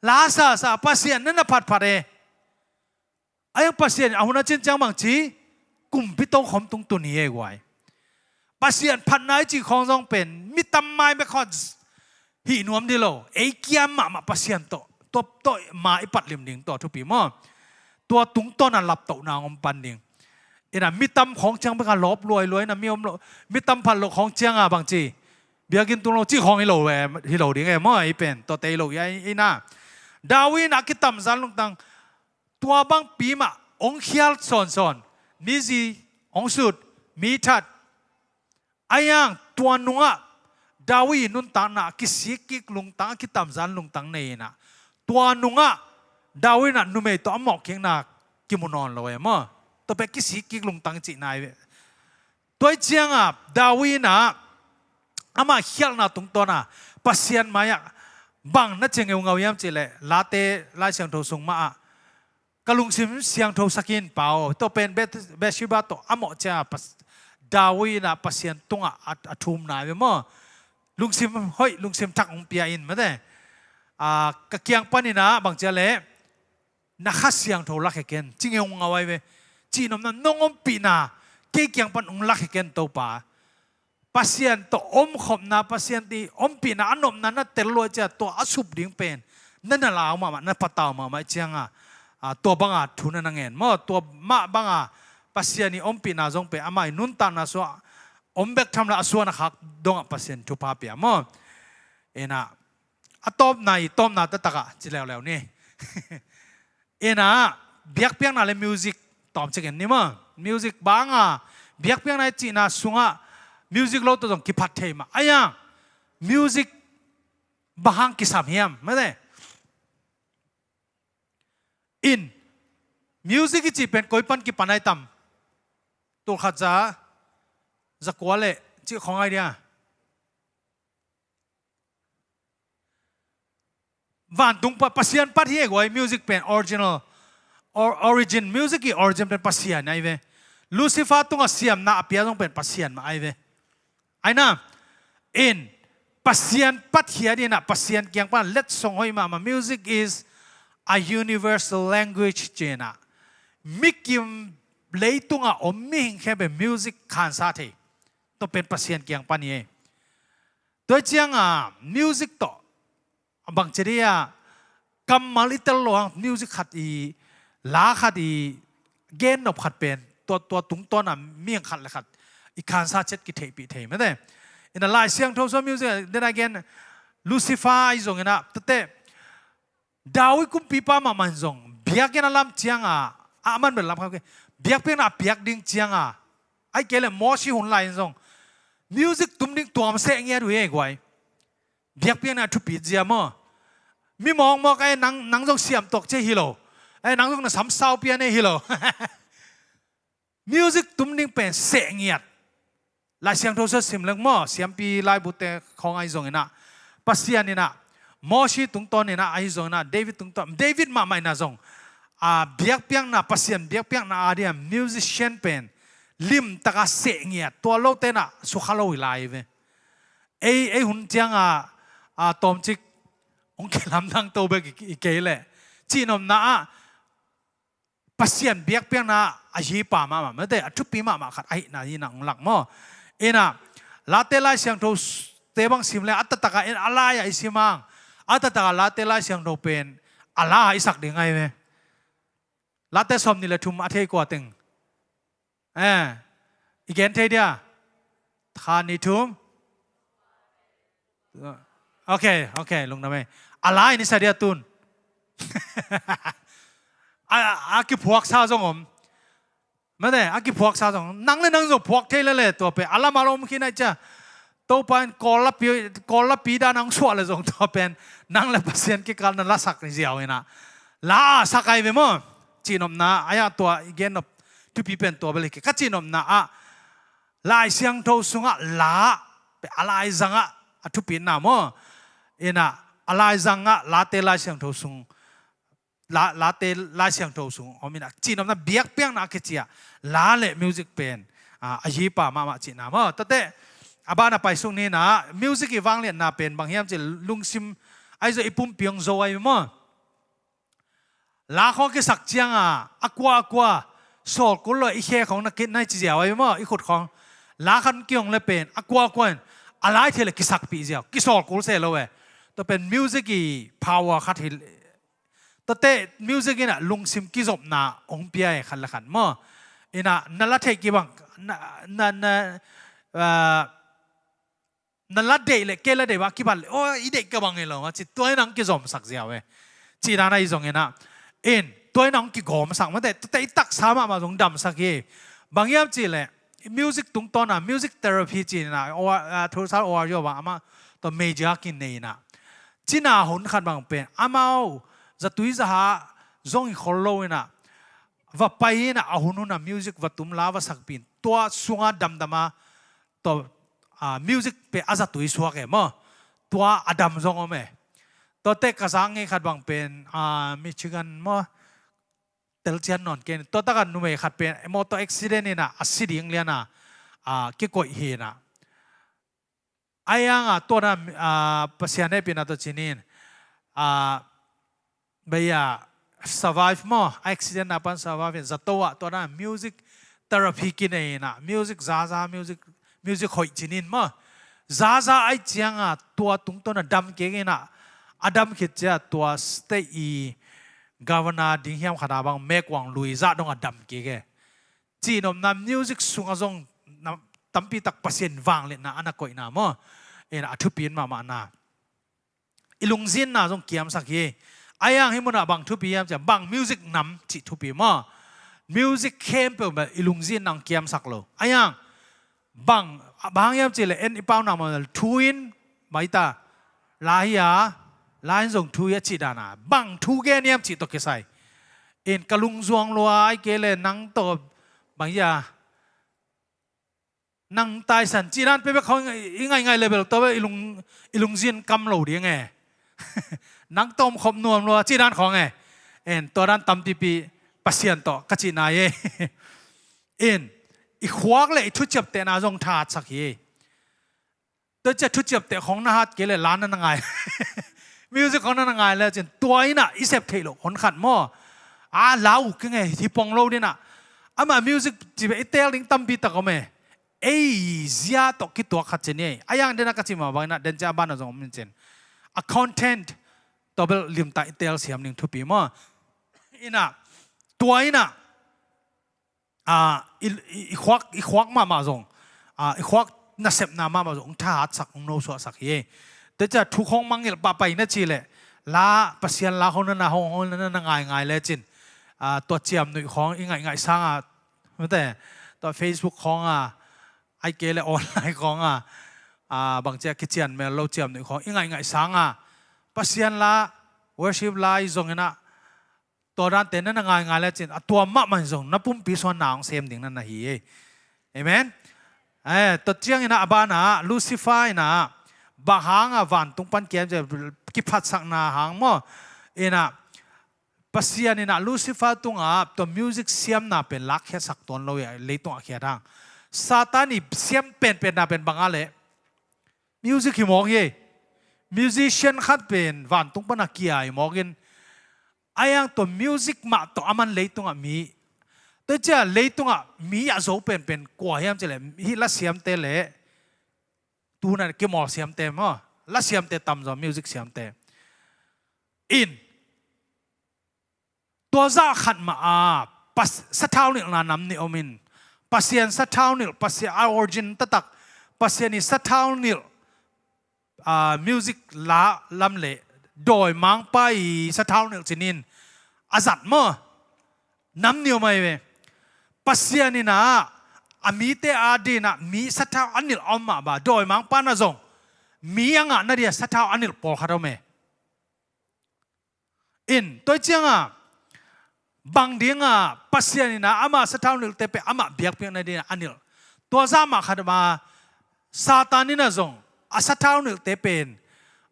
lasa sa Pasian na na phatphat e. A iang Pasian a hun a cin ciang bang ci kumpi tokhom tung tun hi e guai. Pasian phatna i cih khawng zong pen mi tam mai bek khawng hih nuam dih lo. Ei kiam mahmah Pasian tawh tawp tawh ma i patlim ding tua thupi maw? Tua tungtawn a laptohna om pan ding. Ina mi tam khawng ciang bek a lawp luailuai na mi om lo. Mi tam phat lo khawng ciang a bang ci biakinn tung lo cih khawng hi lo e, hi lo ding e maw? Ei pen tuate hi lo i ina David in a kitamzan lungtang tua bangpi mah hong khial sawnsawn, mizi hong sut, mi that. A iang tua nungah David nuntakna a kisikkik lungtang a kitamzan lungtang nei inah tua nungah David inah numei tawh a mawhkikna kimu nawn lo e maw? Tua pek kisikkik lungtang cihna i ve. Tua i cianga David inah amah khialhna tungtawna Pasian mai-ah bang na ci ngeungau hiam cihleh Late Lai Siangtho sung mah ah ka lungsim siangtho sakin pau tua pen Beth- Bathsheba tawh a mawh cia Pas- David inah Pasian tungah a, a thumna ve maw? Lungsim hoih lungsim thak hong pia in mate. a, ka kiang panin ah bang ci a leh, na Kha Siangtho lakhia ken, ci ngeungau ai ve. Cihnopna, nong ompihna kei kiang pan hong lakhia ken Topa. Pasian tawh omkhopna, Pasian i ompihna a nopna na tel lua ciang tua a sup ding pen na na lau mahmah, na patau mahmah ciangin, a, tua banga thu na na ngen maw. Tua mah banga Pasian i ompihna zong pen amah i nuntakna sungah om bek tham lo a suan a khak dongah Pasian thupha pia maw. Ina, a tawpna i tawpna taktak ah ci leuleu ni. Ina, biakpiakna le music tawm cikin ni maw. Music banga biakpiakna i cihna sungah music lo tawh zong kiphat thei mah. Aia, music bang hang kisam hiam, mate. In, music i cih pen koi pan kipan ai tam? Tulkhat za, za kua le cih khawng ai dia. Vantung pa, Pasian pat hi e guai, music pen original, or, origin, music i origin pen Pasian ai ve. Lucifer tungah siamna a pia zong pen Pasian mah ai ve. Aina, in, Pasian pat hi a dina, Pasian kiang pan letsong hoih mahmah. Music is a universal language cina. Mikim leitunga om mihing khempeuh music khansa thei. Tua pen Pasian kiang pan hi e. Tua cianga music tawh bang ci dia, kammal i tel lo hang music khat i, la khat i, gen nop khat pen tua, tua tungtawna mihing khat le khat i khansa ciat kitheihpih thei mate. Ina Lai Siangtho sua music, then again, Lucifer i zong ina, tate, David kumpipa mahmah in zong biakinn a lam cianga, a man bel lam kha ke, biakpiakna a piak ding cianga, ai kei le Mosi hun lai in zong music tum ding tuam seh ngiat uh e guai. Biakpiakna a thupi zia maw. Mi mawkmawk ai nang, nang zong siam tuak cia hi lo. Ai nang zong na sam sau pian e hi lo. Music tum ding pen seh ngiat. Lai Siangtho sua sim leng maw, siampi laibute khawng ai zong ina, Pasian ina, Mosi tungtawn ina ai zong ina, David tungtawn, David mahmah ina zong, a, biakpiakna, Pasian biakpiakna a dia musician pen limtaka seh ngiat, tua lo tena sukha lo hi lai ve. Ei, ei hun cianga, a, tawmcik hong kilamdang to bek i, i kei leh. Cihnopna ah, Pasian biakpiakna a hipa mahmah, mate, a thupi mahmah khat ahihna ina hong lak maw. Ina, Late Lai Siangtho te bang sim le, a taktaka in a lai-ah i sim hang, a taktaka Late Lai Siangtho pen a la i sak ding ai ve. Late sawm nih le thum a thei kua teng. Eh, i gen thei dia. Kha nih thum. Ok, ok, lungdam e. A lai ni sa dia tun. A, a kiphuaksa zong om. Mate, a kiphuaksa zong. Nang le nang zong phuak thei le le tua pen. A lam a lom khin ai cia. Topa in Kawl lapi, Kawl lapi dan ang suah le zong tua pen. Nang le Pasian kikal na lasak ni ziau ina. La sak ai ve maw. Cihnopna, ai a tua i gen nop thupi pen tua bel hi kei. Ka cihnopna ah Lai Siangtho sungah la, a laizangah a thupina maw. Ina, a laizangah Late Lai Siangtho sung, la, Late Lai Siangtho sung om ina, cihnopna biakpiakna a kici a, la le music pen, a, a hipa mahmah cihna maw. Tate, a bana paisuk ni ina, music i vangliatna pen bang hiam ci lungsim, ai zaw i pumpi hong zo ai maw. La khawng kisak cianga, a kua, a kua, sawlkul lo i khe khawng na kit nai ci ziau ai maw, i khut khawng. La khat kihong le pen, a kua, a kua in, a lai thei le kisakpih ziau, kisawlkul se lo e. Tua pen music i power khat hi. Tuate music ina lungsim kizopna hong pia e khat le khat maw. Ina, na la thei kibang, na, na, na, ah, na la deih le, kei la deih bang kibat le, oh, i deih ka bang hi lo, a ci, tua in ang kizomsak ziau e. Ci dan a i zong ina, in, tua in ang kigawmsak, mate, tua te i taksa mahmah zong damsak hi. Bang hiam ci le, music tungtawna, music therapy ci ina, o, a, thusal o, a, yo, bang, ama, tua major kin nei ina. Cina hun khat bang pen, amau, zatui zaha, zong i khol lo ina, va pai ina, a hun huna music va tum la va sakpih in, tua sunga damdama, tua, a, music pe a zatui suak e maw. Tua a dam zong om e. Tua te ka zang ngei khat bang pen, a, Michigan maw. Telcian nawn ken. Tua taka numei khat pen, motor accident ina, a si ding liana, a, kikoih hi ina. Ai anga, tua na, a, Pasian hehpihna tua cinin. a, bia survive maw, accident na pan survive in zato ah tua dan music therapy kinei in ah, music zaza, music, music hoih cin in maw, zaza ai ciang a tua tungtawn a dam kik in ah, a dam khit ciang tua state i governor ding hiam khat a bang mekuang lui zah dong a dam kik e. Cih nopna music sungah zong na, tampi tak Pasian vangliatna a na koihna maw, in a thupi in mahmahna. I lungzinna zong kiamsak hi. A iang hih munah bang thupi hiam ciah, bang music nam cih thupi maw. Music khempeuh bel i lungzinna zong kiamsak lo. A iang bang, bang hiam cih leh en i pau nak maw, thu in mai ta, la hi a, la in zong thu hi a cih dan a, bang thu gen hiam cih tawh kisai in ka lungzuang lua, ai kei leh nang tawh bang hi a, nang taisan cih dan pekpek khawng i ngaingai level tawh i lung, i lungzin kam lo ding e. Nang tawh om khop nuam lua cih dan khawng e. En, tua dan tampipi Pasian tawh ka cihna hi e. In, i khuak le i thuciaptehna zong thahatsak hi. Tua ciah thuciapteh khawng na hat kei leh la na na ngai. Music khawng na na ngai le cin tua in ah i sep theih loh hon khat maw. A, la uh keng e, hi pong lo din ah. Amah music cih beh i teel ding tampi tak om e. Ei zia tawh kituak khat cin hi. A iang den a ka cih mah bangin ah den ciah a ban a zong om in cin. A content tawh bel limtak i teel siam ding thupi maw. In ah, tua in ah, a, i, i, i khuak, i khuak mahmah zong, a, i khuak nasepna mahmah zong hong thahatsak, hong nosuahsak hi. Tua ciah thu khawng mangngilh pahpah in a cih leh la, Pasian la khawng na na hong, hong na na ngaingai le cin, a, tua ciamnuih khawng i ngaihngaih sang a, mate, tua Facebook khawng a, ai kei leh online khawng a, a, bangci a kician mel lo ciamnuih khawng i ngaihngaih sang a, Pasian la, worship la i zong in ah, tua dante na na ngaingai le cin a tua mahmah in zong na pumpi suan na hong sem ding na na hi e. Amen. Eh, tua ciangin ah a ban ah Lucifer in ah bang hang a vantung pan kiam ciah, kiphatsakna hang maw. In ah Pasian in ah Lucifer tungah tua music siamna pen lakkhiatsak tuan lo hi a, leitungah khiat hang. Satan i siam penpenna pen bang a leh music hi mawk hi. Musician khat pen vantung pan a kia hi mawk in, a iang tua music mah tawh a man leitungah mi, tua ciah leitungah mi a zo penpen kua hiam cih leh hih lasiamte le, tu na kimawl siamte maw, lasiamte tamzaw, music siamte. In, tua zah khat mah a pas-, sathau nilhna nam nih om in, Pasian sathau nilh, Pasian a origin taktak, Pasian i sathau nilh, a, music la lam le dawimangpa i sathau nilh cin in a zat maw. Nam nih om ahi ve. Pasian in ah a mite a din ah mi sathau a nilh a om mah bang, dawimangpa na zong mi a ngah na dia sathau a nilh pawlkhat om e. In, tua ciangah bang dingah Pasian in ah amah sathau nilhte pen amah biakpiakna dingah a nilh. Tua zah mah khat mah Satan in ah zong a sathau nilhte pen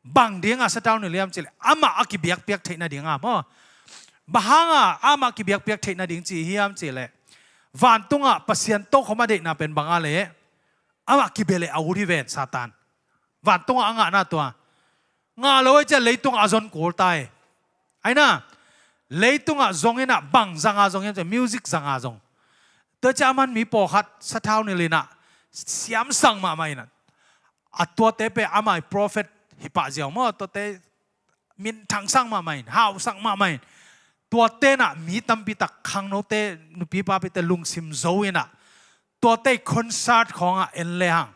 bang dingah sathau nilh hiam cih leh amah a kibiakpiak theihna dingah maw. Bang hangah amah kibiakpiak theihna ding ci hiam cih leh vantungah Pasian tokhom a deihna pen bang a leh amah kibia leh a ut hi ven Satan. Vantungah a ngahna tua ngah lo ahih ciang leitungah a zon kul ta hi. Ahi na, leitungah zong in ah bang zanga zong hiam cih leh music zanga zong. Tua ciah a man mi pawlkhat sathau nilh in ah siamsang mahmah in ah, a tuate pen amah i prophet hi pah ziau maw, tuate minthang sang mahmah in, hausak mahmah in. Tuate in ah mi tampi tak khangnote, nupi papite lungsim zo in ah, tuate i concert khawngah en lehang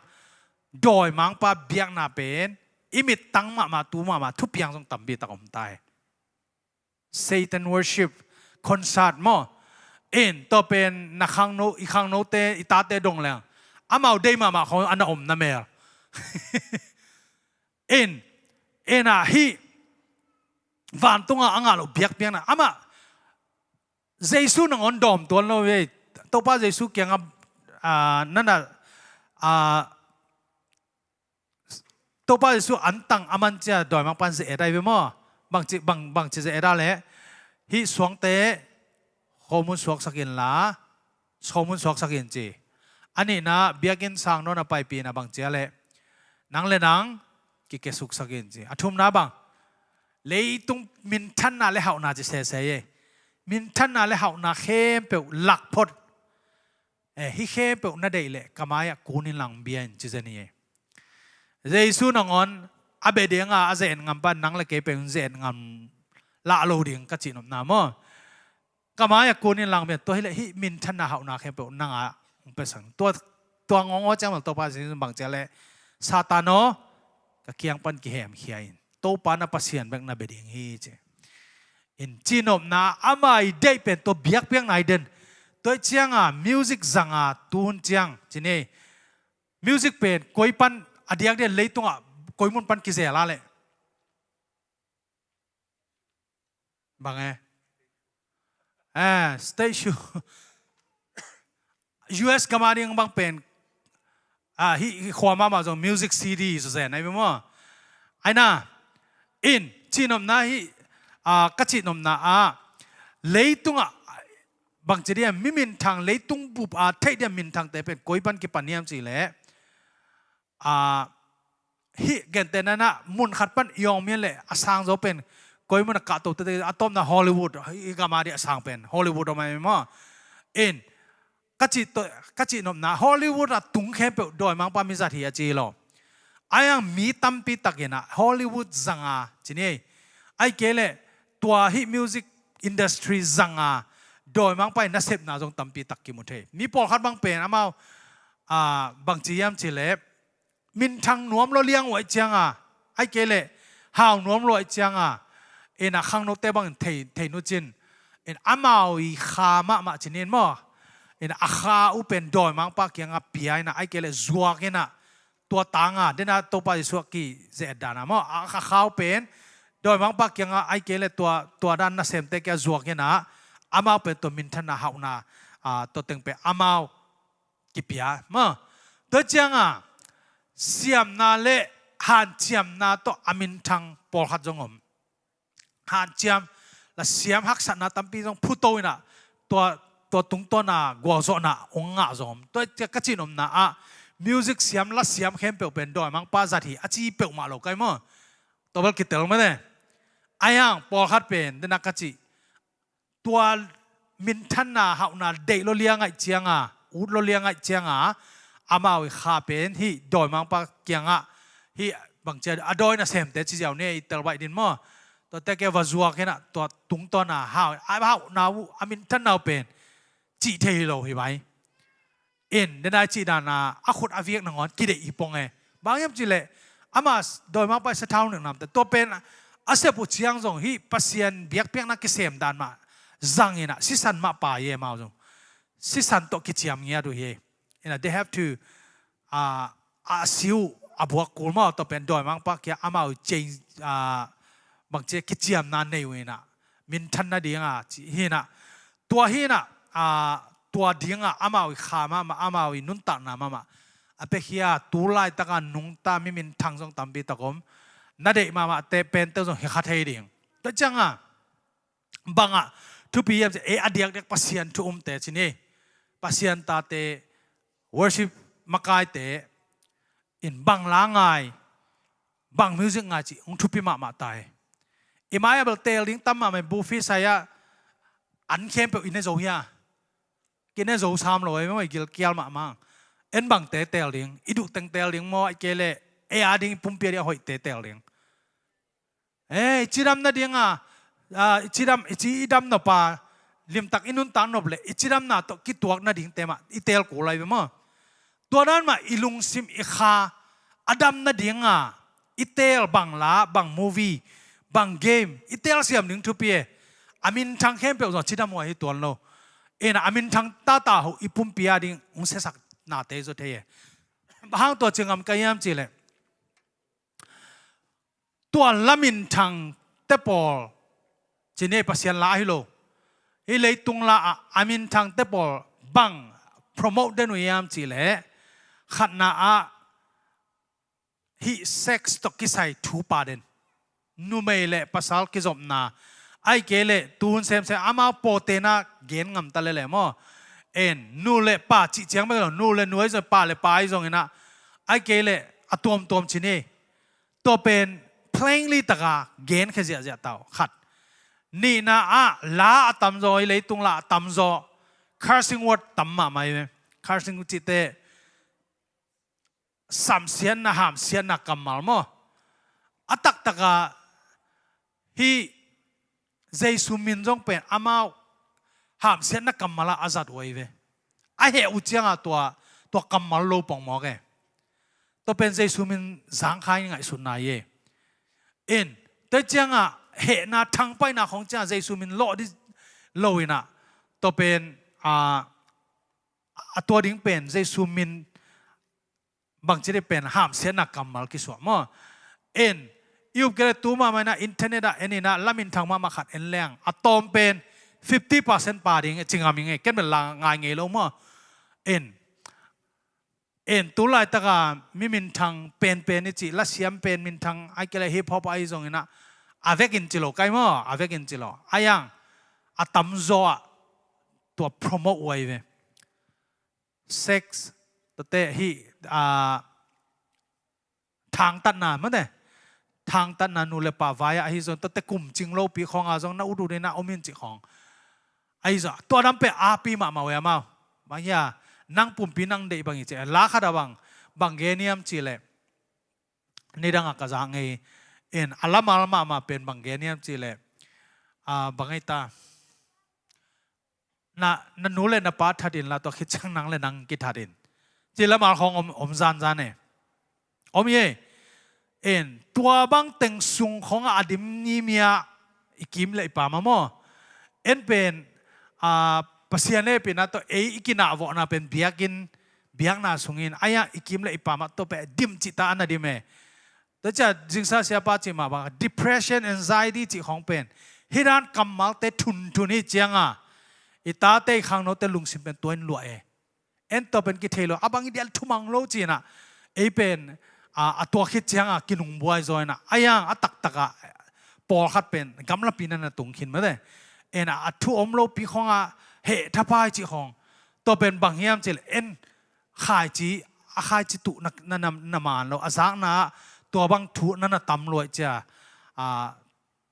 dawimangpa biakna pen i mittang mahmah, tu mahmah thupiang zong tampi tak om ta hi. Satan worship concert maw. In, tua pen na khangno, i khangnote, i tate dong leng amau deih mahmah khawng a na om na mel. In, in ah hih vantungah a ngah loh biakpiakna amah Jesu nangawn dawm tuan lo hi. Topa Jesu kiangah, ah, na na, ah, Topa Jesu antang a man ciah dawimangpa in ze-et ahi ve maw. Bangci, bang, bangci ze-et a leh hih suangte khomun suaksak inla, khomun suaksak in ci. A nihna biakinn sang nawn a paipih in ah bangci a leh nang le nang kikiasuksak in ci. A thumna bang, Leitung minthanna le hauhna ci sese e. Minthanna le hauhna khempeuh lakphot. Eh, hih khempeuh na deih leh ka mai-ah kun in lang bia in ci zen hi e. Jesu nangawn a bia dinga a ze-et ngam pan nang le kei pen ze-et ngam lah lo ding ka cih nopna maw? Ka mai-ah kun in lang bia in, tua hileh hih minthanna hauhna khempeuh nanga hong pia sak in. Tua, tua ngawngawng ciang bel Topa Jesu bang ci a leh, Satan aw, ka kiang pan kihemkhia in. Topa na Pasian bek na bia ding hi ci. In cih nopna ama i deih pen tua biakpiakna i den. Tua cianga music zanga tun ciang ci ni. Music pen koi pan a diakdiak leitungah koi mun pan kizel a leh. Bang e? Eh, stage show. U S gam a ding bang pen, ah, hih, hih khua mahmah zong music C D zong zen ai maw? Ai na, in cih nopna hih, ah, ka cih nopna ah, leitungah bang ci diam, mi minthang leitung bup a theih diam minthangte pen koi pan kipan hiam cih leh, ah, hih gentehna in ah mun khat pan i awng mi leh a sang zaw pen koi mun a kahto tete, a tawpna Hollywood, i gam a ding a sang pen Hollywood om ai maw? In ka cih to, ka cih nopna Hollywood a tung khempeuh dawimangpa mi zat hi a ci lo. Ai ang mi tampi takin ah Hollywood zanga ci ni. Ai kei leh tua hih music industry zanga dawimangpa i nasepna zong tampi tak kimu thei. Mi pawlkhat bang pen amau, ah, bang ci hiam cih leh, minthang nuam lua liang uh ahih cianga, ai kei leh hau nuam lua ahih cianga, in ah khangnote bangin thei, thei nu cin, in amau i kha mahmah ci ni maw? In a kha uh pen dawimangpa kianga pia in ah, ai kei leh zuak in ah, tua tanga, den a Topa Jesu a kizeh dana maw? A kha, kha uh pen dawimangpa kianga, ai kei leh tua, tua dan nasemte kia zuak in ah, amau pen tua minthanna hauhna, ah, tua teng pen amau kipia maw? Tua cianga siamna le hanciamna tawh a minthang pawlkhat zong om. Hanciam, lasiam, haksatna tampi zong phuto in ah tua, tua tungtawna gualzawhna hong ngah zong om. Tua ciang ka cih nopna ah music siam, lasiam khempeuh pen dawimangpa zat hi a ci peuhmah lo kai maw? Tua bel kitel mah ne. Ai ang pawlkhat pen den a ka cih tua minthanna hauhna deih lua liang ahih cianga, ut lua liang ahih cianga, amau i kha pen hih dawimangpa kiangah, hih bang ci a, a dawi nasemte ci ziau ni, i tel baih din maw? Tuate kia va zuak in ah, tua tungtawna hau, a hauhna uh, a minthanna uh pen cih thei hi lo hi mai. In, den a i cih dana a khut a viak nangawn kideih hi pong e. Bang hiam cih leh, ama dawimangpa i sathau ning namte tua pen a sep uh ciang zong hih Pasian biakpiakna kisem dan mah zang in ah sisan mah pai e, amau zong sisan tawh kiciam ngiat uh hi. In ah, they have to, ah, a si uh a buak kul maw, tua pen dawimangpa kia amau change, ah, bang ci a, kiciamna nei uh in ah, minthan nadinga ci hi in ah, tua hi in ah, ah, tua dinga amau i kha mahmah, amau i nuntakna mahmah a piakhia. Tu laitaka nungta mi minthang zong tampi tak om. Na deih mahmahte pente zong hi kha thei ding. Tua cianga bangah thupi hiam cih leh, a diakdiak Pasian thu umte ci ni, Pasian tate, worship makaite in bang la ngai, bang music ngai cih hong thupi mahmah ta hi. I mai-ah bel teel ding tam mahmah, buffet sai-ah an khempeuh i ne zo hia? Kine zo sam lo ei maw, i gilkial mahmah. En bangte teel ding, i duh teng teel ding maw, ahih kei leh ei a ding, i pumpi a ding a hoihte teel ding. Eh, i cidam nadinga, ah, i cidam, i ci i dam nop a, limtak i nuntak nop leh i cidamna tawh kituak nadingte mah i teel kul lai ve maw? Tua dan mah i lungsim i kha a dam nadinga i teel, bang la, bang movie, bang game i teel siam ding thupi e. A minthang khempeuh zong cidam huai hi tuan lo. In ah, a minthang tata uh i pumpi a ding hong siasak nate zaw thei e. Bang hang tua ci ngam ka hiam cih leh, tua la minthangte pawl ci ni, Pasian la ahi lo, hih leitung la ah a minthangte pawl bang promote den uh hiam cih leh, khatna ah hih sex tawh kisai thu pha den. Numei le pasal kizopna, ahih kei leh tu hun semsem amau pawtena gen ngam ta lel e maw? En, nu le pa cih ciang bek lo, nu le nu ahi zong, pa le pa ahi zongin ah, ahih kei leh a tuamtuam ci ni, tua pen plainly taka genkhia ziahziah ta uh. Khat. Nihna ah la a tamzaw, i leitung la a tamzaw, cursing word tam mahmah hi ve. Cursing cihte samsiatna, hamsiatna kammal maw? A taktaka hih Jesu min zong pen amau hamsiatna kammala a zat uh ahi ve. A heh uh cianga tua, tua kammal lo pongmawk e. Tua pen Jesu min zangkha in ngaihsutna hi e. In, tua cianga hehna thangpaihna khong cianga Jesu min lawh dih lo inah, tua pen a, a tua ding pen Jesu min bangci dih pen hamsiatna kammal kisuah maw? In, i up kei le tu mahmah inah internet ah en inah lamin thang mahmah khat en leng a tawm pen fifty percent pa ding e, ci ngam ing e, ken bel la ngai ngei lo maw? In, in tu laitaka mi minthang penpen i cih, lasiam pen minthang ai kei le hip hop ai zong inah a vekin ci lo kai maw? A vekin ci lo. Aiang a tamzaw ah tua promote uh ahi ve. Sex, tuate hih a, thangtatna mate, thangtatna nu le pa vai-ah ahi zong, tuate kum cing lopi khonga zong na ut ut inah om in cih khong ahi zong, tua dam pen api mahmah uh e amau. Bang hia, nang pumpi nang deih bang hi cih la khat a bang, bang gen hiam cih leh, nidangah ka zak ngei in a lamal mahmah pen bang gen hiam cih leh, a, bang ei ta, na, na nu le na pa that inla, tua khit ciang nang le nang kithat in, ci lamal khong om, om zanzan e. Om hi e. En, tua bang teng sung khongah a dim ni mia i kim le i pam a maw? En pen, a, Pasian hehpihna tawh ei i kinahvawhna pen biakinn, biakna sungin, aiah i kim le i pamah tua pen dim cihta a na dim e. Tua ciah zingsa siapa cih mah bang, depression, anxiety cih khong pen hih dan kammalte thunthun hi cianga i tate i khangnote lungsim pen tua in luah e. En tua pen kithei lo, a bang i dial thumang lo cinah ei pen, a, a tua khit cianga kinungbuai zaw inah, aiang a taktaka pawlkhat pen gamlapi na na tung khin mate. Enah a thu om lopi khonga heh thapai cih khong, tua pen bang hiam cih leh en khaici, a khaici tuh na, na, na, na man lo, a zakna ah tua bang thu na na tam luai cia, a,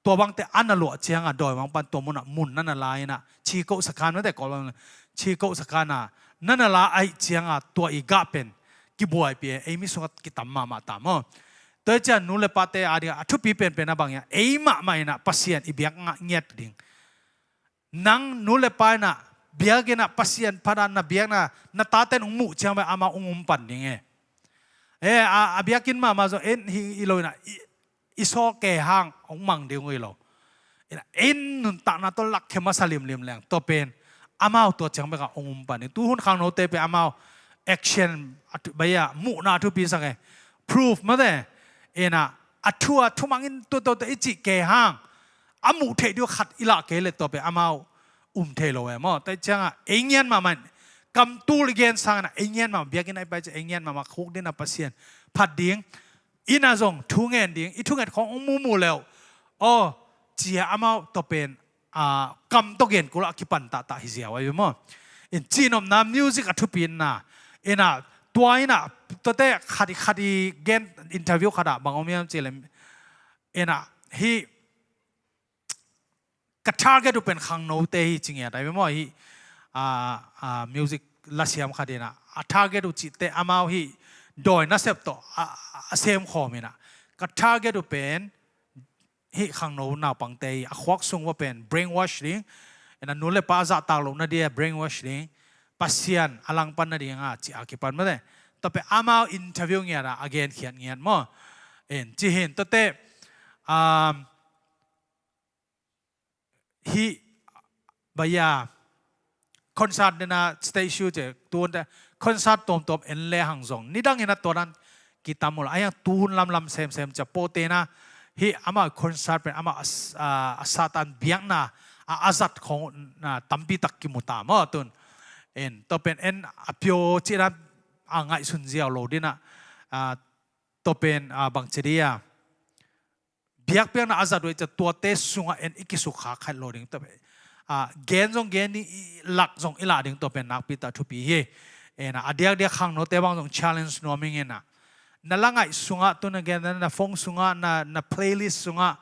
tua bangte a na luah cianga dawimangpan tua munah mun na na la inah, cikoh sakan mate, Kawl bang cikoh sakana na na la aih cianga tua i gah pen kibuaipi e, ei mi sungah kitam mahmah ta maw? Tua i cian nu le pate a dingah a thupi penpen a bang ia, ei mahmah inah Pasian i biak ngiat ding. Nang nu le pa inah biakinn ah Pasian phat ah na biakna, na taten hong muh ciang bek amau hong um pan ding e. E, a, a biakinn mahmah zong en hi i lo inah, i, i saw ke hang hong mang ding uh hi lo. Inah en nuntakna tawh lakkhia masa limlim leng tua pen amau tua ciang bek ah hong um pan ding. Tuhun khangnote pen amau action a thu, bai ah muhna a thupi sak e. Proof mate. Inah a thu a thumang in tua tua tua i cih ke hang a muh theih ding uh khat i lah kei le tua pen amau um thei lo e maw? Tua ciangah ei ngian mahmah in, kam tul i gen sangin ah ei ngian mahmah, biakinn ah i pai ciah ei ngian mahmah, khuk dingin ah Pasian phat ding, inn ah zong thu ngen ding, i thunget khong hong mumu leuh aw cia amau tua pen, a, kam tawh gen kul ah a kipan tahtah hi ziau ahi ve maw? In cihnopna music a thupi inna, inah tua inah tuate khat i khat i gen interview khatah bang om hiam cih leh, inah hih ka target uh pen khangnote hi ci ngiat ahi ve maw? Hih, a, a, music lasiam khat inah a target uh cihte amau hih dawi nasep tawh a, a, a semkhawm inah ka target uh pen hih khangno naupangte hi, a khuak sung va pen brainwash ding, inah nu le pa a zahtak loh nadia brainwash ding, Pasian a langpan nadinga ci a kipan mate. Tua pen amau interview ngiat ah a genkhiat ngiat maw? In ci hin tuate, um, hih bai a concert dena stage show cia tuante concert tuamtuam en le hang zong nidang inah tua dan kitam uh la, a hiang tuhun lamlam semsem cia pawtena hih amau concert pen amau a, a, a Satan biakna a, a zat khong, a, tampi tak kimu ta maw tun. En tua pen en a pio cih dan a ngaihsun ziau lo dinah, a, tua pen, a, bangci dia biakpiakna a zat uh i cia tuate sungah en i kisukha khat lo ding tua pen, a, gen zong gen ding, i lak zong i lah ding tua pen nakpi ta thupi hi. Inah a diakdiak khangnote bang zong challenge nuam ing inah na la ngaih sungah, tu na gen na, na phone sungah, na, na playlist sungah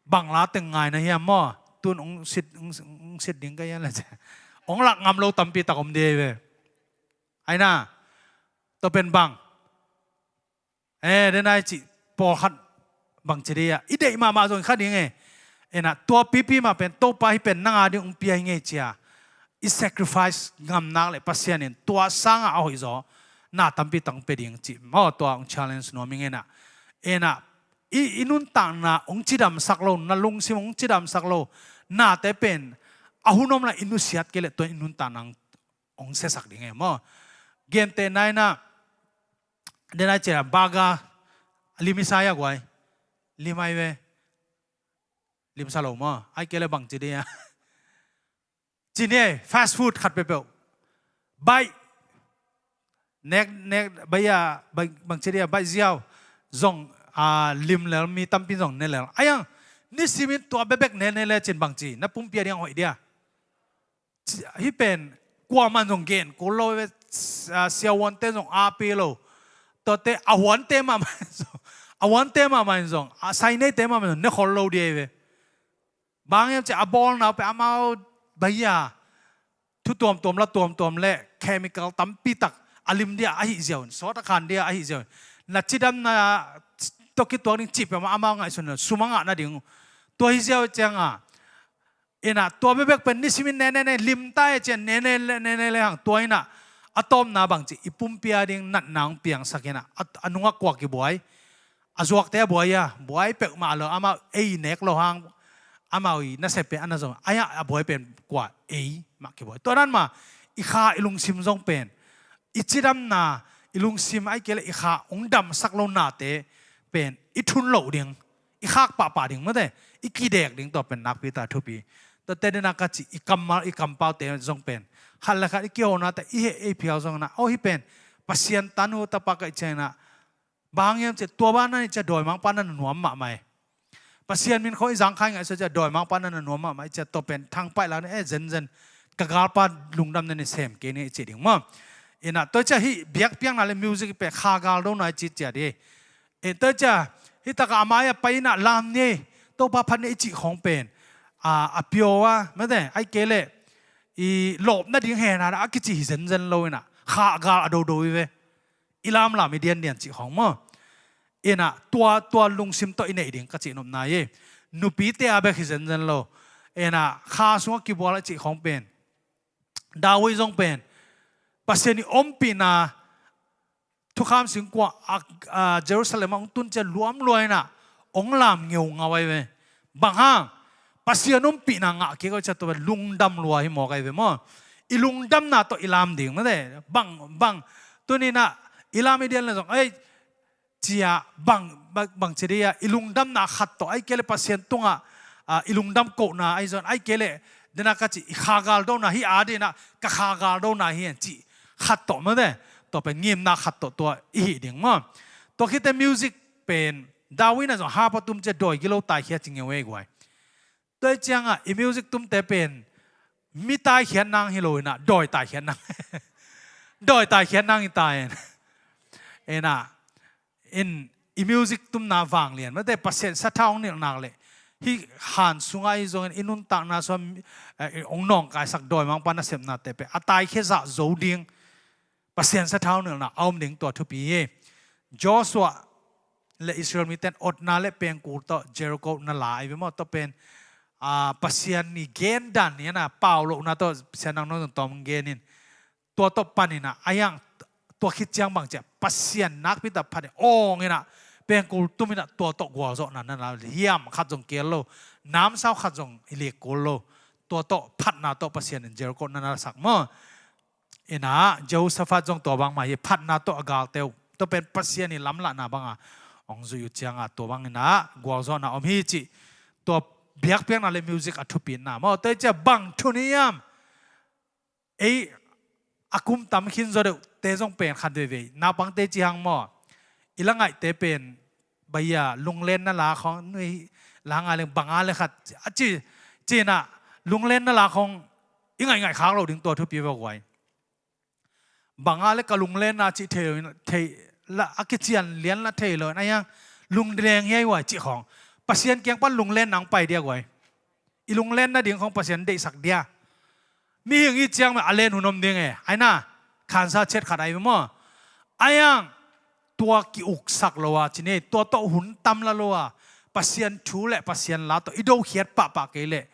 bang la teng ngai na hiam maw? Tun ong sit, ong, ong sit ding ka hiam le. Ong lak ngam lo tampi tak om ding ve. Ai na, tua pen bang. Eh, den ai cih pawlkhat bangci dih a, i deih mahmah zong i kha ding e. Ena, tua pipi mah pen Topa hih pen nang a ding ong pia hi ngei cia i sacrifice ngam nak le Pasian in tua sangah a hoih zaw na tampi tak ong pia ding cih maw, tua ong challenge nuam ing ena. Ena, i, i nuntakna ong cidamsak lo, na lungsim ong cidamsak lo nate pen a hun om la i nusiat kei le tua i nuntakna ong, ong siasak ding e maw. Gente nai na, den ai cia baga, lim i sa ia guai, lim ai ve, lim sa lo maw, ai kei le bangci dih a. Ci ni e, fast food khat peuhpeuh. Baih. Nek, nek, baih a, bang, bangci dih a, baih ziau. Zong, a, lim lel, mi tampi zong ne lel. Ai ang, nisimin tua bekbek ne, ne le cin bangci, na pumpi a ding hoih dia. Ci, hih pen, kuaman zong gen kul lo ve, a, siahuante zong api lo. Tuate, a huante mahmah zong, a huante mahmah zong, a saineite mahmah zong, ne khol lo dia ve. Bang hiam cih a bawlna uh pen amau baih a, thu tuamtuam la tuamtuam le chemical tampi tak a lim dia ahi ziau in, sawt a khan dia ahi ziau in, na cidamna tawh kituak ding cih pen amau ngaihsun in sum a ngah nading uh. Tua hi ziau ciang a, ena, tua bekbek pen nisimin ne, ne, ne, lim ta e cian ne, ne, le, ne, ne le hang tua ina, a tawpna bangci i pumpi a ding natna ong piangsak ina, a, a nungah kua kibuai. A zuakte a buai a, buai peuhmah lo, amau ei nek lo hang, amau i nasep pen a na zong, ai a, a buai pen kua, ei mah kibuai. Tua dan mah, i kha i lungsim zong pen, i cidamna, i lungsim ai kei le i kha ong damsak lo nate pen, i thun loh ding, i khak pahpah ding mate, i kidek ding tua pen nakpi ta thupi. Tuate dena ka ci, i kammal, i kampaute zong pen, khat le khat i kihona te, i heh ei phial zong na, o hih pen, Pasian tanu tapa ka i ciang na, bang hiam cih tua bang na ni cia dawimangpa na nuam mahmah e. Pasian min khong i zangkhai ngaihsut cia dawimangpa na nuam mahmah i cia tua pen thangpaih lak ni e zenzen. Ka galpa lungdam na ni sem kei ni i ci ding maw. Ina tua cia hih biakpiakna le music pen kha gal dona i ci cia di. E tua cia hih taka a mai a pai ina lam ni Topa phat ni i cih khong pen. A, a pio a, mate, ai kei le i lawp nading hena a kici hi zenzen lo ina. Kha gal a dodo i ve. I lamlam i diandian cih khawng maw. Ina tua, tua lungsim tawh i neih ding ka cihnopna hi. Nupite a bek hi zenzen lo. Ina kha sungah kibual a cih khawng pen. David zong pen. Pasian i ompihna thukham singkua a, a, Jerusalem a hong tun cia luamlua ina hong lam ngeungau ai ve. Bang hang, Pasian ompihna ngah kik a cia tua lungdam lua hi mawk ai ve maw. I lungdamna tawh i lam ding mate. Bang, bang, tunina i lam i dian le zong, ei, cia, bang, bang, bang ci dia, i lungdamna khat tawh, ai kei le Pasian tungah, a, i lungdam kohna, ai zon, ai kei le, dena ka ci, i kha gal dona hi a dina, ka kha gal dona hi an ci, khat tawh mate, tua pen ngimna khat tawh tua i hi ding maw. Tua khite music pen, David na zong hapa tum cia dawi gilo taikhia ci ngeu ei guai. Tua i ciangah, i music tumte pen, mi taikhiat nang hi lo ina, dawi taikhiat nang. Dawi taikhiat nang i tai. Ina, in, i music tumna vanglian, mate Pasian sathau hong nilh nak le. Hih han sungah i zongin i nuntakna sua, eh, hong nawngkaisak dawimangpa nasepnate pen. A taikhia zah zo ding. Pasian sathau nilhna a om ding tua thupi hi. Joshua le Israel miten otna le pengkul tawh Jericho na la ai ve maw tawh pen, a, Pasian i gen dan ni ana pau lohna tawh Pasian nang nong tawm gen in. Tua tawh pan ina, a yang tua khit ciang bang cia Pasian nakpi tak phat in awng ina, pengkul tum ina tua tawh gualzawhna na la hiam khat zong kial lo, namsau khat zong i lik kul lo, tua tawh phatna tawh Pasian in Jericho na na sak maw. Ina, Jehoshaphat zong tua bangmah hi, phatna tawh a galte uh. Tua pen Pasian i lamlahna banga hong zui uh cianga tua bang ina, gualzawhna om hi cih. Tua biakpiakna le music a thupina maw. Tua i cia bang thu ni hiam. Ei, a kum tam khin zaw deuh te zong pen khat veivei. Naupangte ci hang maw. I la ngaihte pen, baia, lunglenna la khawng, nui la ngai leng banga le khat. A ci, cina, lunglenna la khawng, i ngaih ngaih khak lo ding tua thupi vok vai. Banga le ka lunglenna cih thei, thei, la, a kician lian la thei lo, a hiang lungleng hi ai uai cih khawng. Pasian kiang pan lunglenna hong pai diak uai. I lunglen nading khawng Pasian deihsak dia. Mihing i ciang mah a len hun om ding e. Ai na, khansa chet khat ai maw. A hiang tua ki-uksak lo a, ci ni, tua tawh hun tam la lo a, Pasian thu le Pasian la tawh i dokhiat pahpah kei leh,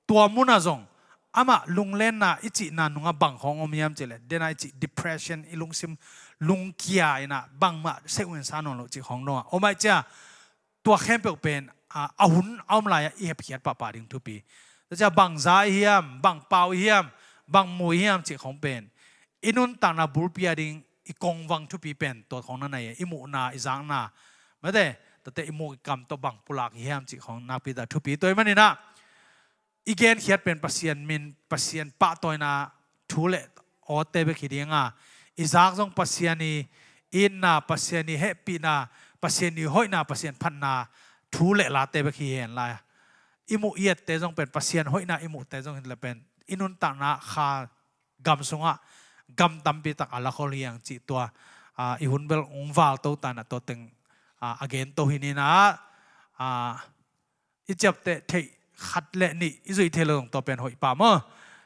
tua munah zong amah lunglenna i cihna nungah bang khawng om hiam cih leh, dena i cih depression, i lungsim lungkia inah bangmah seh un sa nawn lo cih khawng dong a om ai cia. Tua khempeuh pen a, a hun a om lai-ah i hepkhiat pahpah ding thupi. Tua cia bang za i hiam, bang pau i hiam, bang mu i hiam cih khawng pen i nuntakna bulpi a ding i kongvang thupi pen tua khawng na nei e. I muhna, i zakna, mate, tuate i muk i kam tawh bang pulak i hiam cih khawng nakpi ta thupi. Tua i maninah i genkhiat pen Pasian min, Pasian pahtawina thu le awte bek hi dinga, i zak zong Pasian i itna, Pasian i hehpihna, Pasian i hoihna, Pasian phatna thu le late bek hi hen lai. I muh i ette zong pen Pasian hoihna i muhte zong hi le pen i nuntakna kha gam sungah gam tampi tak a lakhol hiang cih tua, a, i hun bel ung val to tanah tua teng, a, a gen to hi ninah, a, i ciapteh theih khat le nih i zuih theih lo zong tua pen hoih pah maw.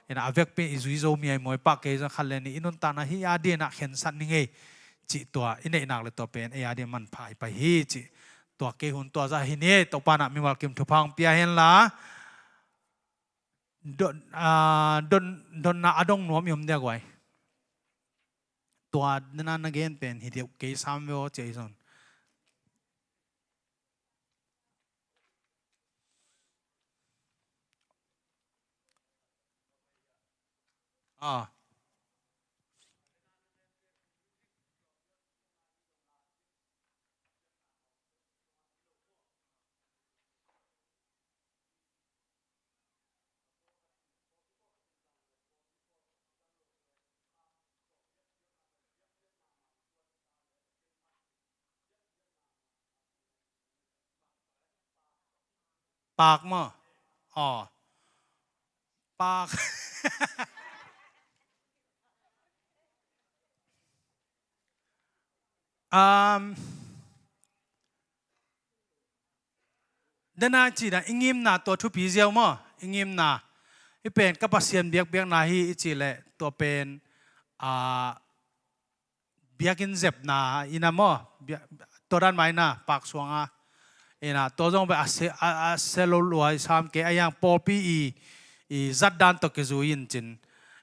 Inah a vekpi i zui zo miaimuai pah kei zong khat le nih i nuntakna hi a dinah khensat ni ngei cih tua i neihnak le tua pen ei a din manpha i pai hi cih. Tua kei hun tua zah hi ni, Topa nah mimal kim thupha hong pia henla. Don, a, don, donna a dong nuam i om diak uai. Tua dena na gen pen hi deuh kei sam ve aw cia i zon. Ah. Paak maw? Aw. Paak. Um, dena cih dan i ngimna tua thupi ziau maw? I ngimna. I pen ka Pasian biakpiakna hi i cih leh tua pen, ah, biakinn zepna ina maw, tua dan mah ina paak suanga ina, tua zong pen a se, a, a se lo luai sam kei a, yang pawlpi i, i zat dan tawh kizui in cin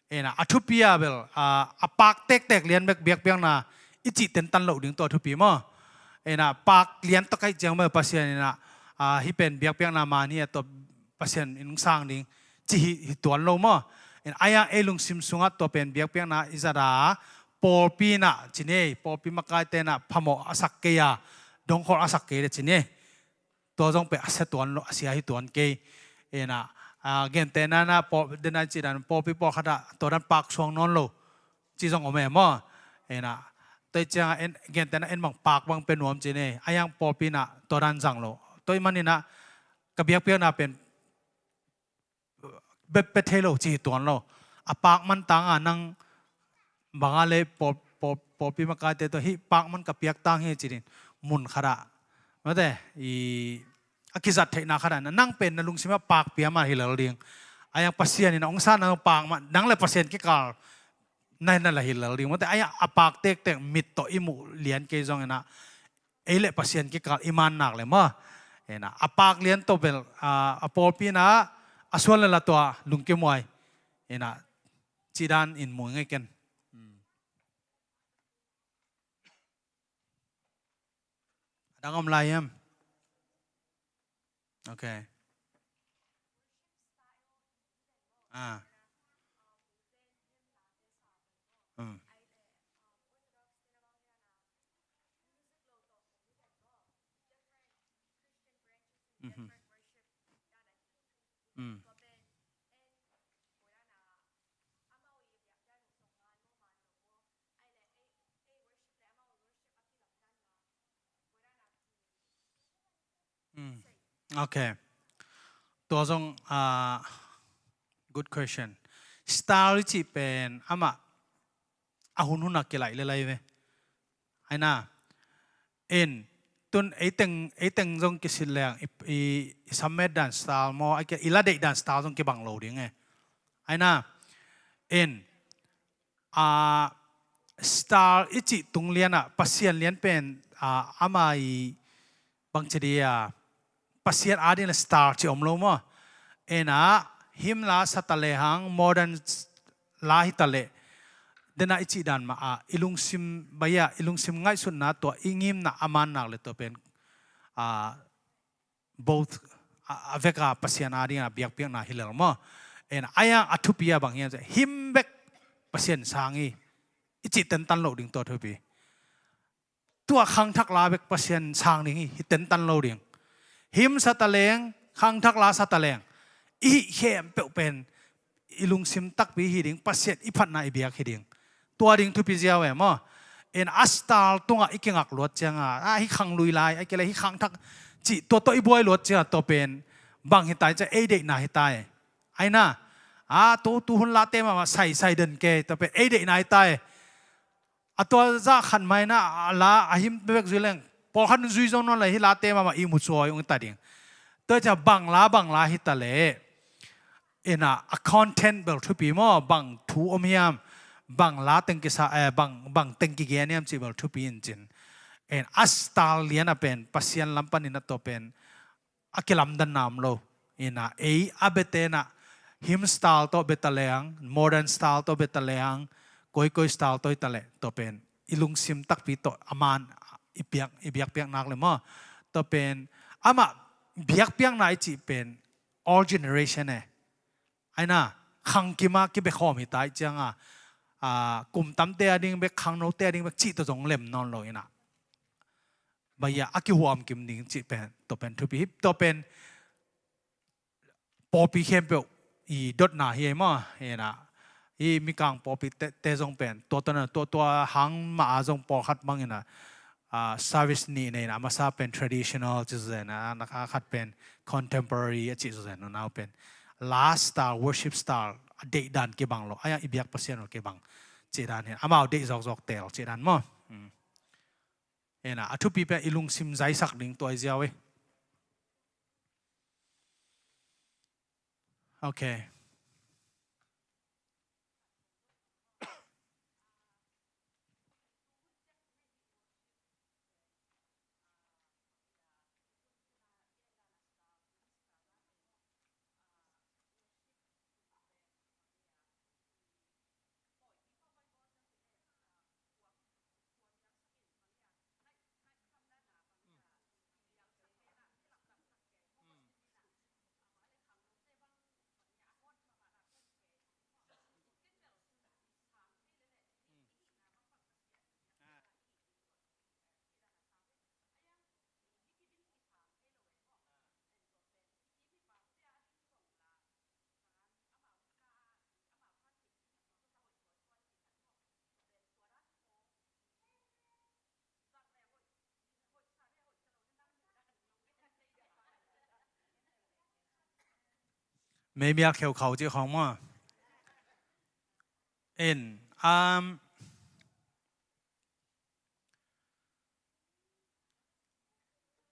ina, a thupi a bel, a, a paak tektek lian bek biakpiakna i cih tentan loh ding tua thupi maw. Ina paak lian tawh kaih ciang maw Pasian ina, a, hih pen biakpiakna man hi a, tua Pasian in hong sang ding ci hi, hi tuan lo maw. Ina a yang ei lungsim sungah tua pen biakpiakna i zat a, pawlpi nah ci ni, pawlpi makaite nah phamawh a sak kei a, dongkholh a sak kei le ci ni. Tua zong pen a sia tuan lo, a sia hi tuan kei. Ina, a, gentehna nah, pawl, dena ci dan pawlpi pawlkhat ah tua dan paak suang nawn lo ci zong om e maw. Ina, tua i cianga en, gentehna en bang paak bang pen nuam ci ni, a yang pawlpi nah tua dan zang lo. Tua i maninah ka biakpiakna pen bep pia thei lo ci hi tuan lo. A paak man tanga nang banga le pawl, pawl, pawlpi makaite tawh hih paak man ka piak tang hi ci din mun khat ah, mate, i, a kizat theihna khat ah nang pen na lungsim ah paak pia mah hi lel ding. A yang Pasian in a hong sa nang paak mah, nang le Pasian kikal na, na la hi lel ding. Mate, a yang a paak tektek mit tawh i muh lian kei zong ina ei le Pasian kikal i man nak le maw. Ina, a paak lian tawh bel, a, a pawlpi nah a suan le la tua lungkimuai. Ina, ci dan in mu ngei ken. Hmm. A dang om lai hiam? Ok. Ah. Hmm. Mhm. Hmm. Hmm. Ok. Tua zong, ah, good question. Style i cih pen amah a hunhun a kilaih le lai ve. Aina, In, tun eiteng, eiteng zong kisit leng i, i, i sammet dan style maw, a kia i la deih dan style zong kibang lo ding e. Aina, in, a, style i cih tung lianah Pasian lian pen, a, ama i bangci dia, Pasian ading le style ci om lo maw? Ena, him la sa ta lehang, modern la hi ta leh, dena i cih dan mah a, i lungsim baia, i lungsim ngaihsutna tua, i ngimna a man nak le tua pen, a, both, a, a veka Pasian adinga biakpiakna hi lel maw? Ena, a yang a thupi a bang hiam, him bek Pasian sang hi, i cih tentan loh ding tua thupi. Tua khangthak la bek Pasian sang ding hi, hi tentan lo ding. Him sa ta leng, khangthak la sa ta leng, i hih khempeuh pen i lungsim takpi hi ding, Pasian i phatna i biak hi ding. Tua ding thupi ziau e maw? En a style tungah i kingak luat cianga, a hi khang lui lai, a kile hi khangthak cih tua tawh i buai luat cianga tua pen bang hi tai cia ei deihna hi tai. Aina, a tu, tu hun late mahmah sai, sai den ke, tua pen ei deihna hi tai. A tua zah khat maina a la a him bek zui leng, pawlkhat zui zong nawn le hi late mahmah i mu cuai ung ta ding. Tua cia bang la, bang la hi ta le, ena a content bel thupi maw, bang thu om hiam, bang la teng kisa, eh, bang, bang teng kigen hiam cih bel thupi in cin. En a style lian a pen, Pasian lam panin a tua pen, a kilamdanna om lo. Ina, ei a bete na, him style tawh beta leang, modern style tawh beta leang, koikoi style tawh i ta le, tua pen i lungsim takpi tawh a man i piak, i biakpiak nak le maw? Tua pen amah biakpiakna i cih pen all generation e. Aina, khangkima kibekhawm hi ta i cianga, a, kum tamte a ding bek, khangnote a ding bek cih tawh zong lem nawn lo ina. Baia a kihuam kim ding cih pen, tua pen thupi hi, tua pen pawlpi khempeuh i dotna hi ei maw, ena. I Mikang pawlpi te, te zong pen, tua, tua, tua, tua hang ma a zong pawlkhat bang ina, a, service nih nei na, a masa pen traditional ci zaw zen, a, na kha khat pen contemporary a ci zaw zen, nau pen la style, worship style, a deih dan kibang lo, a yang i biak Pasian lo kibang, ci dan hi, amau deih zawkzawk tel, ci dan maw. Hmm. Ena, a thupi pia i lungsim zaisak ding tua i ziau e. Ok. Meimial kheukhau cih khawng maw? In, um,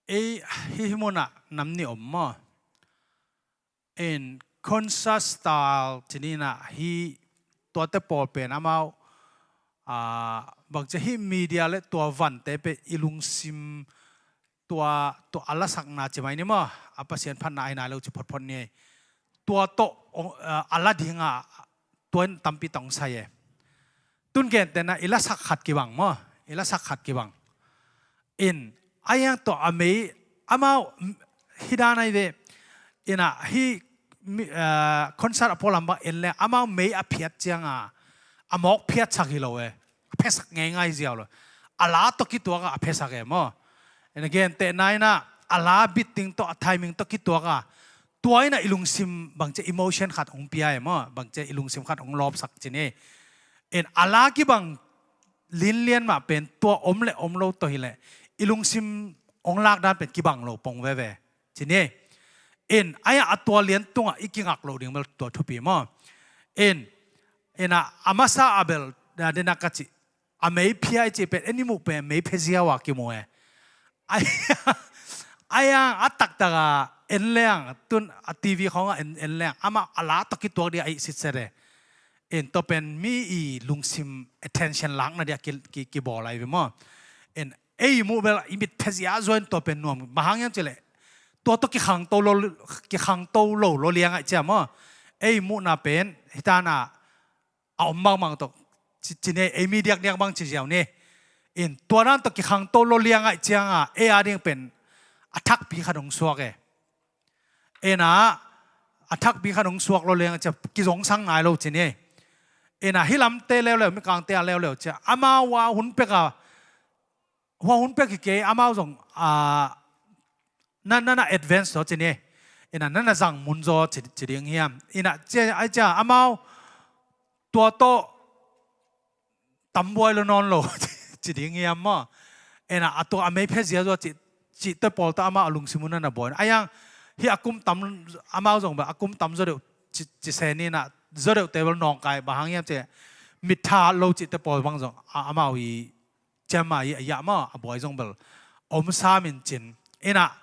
ei, hih munah nam nih om maw? In concert style cininah hih tuate pawl pen amau, ah, bangcia hih media le tua vante pen i lungsim tua, tua a lasakna ci mai ni maw, a Pasian phatna ahi nai lo ci photphot ni. Tua tawh, ah, a la dinga tua in tampi tawh hong sai e. Tun gentehna i lasak khat kibang maw, i lasak khat kibang. In, a yang tawh a mei, amau, hih dan ahi ve. Ina, hih, mi, eh, concert a pualam bang en le, amau mei a phiat cianga, a mawk phiatsak hi lo e. A phesak ngeingai ziau lo. A la tawh kituaka a phesak e maw. Ina gentehna ina, a la beating tawh, a timing tawh kituaka. Tua ina i lungsim bangcia emotion khat hong pia e maw. Bangcia i lungsim khat hong lawpsak ci ni. In a la kibang linlian mah pen tua om le om lo tawh hileh i lungsim hong lakdan pen kibang lo pong veve. Ci ni. In, aya a tua lian tungah i kingak lo ding bel tua thupi maw. In, ina a masa a bel, da dena ka ci. A mei phia i ci pen, en i muh pen, mei phia ziau a kimu e. Ai, ai ang a taktak a en leng, tun a T V khawng a en, en leng, amah a la tawh kituak ding a ih sitset e. In tua pen mi i lungsim attention lakna ding a ki, ki, kibawl ahi ve maw. In ei muh bel i mit phezia zuan tua pen nuam. Bang hang hiam cih leh tua tawh kikhangto lo, kikhangto lo lo liang ahih ciang maw. Ei muhna pen hi ta na a om bangbang tawh ci, ci ni, ei mi diakdiak bang ci ziau ni. In tua dan tawh kikhangto lo liang ahih ciang a, ei a ding pen a thakpi khat hong suak e. Ina a thakpi khat hong suak lo liang ahih ciang kizongsang nai lo ci ni. Ina hih lamte leuleu, Mikangte a leuleu ciang amau a hun pek a, hua hun pek hi kei, amau zong a, na, na, na advance zaw ci ni. Ina na, na zang mun zaw ci, ci ding hiam. Ina cia, ai cia amau tua tawh tambuai lo nawn lo ci ding hiam maw. Ina a tua a mei phezia zaw ci, ci te pawl tawh amau a lungsim un na, na buai. Ai ang hih a kum tam, amau zong bel a kum tam zaw deuh ci, ci se ni na, zaw deuhte bel nawngkai, bang hang hiam cih leh mittha lo ci te pawl bang zong a, amau i ciam a, i, a yah maw, a buai zong bel om sam in cin. Ina,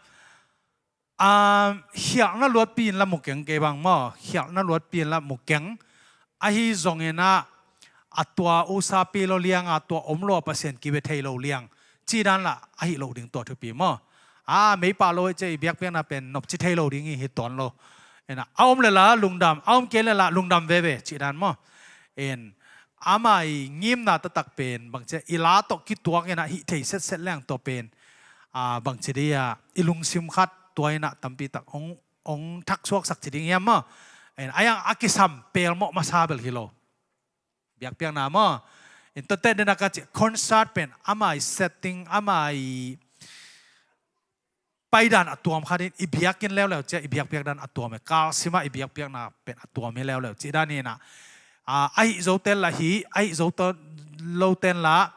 um, khialhna luatpi in la mu keng kei bang maw, khialhna luatpi in la mu keng. Ahi zongin a, a tua usapi lo liang a, tua om lo a Pasian kibia thei lo liang ci dan la ahi lo ding tua thupi maw. A, meipah lo ahih ciang i biakpiakna pen nopci thei lo ding hi, hi tuan lo. Ina a om le la lungdam, a om kei le la lungdam veve ci dan maw. In ama i ngimna taktak pen bangci a i la tawh kituak ina hih thei setset leng tua pen, a, bangci dih a i lungsim khat tua ina tampi tak ong, ong thaksuaksak ci ding hiam maw. In ai ang a kisam pelmawh masa bel hi lo. Biakpiakna maw. In tuate dena ka ci concert pen ama i setting, ama i paidan a tuam khat in i biakinn leuleu ciang i biakpiak dan a tuam e, kalsima i biakpiakna pen a tuam hi leuleu cih dan hi na. A, ahi zoten la hi, ahi zo loten la,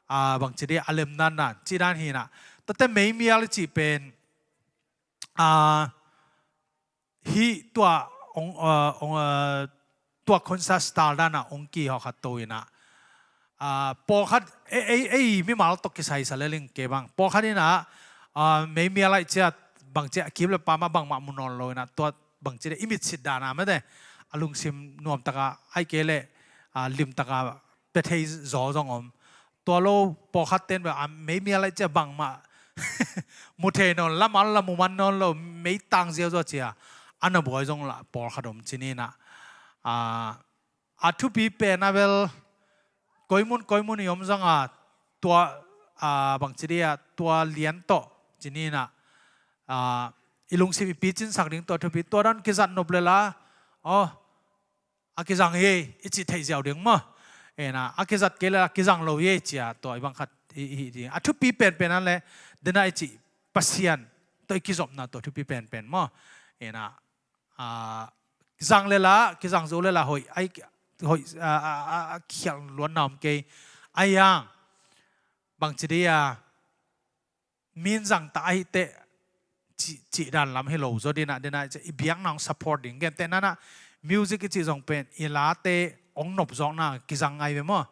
a, bangci dih a lemnan nan cih dan hi na. Tuate meimial i cih pen, a, hih tua ong, uh, ong, uh, tua concert style dana ong kihawk khat to ina, uh, pawlkhat ei, ei, ei mimal tawh kisai sa le ling kei bang, pawlkhat ina, uh, meimial ahih ciang bangci a kim le pam a bangmah mu nawn lo ina, tua bangci le i mitsit dana mate a lungsim nuamtaka ahih kei le, uh, limtaka pia thei zaw zong om. Tua lo pawlkhat ten bel a meimial ahih ciang bangmah mu thei nawn, la man la mu man nawn lo, meitang ziauziau cia a na buai zong la pawlkhat om ci ni na. A, a thupi pen a bel koimun koimun i om zong a tua, a, bangci dih a tua lian tawh ci ni na. A, i lungsim i picinsak ding tua thupi, tua dan kizat nop le la, aw, a kizang hi ei i cih theih ziau ding maw. Ina a kizat kei le a kizang lo hi ei cia tua i bang khat i, i, i, a thupi penpen an le dena i cih Pasian tawh i kizopna tua thupi penpen maw. Ina, a, kizang le la, kizang zo le la hoih, ai, hoih, a, a, a, a khialh luatna om kei. Ai ang bangci dih a min zang ta ahih teh cih, cih dan lam hi lo zaw dina, dina i biakna hong support ding. Gentehna na music i cih zong pen i late hong nopzawkna kizang ngai ve maw.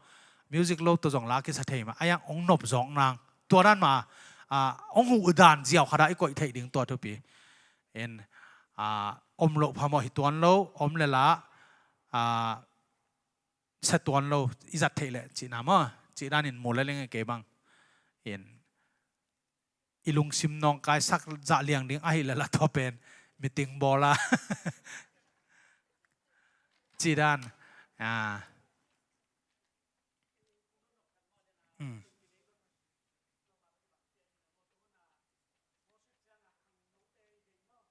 Music lo tawh zong la kisa thei mah, ai ang hong nopzawkna tua dan mah, a, hong huh dan ziau khat a i koih theih ding tua thupi. In, a, om loh phamawh hi tuan lo, om le la, a, sia tuan lo i zat theih leh cihna maw, cih danin mu le ling e kei bang. In i lungsim nawngkaisak zah liang ding ahih le la tua pen meeting bawl a cih dan. A. Hmm.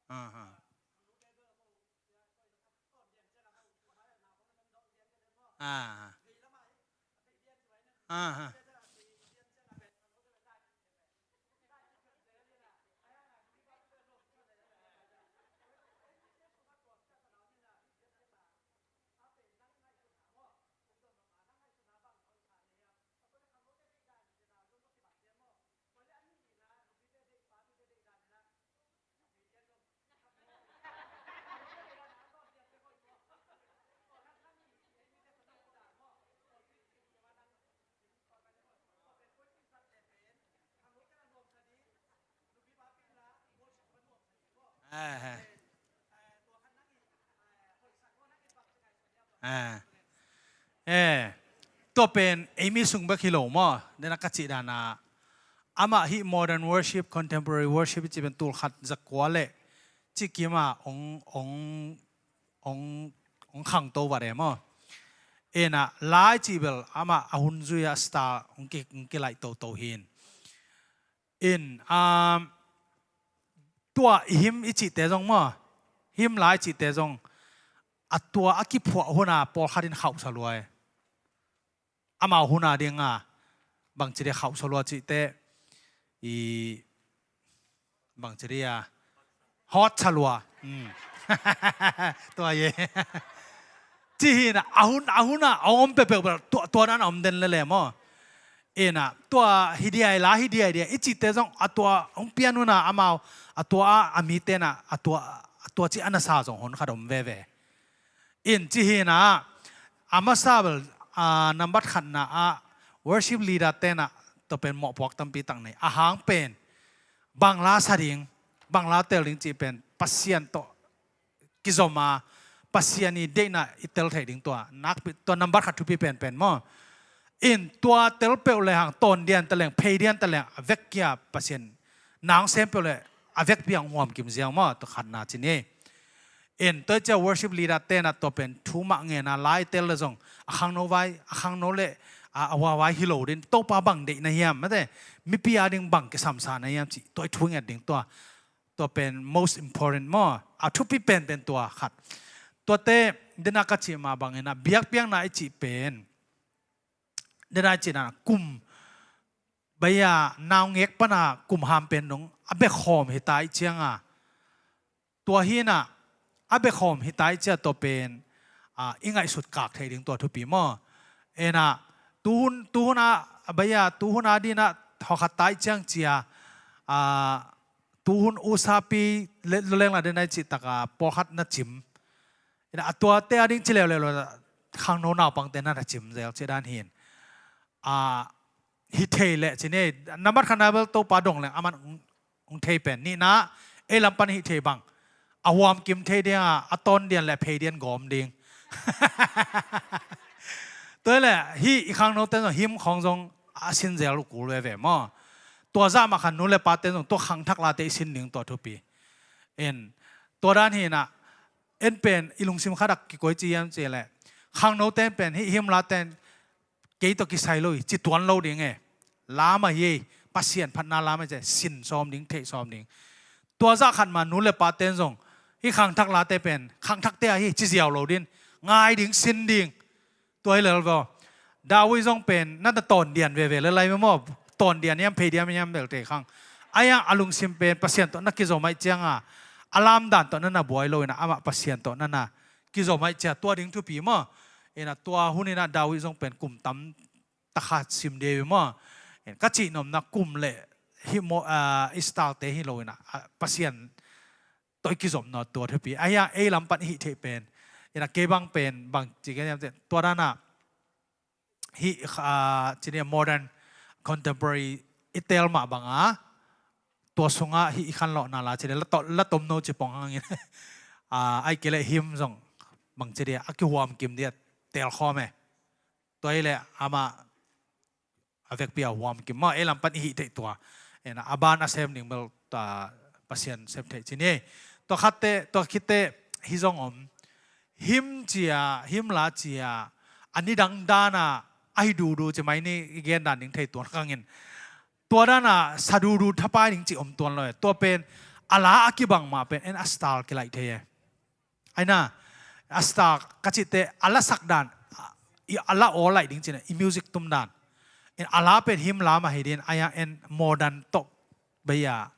Aha. Aha. Aha. Eh, eh. Eh, tua pen ei mi sung bek hi lo maw, dena ka cih dana. Amah hih modern worship, contemporary worship i cih pen tul khat zakua le cih kima ong, ong, ong, ong khangto vat e maw. Ena lai cih bel amah a hun zui a style ong ki, ong kilaih toto hin. In, um, tua i hymn i cihte zong maw, hymn la i cihte zong a tua a kiphuah huna pawlkhat in khauhsa lua e. Amau huna dinga bangci dia khauhsa lua cihte i bangci dia hawtsa lua. Hmm. Tua ye. Ci hina a hun, a huna a om peuhpeuh bel tua, tua dan a om den lele maw. Ena tua hi diai la hi diai dia i cihte zong a tua hong pian huna amau a tua a, a mite na a tua, a tua ci a nasa zong hon khat om veve. In ci hina a masa bel, a, nambat khatna a worship leader tena tua pen mawhpuak tampi tak nei a hang pen bang la sa ding, bang la tel ding cih pen Pasian tawh kizom a Pasian i deihna i tel theih ding tua nakpi, tua nambat khat thupi penpen maw. In tua tel peuh le hang tawn dian ta leng, phei dian ta leng a vek kia Pasian nang sem peuh le a vekpi a hong huam kim ziau maw, tua khatna ci ni. In tua i cia worship leader tena tua pen thu mah ngena lai tel le zong a khangno vai, a khangno le a, a huavai hi lo din Topa bang deihna hiam mate, mipi a ding bang kisamsa na hiam cih tua i thu nget ding tua. Tua pen most important maw, a thupi penpen tua khat. Tuate dena ka cih mah bangin a biakpiakna i cih pen dena i cihna kum baia naungek pana kum ham pen dong a bekhawm hita i cianga tua hina a bekhawm hita i cia tua pen, a, i ngaihsut kak thei ding tua thupi maw. Ena tuhun, tuhun a, a baia tuhun a dina hawkhat ta i ciang cia, a, tuhun usapi le loleng la dena i cih taka pawlkhat na cim. Ina a tuate a ding ci leuleu lo khangno naupangte na na cim zel ci dan hin. A, hi thei leh ci ni, nambat khatna bel Topa dong leng aman ong, ong thei pen. Nihna, ei lam pan hi thei bang a huam kim thei dinga a tawn dian le phei dian gawm ding. Tua le hi i khangnote zong him khawng zong a sin zel uh kul veve maw. Tua zah mah khan nu le pate zong tua khangthak late i sin ding tua thupi. En, tua dan hina, en pen i lungsim khatak kikoi ci hiam ci le khangnote pen hih him laten kei tawh kisai lo hi ci tuan lo ding e. Lam ahi ei, Pasian phatna lam ahi ci sin sawm ding, theih sawm ding. Tua zah khat ma nu le paten zong hih khangthak late pen khangthakte ahi ci ziau lo din, ngai ding, sin ding. Tua hi lel vaw. David zong pen na na tawn dian veve le lai maw. Tawn dian hiam phei dian hiam bel te khang. Aia a lungsim pen Pasian tawh na kizom aih cianga a lamdan tawh na na buai lo ina amah Pasian tawh na na kizom aih cia tua ding thupi maw. Ina tua hun ina David zong pen kum tam takha sim de maw. Ka cih nomna kum le hi maw, a, i style te hi lo ina, a, Pasian tawh i kizom naw tua thupi. Aia ei lam pan i hih theih pen ina kei bang pen bang ci ke tua dana hih, a, ci ni modern contemporary i tel mah banga tua sunga hih i khanlawhna la ci ni la to, la tomno ci pong hangin. A, ai kei le him zong bang ci dia a kihuam kim dia tel khawm e. Tua hi le amah a vekpi a huam kim maw ei lam pan i hih theih tua. Ena a ban a sem ding bel, a, Pasian sem theih ci ni. Tua khatte, tua khitte hi zong om. Him cia, him la cia a nidang dana a hi dudu ci mai ni i gen dan ding thei tuan khangin. Tua dana sa dudu thapai ding ci om tuan lo e. Tua pen a la a kibang mah pen en a style kilaih thei e. Aina a style ka cihte a la sak dan, a, i a la aw laih ding cina i music tum dan. In a la pen him la mah hi din aia en modern tawh baia,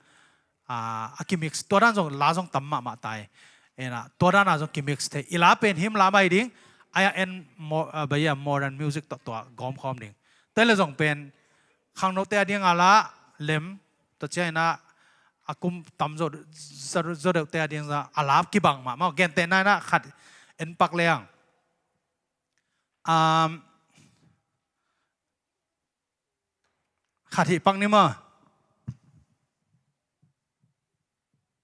a, a kimix tua dan zong la zong tam mahmah tai. Ena tua dana zong kimix thei i la pen him la mah hi ding aia en mo, a, baia modern music tawh tua gawm khawm ding. Tua le zong pen khangnote a dinga la lem tua ciangina a kum tam zo, zo, zo deuhte a ding za a lap kibang mah maw. Gentehna ina khat en pak leng. Um, khat hih pak ni maw.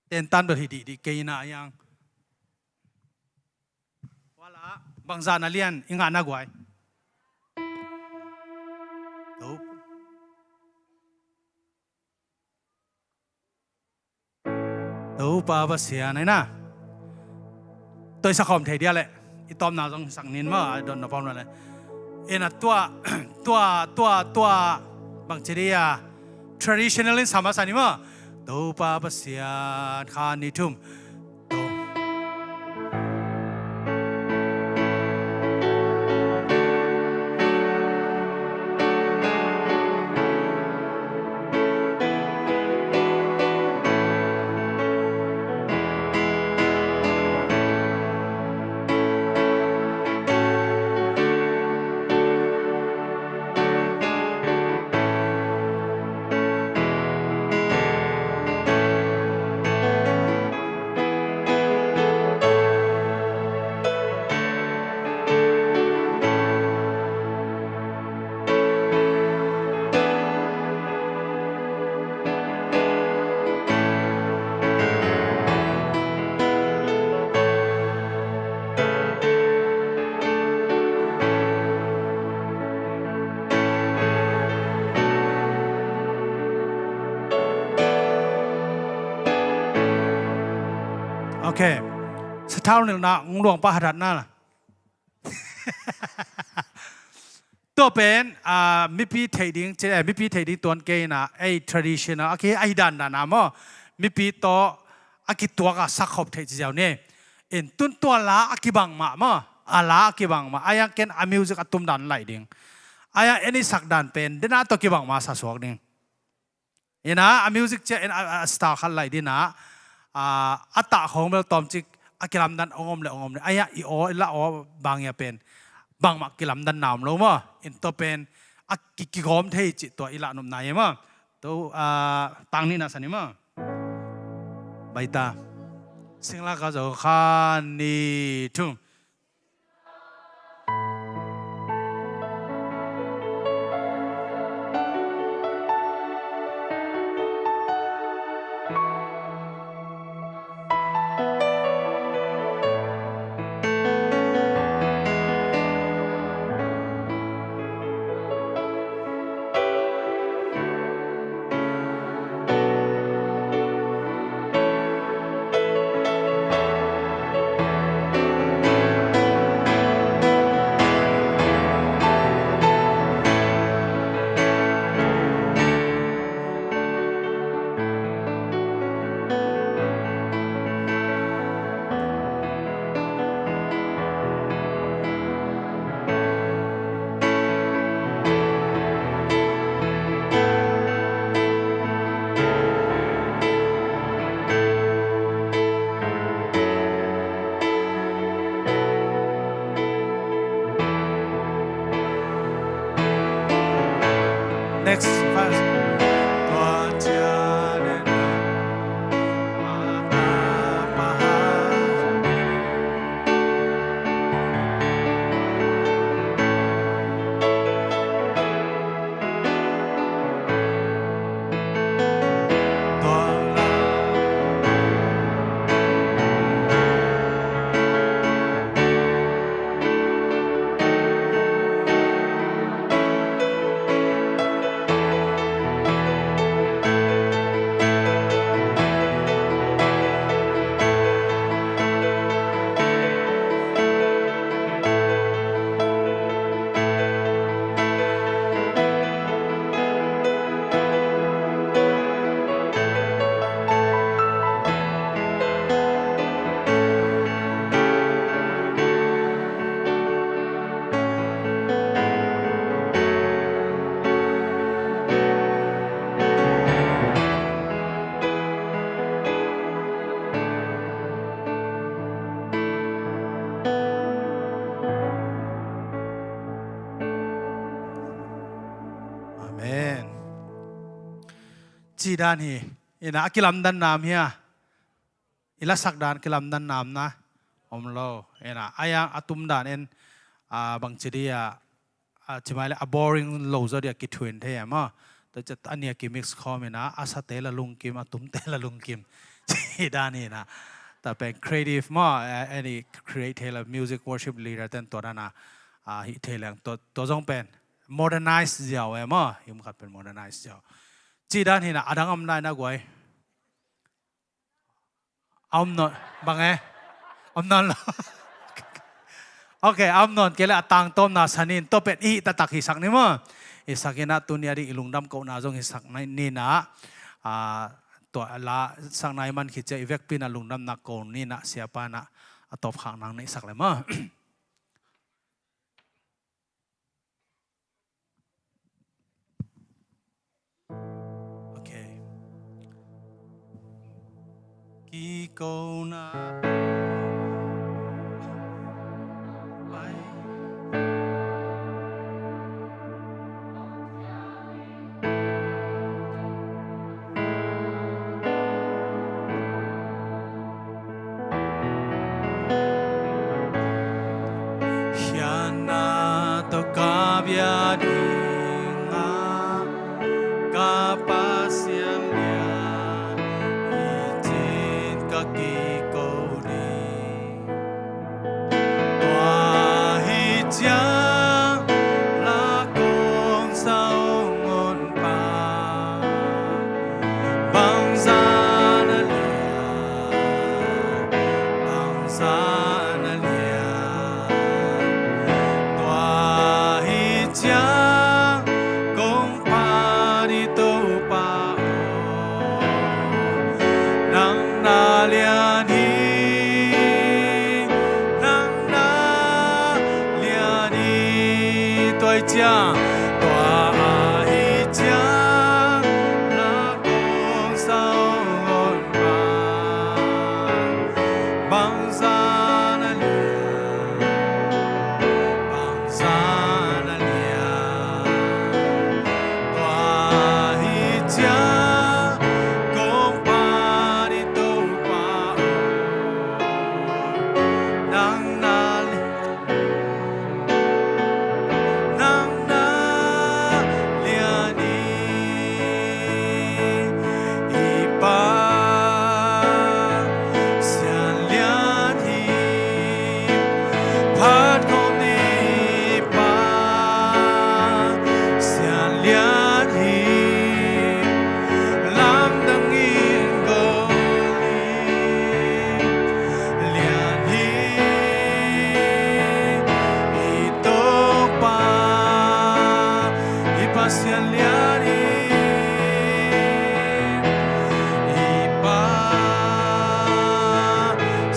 Tentan bel hi dihdih kei na yang. Wala bangzah na lian i ngah na guai. To Topa Pasian ahi na. Tua i sakhawm thei dia leh i tawpna zong sak nin maw, a dotna pawm na leh. Ina tua tua tua tua bangci dia traditional in sa masa ni maw. Topa Pasian kha ni thum. Okay. Sathau nilhna ngluang pa hadatna la. Tua pen, ah, mipi theih ding, ci, eh, mipi theih ding tuan kei na, ei traditional, a ki, a hi dandan a maw. Mipi tawh a kituak a sakkhop theih ci ziau ni. In tun tua la a kibang mah maw. A la a kibang mah. A yang ken a music a tum dan laih ding. A yang en i sak dan pen, dena tawh kibang mah sa suak ding. Ina, a music cia in a, a, a style khat laih dina, a, a tah khong bel tawmcik a kilamdan ong om le ong om le. Aya i aw, i la aw bang ia pen. Bangmah kilamdan na om lo maw. In tua pen, a ki, kigawm thei cih tua i lah nopna ia maw. Tua, a, tang nihna sa ni maw. Baita. Singlaka zo kha ni thum. Next verse. Amen. Ci dan hi. Ina a kilamdan nam hia. I lasak dan kilamdan nam na om lo. Ina a yang a tum dan in, a, bangci dia, a, ci mai le a boring lo zaw dia kithuin thei a maw. Tua ciat a nia kimix khawm ina a sate la lungkim, a tumte la lungkim. Ci dan hi na. Tua pen creative maw, eh, any create thei la music worship leader ten tua dan a, ah, hih thei leng tua, tua zong pen modernize ziau e maw, hih mun khat pen modernize ziau. Ci dan hi na, a dang om lai na guai. A om nawn, bang e? Om nawn lo. Ok, a om nawn kei leh a tangtawmna sa ni in, tua pen i hih taktak hisak ni maw. Hisak in ah tuni a ding i lungdam kohna zong hisak ni in ah, ah, tua la sakna i man khit ciang i vekpi in ah lungdamna ko ni in ah siapa in ah a tawpkhak nang neihsak leh maw. Ok. Kikona pai. Hiana tawh ka bia ding a, ka Pasian lian, hi cin ka kiko ding. Tua hi ciang la kong sa ong on pa, bangzah na lian, bangzah na lian. Tua hi ciang kong phat hi Topa aw, nang na lian hi, nang na lian hi. Tua hi ciang, tua ahi ciang la kong sa ong on pa, bangzah na lian, bangzah na lian. Tua hi ciang kong phat hi Topa aw, nang na lian, nang na lian hi. I Pa, Sian lian hi. Phat khawm ni Pa, Sian lian hi. Lamdang in kong hi. Lian hi, i Topa, i Pasian lian hi, i Pa,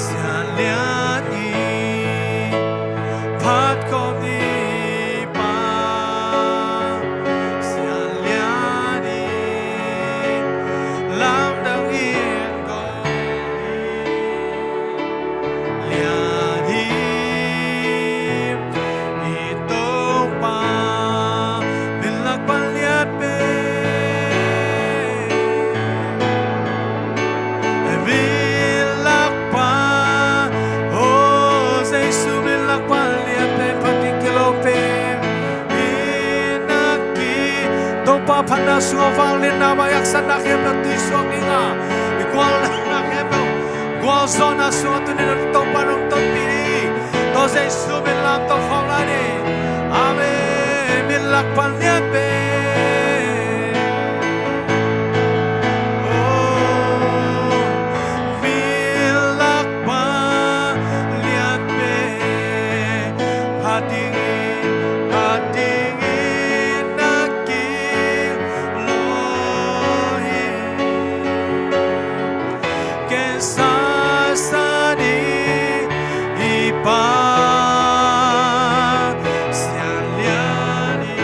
Sian lian hi, phat khawm ni Pa, Sian lian hi, lamdang in kong hi. Lian hi, i Topa, min lak pan lian pen. Min lak pan, o Jesu, min lak pan lian pen, phat ding kilo pen. Inn a ki, Topa phatna sungah vangliatna mah, haksatna khempeuh tuisuak ding a, i gualna khempeuh gualzawhna sungah tuni-in Topa nong tonpih ni. Tua Jesu min lam tawh khawng lai ni. Amen. Min lak pan lian pen. Oh, min lak pan lian pen. Phat dingin, phat dingin na kilawm hi. Ken sasa ding i Pa, Sian lian hi.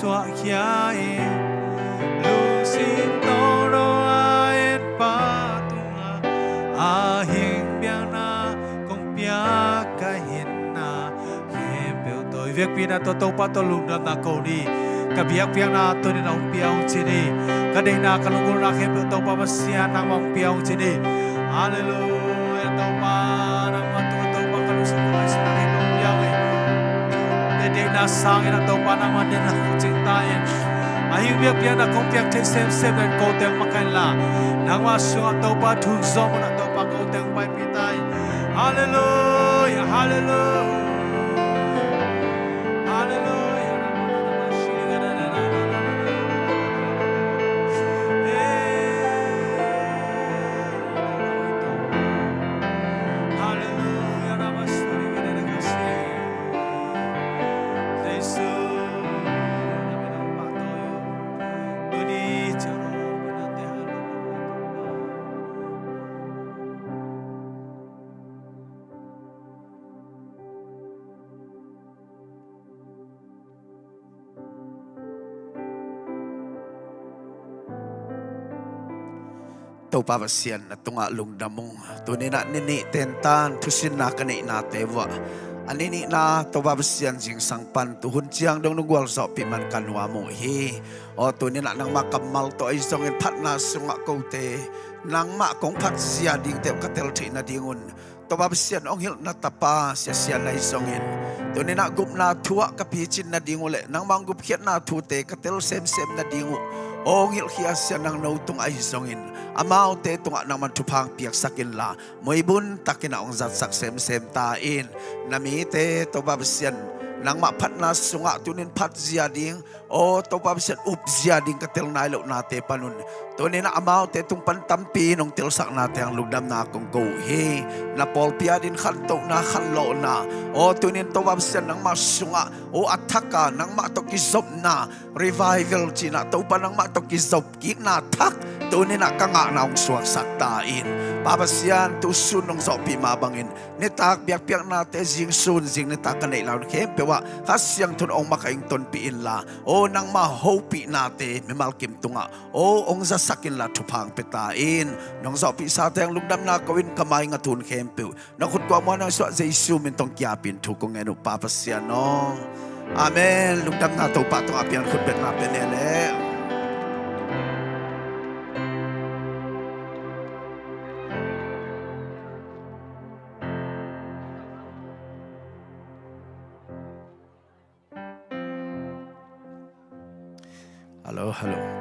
suahkhia in, lungsim tawh no a en pa tungah a hing biakna kong piak ka hinna khempeuh tawh i biakpiakna tawh Topa tawh lungdamna ko ni. Ka biakpiakna tuni-in a hong pia ung ci ni. Ka deihna ka lunggulhna khempeuh Topa Pasian nangmah hong pia ung ci ni. Halleluia. Topa nangmah tungah Topa ka lungsim ka ngaihsutna khempeuh hong pia ung hi. Ka deihna sangin a Topa nangmah deihna hong cing ta in. A hing biakpiakna kong piak thei semsem in kote hong makaih inla, nangmah sungah Topa thu zawh munah Topa kote hong paipih ta in. Halleluia, halleluia. Halleluia. Halleluia. Topa Pasian na tungah lungdam ung. Tuni-in ah ni nih tentan thusinna ka neihnate vuah a ni nihna Topa Pasian zingsang pan tuhun ciang dong na gualzawhpih man ka nuam uh hi. Aw tuni-in ah nangmah kammal tawh ahi zongin phatna sungah kote nangmah kong phatzia dingte uh ka tel theih nadingun Topa Pasian hong hilhna tapa Sia Sian ahi zongin tuni-in ah gupna thu ah ka picin nading uh le nangmah hong gupkhiatna thute ka tel semsem nading uh hong hilhkhia Sia Nang No tungah ahi zongin amaute tungah nangmah thupha hong piaksak inla muibun takin ah hong zatsak semsem ta in. Na mite Topa Pasian nangmah phatna sungah tuni-in phatzia ding aw Topa Pasian upzia ding ka tel nai lohnate panun tuni-in ah amaute tung pan tampi in hong telsaknate hang lungdamna kong ko uh hi. Na pawlpi adingin khantohna khanlawhna aw tuni-in Topa Pasian nangmah sungah aw a thak a nangmah tawh kizopna revival cih in ah Topa nangmah tawh kizop kikna thak tuni-in ah ka ngahna hong suaksak ta in. Pa Pasian tusun hong zawhpih mah bangin nitak biakpiaknate zingsun zing nitak ka neih lai-un khempeuh ah Kha Siangtho in hong makaih hong tonpih inla aw nangmah hopihnate mimal kim tungah aw hong zasak inla thupha hong pia ta in. Nong zawhpihsate hang lungdamna ko in ka mai ngat hun khempeuh na khut kuamah nang suah Jesu min tawh hong ki-apin thu kong ngen uh Pa Pasian aw. Amen. Lungdamna Topa tungah pian khut betna pia ni leh. Hallo, hallo.